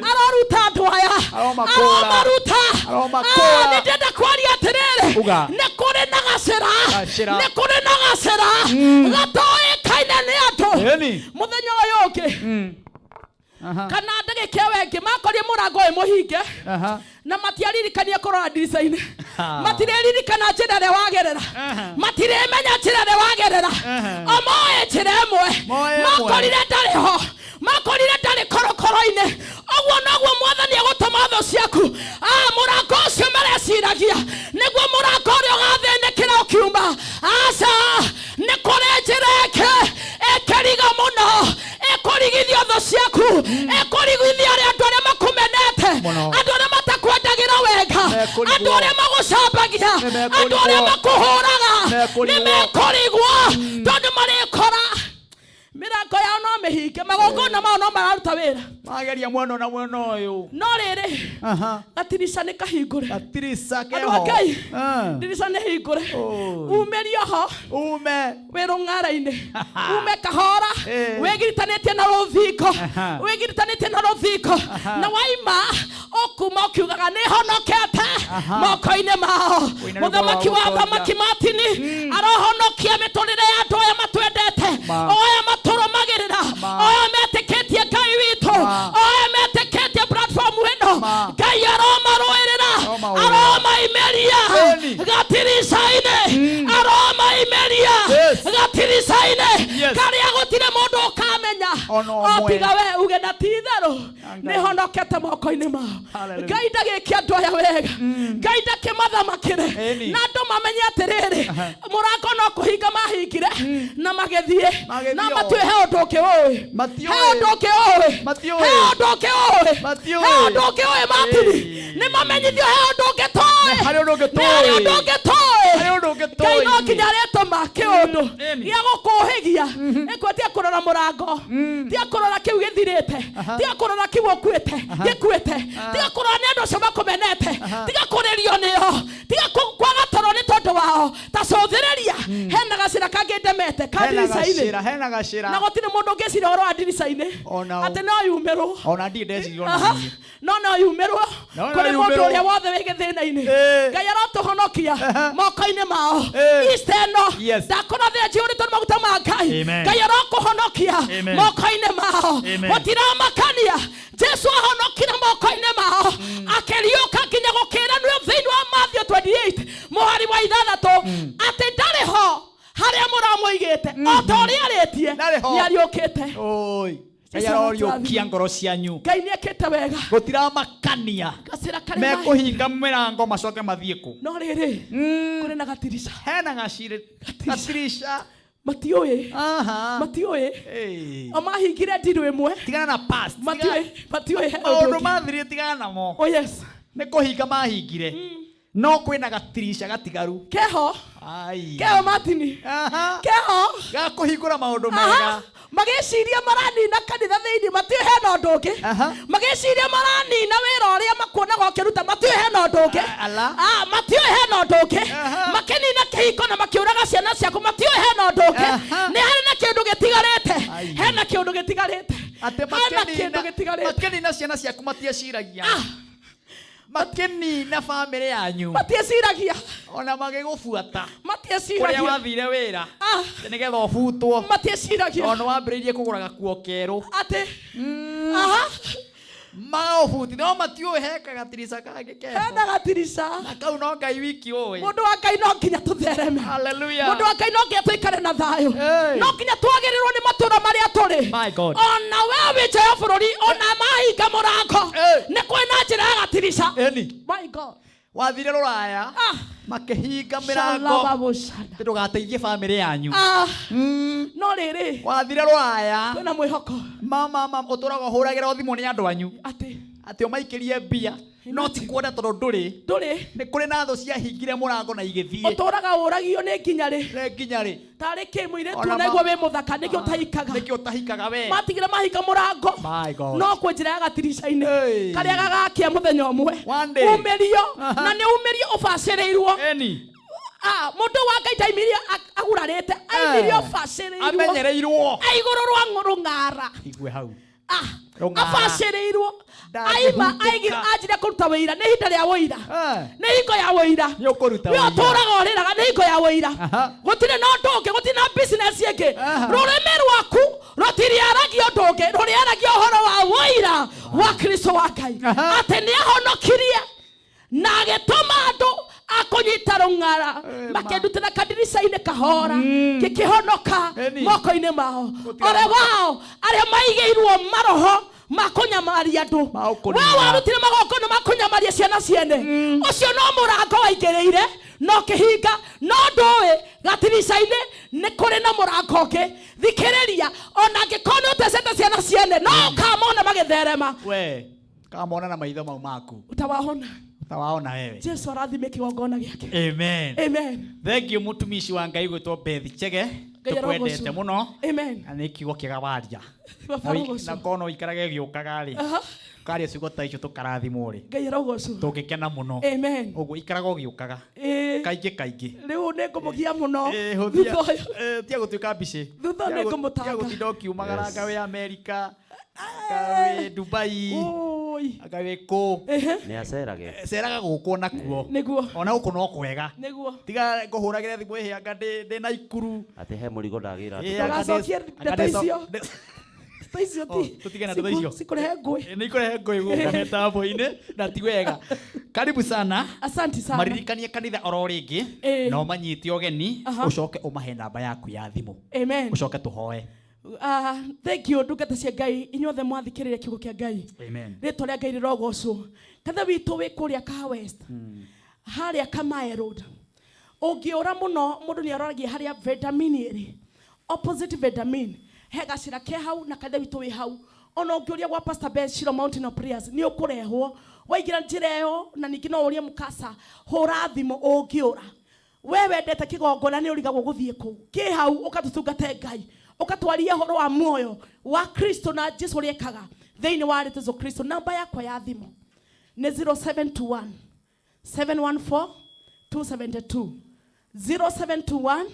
aroruta andũ aya. Aromakũũra. Aromaruta. Aromakũũra. Ah, nĩ ndĩrenda kwaria atĩrĩrĩ, Uga. nĩ kũrĩ na gacĩra. Gacĩra. Nĩ kũrĩ na gacĩra gatoĩkaine nĩ andũ. Ĩni. Mũthenya ũyũ ũngĩ kana ndagĩka ĩyo ĩngĩ makorire mũrango wĩ mũhinge Aha. na matiaririkania kũrora ndirica-inĩ, matirĩririkana njĩra ĩrĩa wagerera, matirĩmenya njĩra ĩrĩa wagerera. O moĩ njĩra ĩmwe. Moĩ ĩmwe. Makorire ndarĩ ho, makorire ndarĩ korokoro-inĩ. Ũguo noguo Mwathani egũtũma thũ ciaku. Ah, mũrango ũcio mareciragia nĩguo mũrango ũrĩa ũgathĩnĩkĩra ũkiuma. Aca, nĩ kũrĩ njĩra ĩngĩ ĩkĩriga mũno, ĩkũrigithia thũ ciaku, ĩkũrigithia arĩa andũ arĩa makũmenete, Mũno. andũ arĩa matakwendagĩra wega, Mekũrigwo. andũ arĩa magũcambagia, Nĩmekũrigwo. andũ arĩa makũhũraga. Mekũrigwo. Nĩmekũrigwo tondũ marĩkora mĩrango yao no mĩhinge, magongona mao no mararuta wĩra. Mageria mwena na mwena ũyũ. No rĩrĩ, Aha. gatirica nĩ kahingũre. Gatirica Andũ a keho. Ngai, Ah. ndirica nĩ hingũre. Oi. Umĩrio ho Ume. wĩ rũng'ara-inĩ, ume kahora, Eh. wĩgiritanĩtie na rũthingo, Aha. wĩgiritanĩtie na rũthingo, na waima ũkuma ũkiugaga nĩ honokete Aha. moko-inĩ mao. Ũina rwĩmbo Mũthamaki rwa wa gũtooria. thamaki Martini arohonokia mĩtũrĩre ya andũ aya matwendete, Ma. o aya matũrũmagĩrĩra, Ma. o aya metĩkĩtie Ngai witũ, Ma. o aya metĩkĩtie platform ĩno. Ma. Ngai aromarũĩrĩra. Aromarũĩrĩra. Aromaimĩria Ĩni. gatirica-inĩ, aromaimĩria Yes. gatirica-inĩ Yes. karĩa gũtirĩ mũndũ ũkamenya Ona o ũmwe. tiga we uge na ti itherũ Ngai. nĩ honokete moko-inĩ mao. Hallelujah. Ngai ndagĩke andũ aya wega, Ngai ndakĩmathamakĩre Ĩni. na andũ mamenye atĩrĩrĩ, mũrango no kũhinga mahingire na magĩthiĩ. Magĩthiĩ Na o. matiũĩ he ũndũ ũngĩ ũĩ. Matiũĩ. He ũndũ ũngĩ ũĩ. Matiũĩ. He ũndũ ũngĩ ũĩ. Matiũĩ. He ũndũ ũngĩ ũĩ Martini. Ĩĩ. Nĩ mamenyithio he ũndũ ũngĩ tũĩ. Nĩ harĩ ũndũ ũngĩ Nĩ harĩ tũĩ. ũndũ ũngĩ tũĩ. Harĩ ũndũ ũngĩ tũĩ Ngai no ithuĩ. nginya arĩtũma kĩũndũ Ĩni. gĩa gũkũhĩgia ĩkwe tiga kũrora mũrango, tiga kũrora kĩu gĩthirĩte, tiga kũrora kĩu ũkuĩte gĩkuĩte, tiga kũrora nĩ andũ acio makũmenete, tiga kũrĩrio nĩo, tiga kwaga toro nĩ tondũ wao. Ta cũthĩrĩria, hena gacĩra kangĩ ndemete ka Hena ndirica-inĩ. gacĩra, hena gacĩra. Na gũtirĩ mũndũ ũngĩciria ũhoro wa ndirica-inĩ Ona atĩ no yumĩrwo. Ona ndirĩ ndeciria ona Aha. niĩ. No no yumĩrwo No no kũrĩ mũndũ yumĩrwo. ũrĩa wothe wĩ gĩthĩna-inĩ. Ĩĩ. Ngai arotũhonokia moko-inĩ mao. Ĩĩ. Easter ĩno Yes. ndakũrathĩra njihũrĩtwo nĩ maguta ma Ngai. Amen. Ngai arokũhonokia Amen. moko-inĩ mao. Amen. Gũtiramakania Jesu ahonokire moko-inĩ mao, akĩriũka nginya gũkĩranio thĩinĩ wa Matthew 28 mũhari wa 6 atĩ ndarĩ ho harĩa mũramũigĩte, o ta ũrĩa arĩtie Ndarĩ ho. nĩ ariũkĩte. Oi. Ngai Jesu aroriũkia ngoro cianyu. Ngai nĩ ekĩte wega. Gũtiramakania. Gacĩra karĩ maĩ. Mekũhinga mĩrango macoke mathiĩ kũ? No rĩrĩ, kũrĩ na gatirica. Hena gacĩra. Gatirica. Matiũĩ. Aha. Matiũĩ. Ĩĩ. O mahingire ndirũ ĩmwe. Tigana na past. Matiũĩ. Matiũĩ he ũndũ Maũndũ ũngĩ. mathirire tigana namo. Oh yes. Nĩ kũhinga mahingire. No kwĩna gatirica gatigaru. Keho. Ai. Keho Martini. Aha. Keho. Gakũhingũra maũndũ Aha. mega. Magĩciria maranina kanitha thĩinĩ, matiũĩ hena ũndũ ũngĩ. Magĩciria maranina wĩra ũrĩa makuonaga ũkĩruta, matiũĩ hena ũndũ ũngĩ. Ala. Ah, matiũĩ hena ũndũ ũngĩ. Makĩnina kĩhiko na makĩũraga ciana ciaku, matiũĩ hena ũndũ ũngĩ. Nĩ harĩ na kĩndũ gĩtigarĩte. Hena kĩndũ gĩtigarĩte. Atĩ Hena kĩndũ makĩnina gĩtigarĩte. makĩnina ciana ciaku matieciragia. Makĩnina bamĩrĩ yanyu. Matieciragia. Ona magĩgũbuata kũrĩa Matieciragia. Wathire wĩra nĩgetha ũbutwo. Matieciragia. Tondũ wambĩrĩirie kũgũra gakuo kerũ. Atĩ aha. Magaũbuti no matiũĩ he kagatirica kangĩ keho. Hena gatirica. Na kau no Ngai wiki ũĩ. Mũndũ wa Ngai, no nginya tũthereme. Hallelujah. Mũndũ wa Ngai, no nginya tũikare na thayũ, no nginya twagĩrĩrwo nĩ matũra marĩa tũrĩ. My God. Ona we wĩ nja ya bũrũri, ona mahinga mũrango, nĩ kwĩ na njĩra ya gatirica. Eni. My God. Wathire rũraya, makĩhinga mĩrango Shalababosha. Atĩ ndũgateithie bamĩrĩ yanyu. Ah, no rĩrĩ, Wathire rũraya, kwĩna mwĩhoko. Mama mama, ũtũraga ũhũragĩra thimũ nĩ andũ anyu atĩ atĩ ũmaikĩrie mbia, no ti kuona tondũ ndũrĩ. Ndũrĩ. Nĩ kũrĩ na thũ ciahingire mũrango na igĩthiĩ. Ũtũraga ũragio nĩ nginya rĩ? Nĩ nginya rĩ? Tarĩ kĩ mũirĩtu Ona naigua wĩ mũthaka, nĩkĩo ũtahikaga? Nĩkĩo ũtahikaga we? Matigire mahinga mũrango. My God. No kwĩ njĩra ya gatirica-inĩ karĩa gagakia mũthenya ũmwe. One day. Umĩrio na nĩ umĩrio ũbacĩrĩirwo. Eni. Ah, mũndũ wa Ngai ndaimirie agurarĩte, aimirie ũbacĩrĩirwo. Amenyereirwo. Aigũrũ rwa rũng'ara. Igue hau. Ah, Rũng'ara. Abacĩrĩirwo aima. Ndangĩhutĩka. Aigire anjire kũruta wĩira. Nĩ ihinda rĩa wũira, nĩ hingo ya wũira. Nĩ ũkũruta We wũira. ũtũraga ũrĩraga, nĩ hingo ya wũira. Gũtirĩ na ũndũ ũngĩ, gũtirĩ na business ĩngĩ. Rũrĩmĩ rwaku rũtiriaragia ũndũ ũngĩ, rũrĩaragia ũhoro wa wũira wa Kristo wa Ngai, atĩ nĩ ahonokirie na agĩtũma andũ akũnyita rũng'ara, makĩndutĩra kadirica-inĩ kahora, ngĩkĩhonoka moko-inĩ mao ore wao arĩa maigĩirwo maroho ma kũnyamaria andũ. We warutire magongona ma kũnyamaria ciana ciene, ũcio no mũrango waingĩrĩire no kĩhinga, no ndũĩ gatirica-inĩ nĩ kũrĩ na mũrango ũngĩ. Thikĩrĩria, ona angĩkorwo nĩ ũtecete ciana ciene, no ũkamona magĩtherema. We kamona na maitho mau maku. Utawahona. Utawaona wewe. Jesu arathime kĩgongona gĩake. Amen. Amen. Thank you, mutumishi wa Ngai gwĩtwo Beth Chege. Ngai Tũkwendete arogocwo. mũno. Amen. Na nĩ kiugo kĩega waria. Baba Na arogocwo. Na korwo no ũikarage ũgĩũkaga rĩ, ũkaria ciugo ta icio tũkarathimwo rĩ, Ngai arogocwo. Tũngĩkena mũno. Amen. Ũguo ikaraga ũgĩũkaga Ĩĩ. kaingĩ kaingĩ. Rĩu nĩ ngũmũgia mũno. Hũthia. Thutha ũyũ. Tiga gũtuĩka mbicĩ. Thutha ũyũ nĩ ngũmũtanga. Tiga gũtinda ũkiumagara anga wĩ Amerika, anga wĩ Dubai, anga wĩ kũ. Nĩ acerage. Ceraga gũkũ onakuo. Nĩguo. Ona gũkũ no kwega. Nĩguo. Tiga ngũhũragĩre thimũ ĩhĩ anga ndĩ Naikuru. Atĩ he mũrigo ndagĩra. Ĩ, anga ndĩ- Ndũgacokie anga ndeto ndĩ- icio. Ndeto icio ti tũtige na ndeto icio. Cikũrehe ngũĩ. Nĩ ikũrehe ngũĩ gũkũ mĩtambo-inĩ na ti wega. Karibu sana. Asante sana. Maririkanie kanitha oro rĩngĩ Ĩ. na ũmanyite ũgeni. Aha. Ũcoke ũmahe namba yaku ya thimũ. Amen. Ũcoke tũhoe. Ah, thank you, ndungata cia Ngai inyuothe mwathikĩrĩria kiugo kĩa Ngai. Amen. Rĩtwa rĩa Ngai rĩrogocwo. Kanitha witũ wĩ kũrĩa Kaha West, harĩa Kamae Road. Ũngĩũra mũno, mũndũ nĩ aroragia harĩa Vitamin ĩrĩ, opposite Vitamin, he gacĩra ke hau na kanitha witũ wĩ hau. Ona ũngĩũria gwa Pastor Beth Shiro Mountain of Prayers, nĩ ũkũrehwo waingĩra njĩra ĩyo. Na ningĩ no ũrie mũkasa, hũra thimũ ũngĩũra. We wendete kĩgongona nĩ ũrigagwo gũthiĩ kũu, kĩ hau ũgatũtungate Ngai, ũgatwaria ũhoro wa muoyo wa Kristo na Jesu ũrĩa ekaga thĩinĩ wa Jesu Kristo. Namba yakwa ya thimũ nĩ 0721 714 272, 0721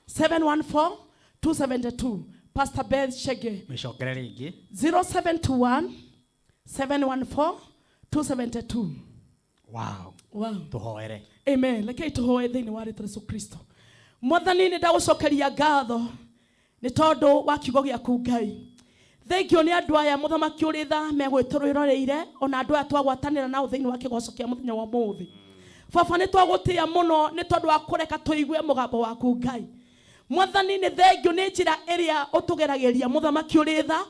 714 272, Pastor Beth Chege. Mĩcokere rĩngĩ. 0721 714 272. Wow. Wow. Tũhoere. Amen. Rekei tũhoe thĩinĩ wa rĩtwa Yesu Kristo. Mwathani, nĩ ndagũcokeria ngatho nĩ tondũ wa kiugo gĩaku Ngai. Thengiũ nĩ andũ aya, mũthamaki ũrĩ tha, megwĩtũrĩroreire, ona andũ aya twagwatanĩra nao thĩinĩ wa kĩgoco kĩa mũthenya wa ũmũthĩ. Baba, nĩ twagũtĩĩa mũno nĩ tondũ wa kũreka tũigue mũgambo waku Ngai. Mwathani, nĩ thengiũ nĩ njĩra ĩrĩa ũtũgeragĩria, mũthamaki ũrĩ tha,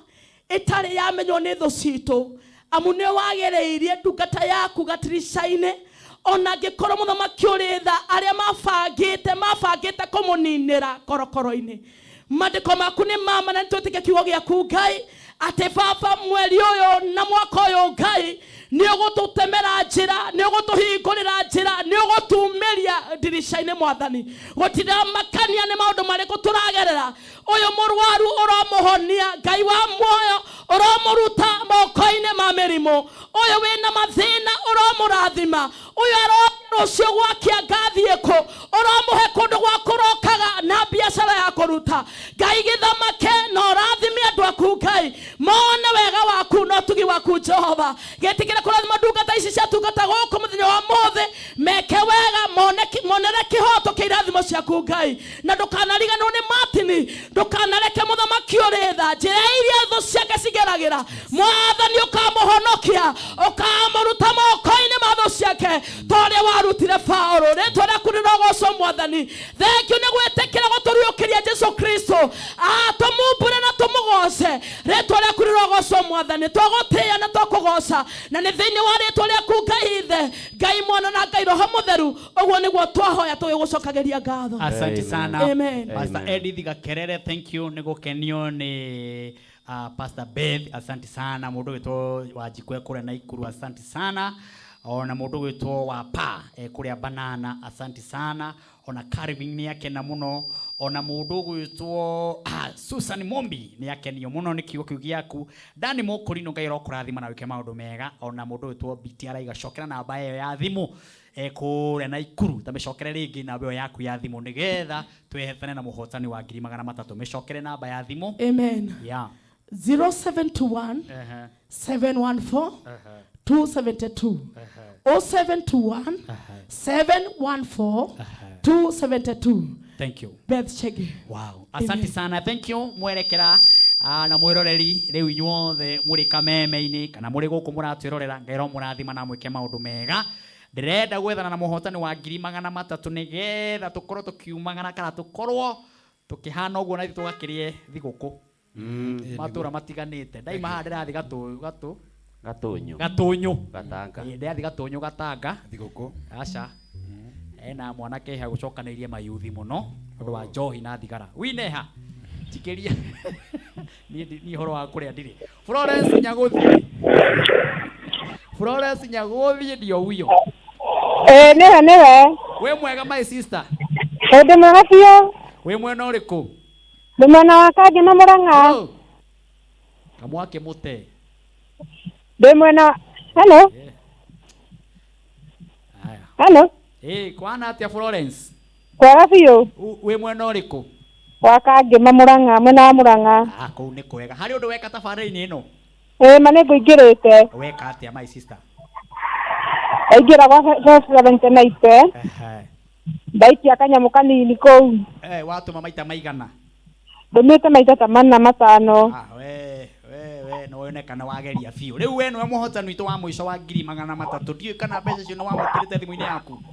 ĩtarĩ yamenywo nĩ thũ citũ, amu nĩ wagereirie ndungata yaku gatirica-inĩ, ona angĩkorwo, mũthamaki ũrĩ tha, arĩa mabangĩte kũmũninĩra korokoro-inĩ. Mandĩko maku nĩ mama na nĩtwĩtĩkia kiugo gĩaku Ngai, atĩ baba, mweri ũyũ na mwaka ũyũ Ngai nĩ ũgũtũtemera njĩra, nĩ ũgũtũhingũrĩra njĩra, nĩ ũgũtumĩria ndirica-inĩ. Mwathani, gũtiramakania nĩ maũndũ marĩkũ tũragerera, ũyũ mũrwaru ũromũhonia, Ngai wa muoyo, ũromũruta moko-inĩ ma mĩrimũ, ũyũ wĩna mathĩna ũromũrathima, ũyũ aro rũciũ gwakia ngathiĩ kũ, ũromũhe kũndũ gwa kũrokaga na biacara ya kũruta. Ngai, gĩthamake na ũrathime andũ aku Ngai, mone wega waku na ũtugi waku. Jehova, gĩtĩkĩre kũrathima ndungata ici ciatungata gũkũ mũthenya wa mũthĩ, meke wega, monere rĩaku Ngai, na ndũkanariganĩrwo nĩ Martin, ndũkanareke mũthamaki ũrĩ tha njĩra iria thũ ciake cigeragĩra. Mwathani ũkamũhonokia, ũkamũruta moko-inĩ ma thũ ciake ta ũrĩa warutire Paũlũ. Rĩtwa rĩaku rĩrogocwo Mwathani. Thank you nĩ gwĩtĩkĩra gũtũriũkĩria Jesu Kristo, tũmumbũre na tũmũgoce. Rĩtwa rĩaku rĩrogocwo Mwathani, twagũtĩĩa na twakũgoca, na nĩ thĩinĩ wa rĩtwa rĩaku Ngai Ithe, Ngai Mwana na Ngai Roho Mũtheru, ũguo nĩguo twahoya tũgĩgũcokagĩria ngatho. Asante sana. Amen. Pastor Edith Gakerere, thank you nĩ gũkenio nĩ Pastor Beth, asante sana. Mũndũ wĩtwo Wanjikũ e kũrĩa Naikuru, asante sana. Ona mũndũ wĩtwo wa Pa e kũrĩa Banana, asante sana. Ona Calvin nĩ akena mũno. Ona mũndũ ũgwĩtwo Susan Mombi nĩ akenio mũno nĩ kiugo kĩu gĩaku. Dani Mũkũrinũ, Ngai arokũrathima na wĩke maũndũ mega. Ona mũndũ ũgwĩtwo Biti araiga cokera namba ĩyo ya thimũ kũrĩa Naikuru, ta mĩcokere rĩngĩ namba ĩyo yaku ya thimũ nĩgetha twĩhetane na mũhotani wa 300,000. Mĩcokere namba ya thimũ. Amen. Yeah. 0721 714 272. 0721 714 272. Thank you. Beth Chege. Wow. Asante sana. Thank you mwerekera na mwiroreri riu inyuothe muri kameme-inĩ kana muri gũkũ mũratwĩrorera, Ngai aromũrathima na mwĩke maũndũ mega. Ndĩrenda gwethana na mũhotani wa 300,000 nĩgetha tũkorwo tũkiumagara kana tũkorwo tũkĩhana ũguo na ithuĩ tũgakĩrĩe thigũkũ. Matũra matiganĩte. Ndaima haha ndĩrathiĩ gatũ Gatũnyũ. Gatũnyũ. Gatanga. Ĩ, ndĩrathiĩ Gatũnyũ Gatanga. Thigũkũ. Aca. Ena mwanake ha gũcokanĩirie mayuthi mũno ũndũ wa njohi na thigara. Wineha. Njikĩria. Niĩ ũhoro wa kũrĩa ndirĩ. Florence Nyagũthiĩ. Florence Nyagũthiĩ ndio huyo. Nĩwe nĩwe. Wĩ mwega my sister. Ndĩ mwega biũ. Wĩ mwena ũrĩkũ? Ndĩ mwena wa Kangema Mũrang'a. Kamwake mũte. Ndĩ mwena. Hello. Hello. Kwana atĩa Florence? Kwega biũ. Wĩ mwena ũrĩkũ? Wa Kangema Mũrang'a, mwena wa Mũrang'a. Kũu nĩ kwega. Harĩ ũndũ weka tabarĩra-inĩ ĩno? Ma nĩ ngũingĩrĩte. Weka atĩa my sister? Ndaingĩra gwa 790. Ndaikia kanyamũ kanini kũu. Watũma maita maigana? Ndũmĩte maita ta 4 5. We no wonekana wageria biũ. Rĩu we nĩwe mũhotani witũ wa mũico wa 300,000. Ndiũĩ kana mbeca icio nĩ wamũkĩrĩte thimũ-inĩ yaku.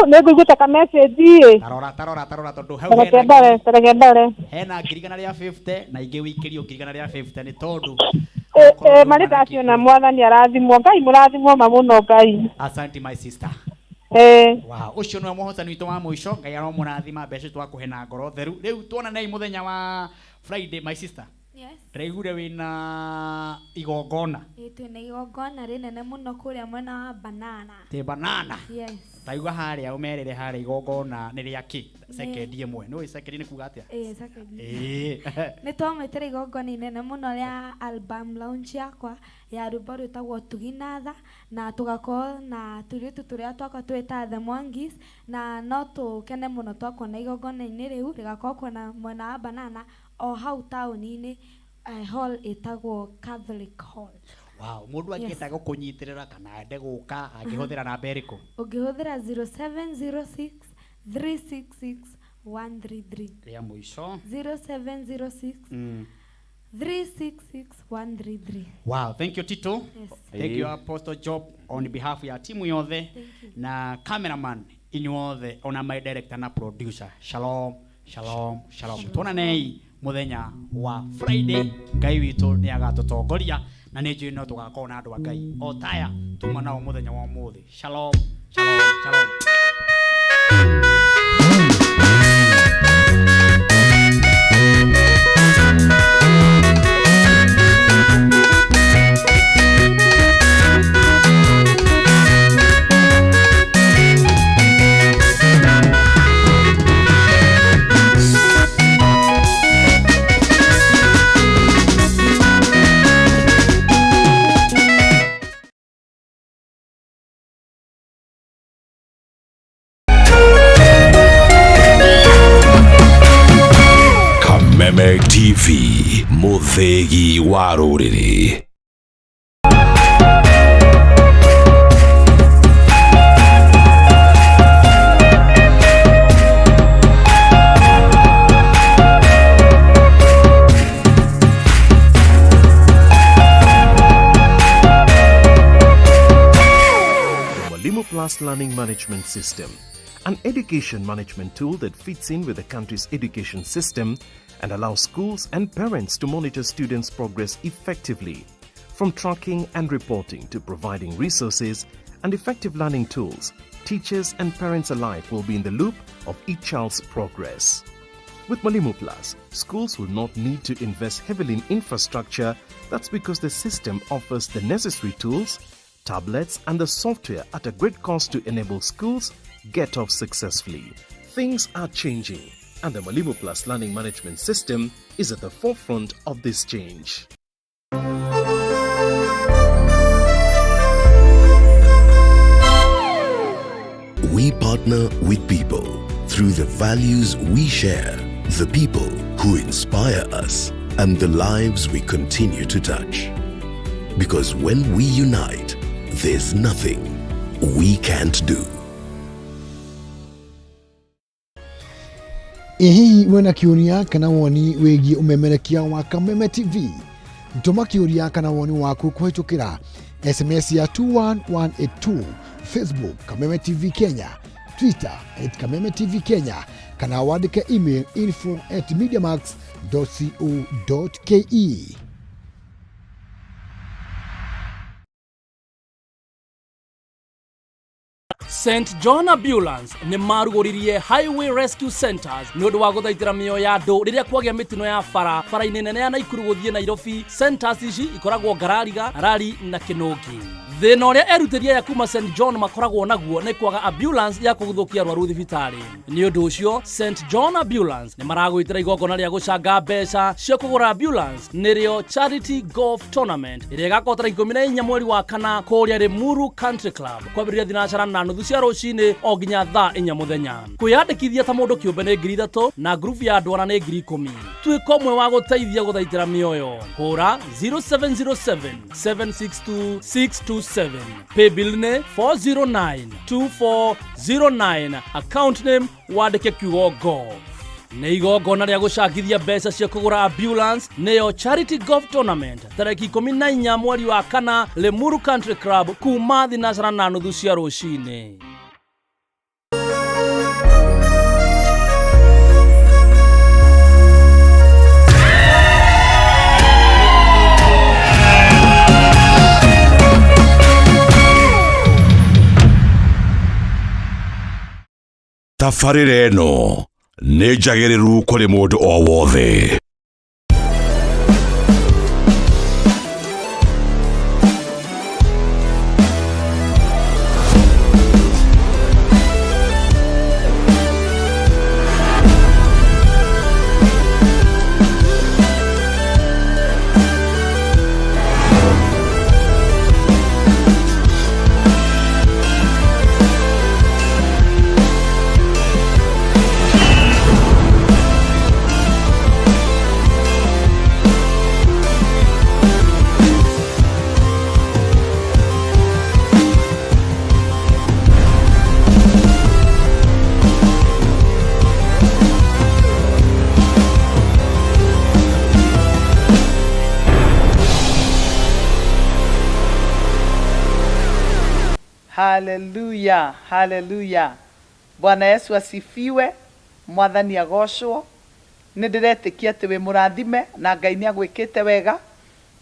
Nĩ ngũiguĩte ka message ĩ. Tarora, tarora, tarora, tondũ hau Reke ndore, reke ndore. hena 150,000 na ingĩ wĩikĩrio 150,000 nĩ tondũ Marĩ ndaciona Mwathani arathimwo. Ngai mũrathimwo ma mũno Ngai. Asante my sister. Wow, ũcio nĩwe mũhotani witũ wa mũico. Ngai aromũrathima mbeca twakũhe na ngoro theru. Rĩu tuonanei mũthenya wa Friday my sister. Yes. Ndĩraiguire wĩna igongona. Ĩ, twĩna igongona rĩnene mũno kũrĩa mwena wa Banana. Tĩ Banana. Yes. Taigua harĩa ũmerĩre harĩa igongona nĩ rĩa kĩ? Sekendi ĩmwe. Nĩũĩ sekendi nĩ kuga atĩa? Ĩ, sekendi. Ĩ. Nĩ twamwĩtĩra igongona inene mũno rĩa album launch yakwa ya rwĩmbo rwĩtagwo Tugi na Tha, na tũgakorwo na tũirĩtu tũrĩa twakwa twĩta The Mwangis, na no tũkene mũno twakuona igongona-inĩ rĩu rĩgakorwo kuona mwena wa Banana o hau taũni-inĩ, hall ĩtagwo Catholic Hall. Wow, mũndũ angĩenda gũkũnyitĩrĩra kana ende gũka angĩhũthĩra namba ĩrĩkũ? Ũngĩhũthĩra 0706 366 133. Rĩa mũico. 0706 366 133. Wow, thank you Tito. Yes. Thank you Apostle Job on behalf ya timu yothe na cameraman inyuothe ona my director na producer. Shalom, shalom, shalom. Tuonanei muthenya wa Friday. Ngai witũ nĩ agatũtongoria na nĩ njũĩ no tũgakorwo na andũ a Ngai o taya tuma nao mũthenya wa ũmũthĩ. Shalom, shalom, shalom. Kameme TV, mũthĩgi wa rũrĩrĩ. Mwalimu Plus Learning Management System, an education management tool that fits in with the country's education system and allows schools and parents to monitor students' progress effectively. From tracking and reporting to providing resources and effective learning tools, teachers and parents alike will be in the loop of each child's progress. With Mwalimu Plus, schools will not need to invest heavily in infrastructure. That's because the system offers the necessary tools, tablets, and the software at a great cost to enable schools get off successfully. Things are changing, and the Mwalimu Plus Learning Management System is at the forefront of this change. We partner with people through the values we share, the people who inspire us, and the lives we continue to touch. Because when we unite, there's nothing we can't do. Ĩ hihi wĩna kĩũria kana woni wĩgiĩ ũmemerekia wa Kameme TV? Tũma kĩũria kana woni waku kũhĩtũkĩra SMS ya 21182, Facebook Kameme TV Kenya, Twitter at Kameme TV Kenya, kana wandĩke email info at mediamax.co.ke. St John Ambulance nĩ marugũririe Highway Rescue Centers nĩ ũndũ wa gũthaitĩra mĩoyo ya andũ rĩrĩa kwagĩa mĩtino ya bara bara-inĩ nene ya Naikuru gũthiĩ Nairobi. Centers ici ikoragwo Ngarariga, Rari na Kĩnũngi. Thĩna ũrĩa erutĩri aya kuma St John makoragwo naguo nĩ kwaga ambulance ya kũguthũkia arwaru thibitarĩ. Nĩ ũndũ ũcio St John Ambulance nĩ maragwĩtĩra igongona rĩa gũcanga mbeca cia kũgũra ambulance, nĩrĩo Charity Golf Tournament ĩrĩa ĩgakorwo tarĩki 14 mweri wa kana kũrĩa Limuru Country Club kwambĩrĩria thinacara na nuthu cia rũcinĩ o nginya thaa 4 mũthenya. Kwĩyandĩkithia ta mũndũ kĩũmbe nĩ 3,000 na ngurubu ya andũ ana nĩ 10,000. Tuĩka ũmwe wa gũteithia gũthaitĩra mĩoyo. Hũra 0707 762 627. Paybill nĩ 409 2409, account name wandĩke kiugo golf. Nĩ igongona rĩa gũcangithia mbeca cia kũgũra ambulance, nĩyo Charity Golf Tournament tarĩki 14 mweri wa kana Limuru Country Club kuma thinacara na nuthu cia rũcinĩ. Tabarĩra ĩno nĩ njagĩrĩru kũrĩ mũndũ o wothe. Haleluya, haleluya. Bwana Yesu asifiwe, Mwathani agocwo. Nĩ ndĩretĩkia atĩ wĩ mũrathime na Ngai nĩ agwĩkĩte wega,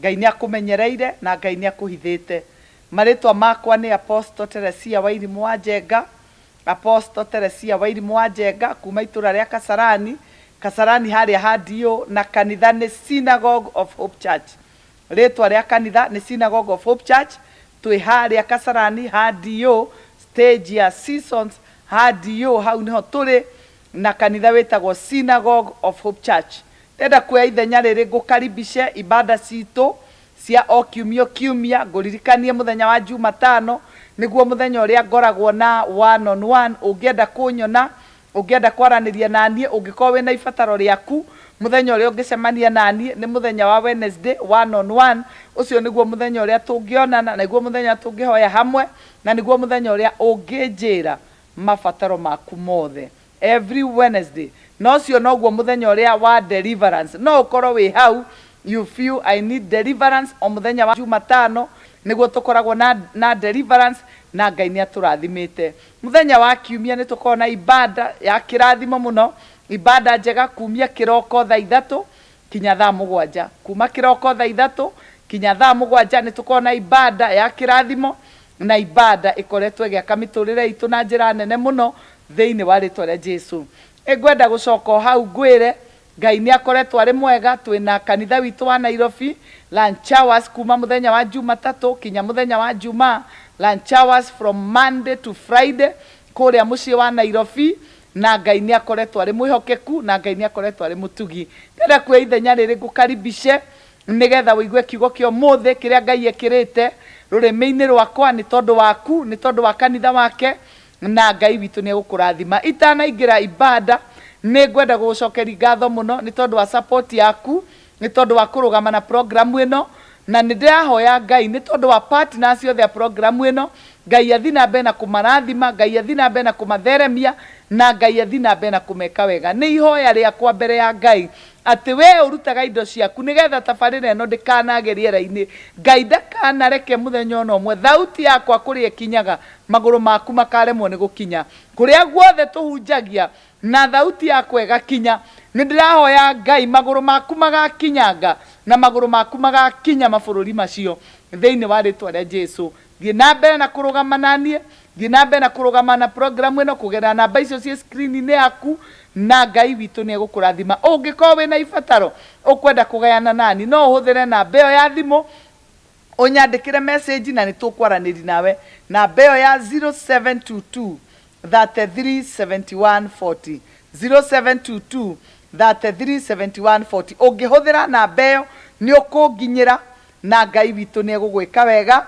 Ngai nĩ akũmenyereire na Ngai nĩ akũhithĩte. Marĩtwa makwa nĩ Apostle Teresia Wairimũ wa Njenga, Apostle Teresia Wairimũ wa Njenga kuma itũra rĩa Kasarani, Kasarani harĩa ha DO, na kanitha nĩ Synagogue of Hope Church. Rĩtwa rĩa kanitha nĩ Synagogue of Hope Church, twĩ harĩa Kasarani ha DO, stage ya Seasons ha DO, hau nĩho tũrĩ, na kanitha wĩtagwo Synagogue of Hope Church. Ndĩrenda kuoya ithenya rĩrĩ ngũkaribishe ibada citũ cia o kiumia o kiumia, ngũririkanie mũthenya wa Jumatano nĩguo mũthenya ũrĩa ngoragwo na one on one, ũngĩenda kũnyona, Ũngĩenda kwaranĩria na niĩ, ũngĩkorwo wĩna ibataro rĩaku, mũthenya ũrĩa ũngĩcemania na niĩ nĩ mũthenya wa Wednesday, one on one, ũcio nĩguo mũthenya ũrĩa tũngĩonana, na nĩguo mũthenya ũrĩa tũngĩhoya hamwe, na nĩguo mũthenya ũrĩa ũngĩnjĩra mabataro maku mothe. Every Wednesday. Na ũcio noguo mũthenya ũrĩa wa deliverance. No ũkorwo wĩ hau, you feel I need deliverance, o mũthenya wa Jumatano, Nĩguo tũkoragwo na, na deliverance na Ngai nĩ atũrathimĩte. Mũthenya wa kiumia nĩ tũkoragwo na ibada ya kĩrathimo mũno, ibada njega kumia kĩroko thaa ithatũ kinya thaa mũgwanja. Kuma kĩroko thaa ithatũ kinya thaa mũgwanja nĩ tũkoragwo na ibada ya kĩrathimo na ibada ĩkoretwo ĩgĩaka mĩtũrĩre itũ na njĩra nene mũno thĩinĩ wa rĩtwa rĩa Jesu. Nĩngwenda gũcoka o hau ngwĩre Ngai nĩ akoretwo arĩ mwega, twĩna kanitha witũ wa Nairobi, lunch hours kuma mũthenya wa Jumatatũ kinya mũthenya wa Jumaa, lunch hours from Monday to Friday, kũrĩa mũciĩ wa Nairobi, na Ngai nĩ akoretwo arĩ mwĩhokeku, na Ngai nĩ akoretwo arĩ mũtugi. Ndĩrenda kuoya ithenya rĩrĩ ngũkaribishe nĩgetha ũigue kiugo kĩa ũmũthĩ kĩrĩa Ngai ekĩrĩte rũrĩmĩ-inĩ rwakwa nĩ tondũ waku, nĩ tondũ wa kanitha wake, na Ngai witũ nĩ egũkũrathima. Itanaingĩra ibada, nĩ ngwenda gũgũcokeria ngatho mũno nĩ tondũ wa support yaku, nĩ tondũ wa kũrũgama na program ĩno, na nĩ ndĩrahoya Ngai nĩ tondũ wa partners othe a program ĩno, Ngai athiĩ na mbere na kũmarathima, Ngai athiĩ na mbere na kũmatheremia, na Ngai athiĩ na mbere na kũmeka wega. Nĩ ihoya rĩakwa mbere ya Ngai atĩ wee ũrutaga indo ciaku nĩgetha tabarĩra ĩno ndĩkanage rĩera-inĩ. Ngai ndakanareke mũthenya ona ũmwe thauti yakwa kũrĩa ĩkinyaga magũrũ maku makaremwo nĩ gũkinya. Kũrĩa guothe tũhunjagia na thauti yakwa ĩgakinya, nĩ ndĩrahoya Ngai magũrũ maku magakinyanga na magũrũ maku magakinya mabũrũri macio thĩinĩ wa rĩtwa rĩa Jesu. Thiĩ na mbere na kũrũgama na niĩ, thiĩ na mbere na kũrũgama na program ĩno kũgerera namba icio ciĩ screen-inĩ yaku, na Ngai witũ nĩ egũkũrathima. Ũngĩkorwo wĩna ibataro ũkwenda kũgayana nani, no ũhũthĩre namba ĩyo ya thimũ, ũnyandĩkĩre message na nĩ tũkwaranĩria nawe. Namba ĩyo ya 0722 33 71 40, 0722 33 71 40. Ũngĩhũthĩra namba ĩyo nĩ ũkũnginyĩra na Ngai witũ nĩ egũgwĩka wega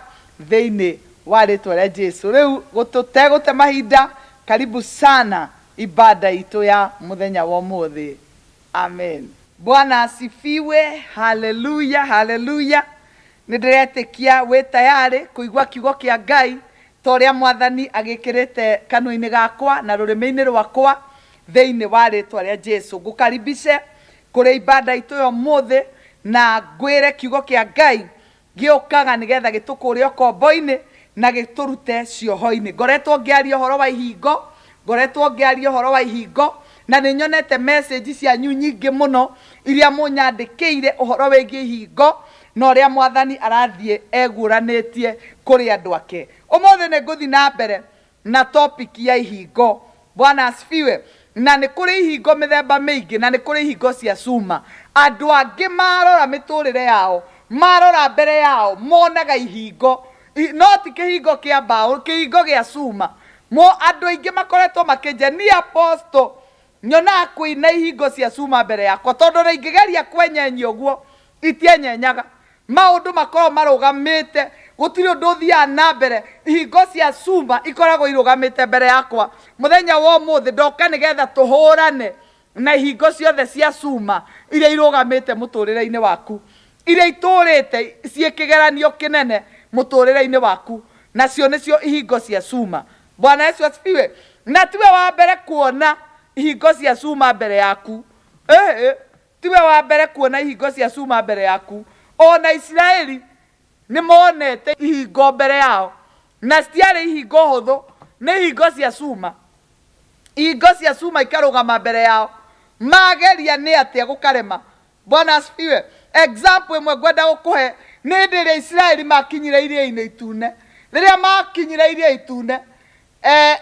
thĩinĩ wa rĩtwa rĩa Jesu. Rĩu tũtegũte mahinda, karibu sana ibada itũ ya mũthenya wa ũmũthĩ. Amen. Bwana asifiwe. Haleluya, haleluya. Nĩ ndĩretĩkia wĩ tayarĩ kũigua kiugo kĩa Ngai ta ũrĩa Mwathani agĩkĩrĩte kanua-inĩ gakwa na rũrĩmĩ-inĩ rwakwa thĩinĩ wa rĩtwa rĩa Jesu. Ngũkaribishe kũrĩ ibada itũ ya ũmũthĩ na ngwĩre kiugo kĩa Ngai gĩũkaga nĩgetha gĩtũkũre ũkombo-inĩ na gĩtũrute cioho-inĩ. Ngoretwo ngĩaria ũhoro wa ihingo, ngoretwo ngĩaria ũhoro wa ihingo, na nĩ nyonete message cianyu nyingĩ mũno iria mũnyandĩkĩire ũhoro wĩgiĩ ihingo na ũrĩa Mwathani arathiĩ eguũranĩtie kũrĩ andũ ake. Ũmũthĩ nĩ ngũthiĩ na mbere na topic ya ihingo. Bwana asifiwe. Na nĩ kũrĩ ihingo mĩthemba mĩingĩ, na nĩ kũrĩ ihingo cia cuma. Andũ angĩ marora mĩtũrĩre yao, marora mbere yao, monaga ihingo, no ti kĩhingo kĩa mbaũ, kĩhingo gĩa cuma. Mo andũ aingĩ makoretwo makĩnjĩra, niĩ apostle, nyonaga kwĩna ihingo cia cuma mbere yakwa, tondũ ona ingĩgeria kwenyenyia ũguo, itienyenyaga. Maũndũ makoragwo marũgamĩte, gũtirĩ ũndũ ũthiaga na mbere. Ihingo cia cuma ikoragwo irũgamĩte mbere yakwa. Mũthenya wa ũmũthĩ ndoka nĩgetha tũhũrane na ihingo ciothe cia cuma iria irũgamĩte mũtũrĩre-inĩ waku, iria itũrĩte ciĩ kĩgeranio kĩnene mũtũrĩre-inĩ waku, nacio nĩcio ihingo cia cuma. Bwana Yesu asifiwe. Na tiwe wa mbere kuona ihingo cia cuma mbere yaku. Ĩhĩ, tiwe wa mbere kuona ihingo cia cuma mbere yaku. O na Isiraeli nĩ monete ihingo mbere yao, na citiarĩ ihingo hũthũ, nĩ ihingo cia cuma. Ihingo cia cuma ikarũgama mbere yao, mageria nĩ atĩa gũkarema. Bwana asifiwe. Example ĩmwe ngwenda gũkũhe nĩ hĩndĩ ĩrĩa Isiraeli makinyire iria-inĩ itune. Rĩrĩa makinyire iria itune,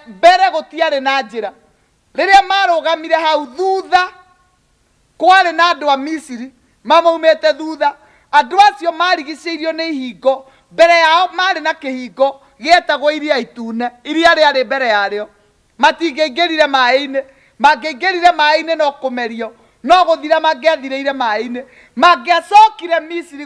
mbere gũtiarĩ na njĩra. Rĩrĩa marũgamire hau thutha, kwarĩ na andũ a Misiri mamaumĩte thutha. Andũ acio marigicĩirio nĩ ihingo. Mbere yao marĩ na kĩhingo gĩetagwo Iria Itune, iria rĩarĩ mbere yarĩo. Matingĩaingĩrire maĩ-inĩ. Mangĩaingĩrire maĩ-inĩ no kũmerio, no gũthira mangĩathirĩire maĩ-inĩ. Mangĩacokire Misiri.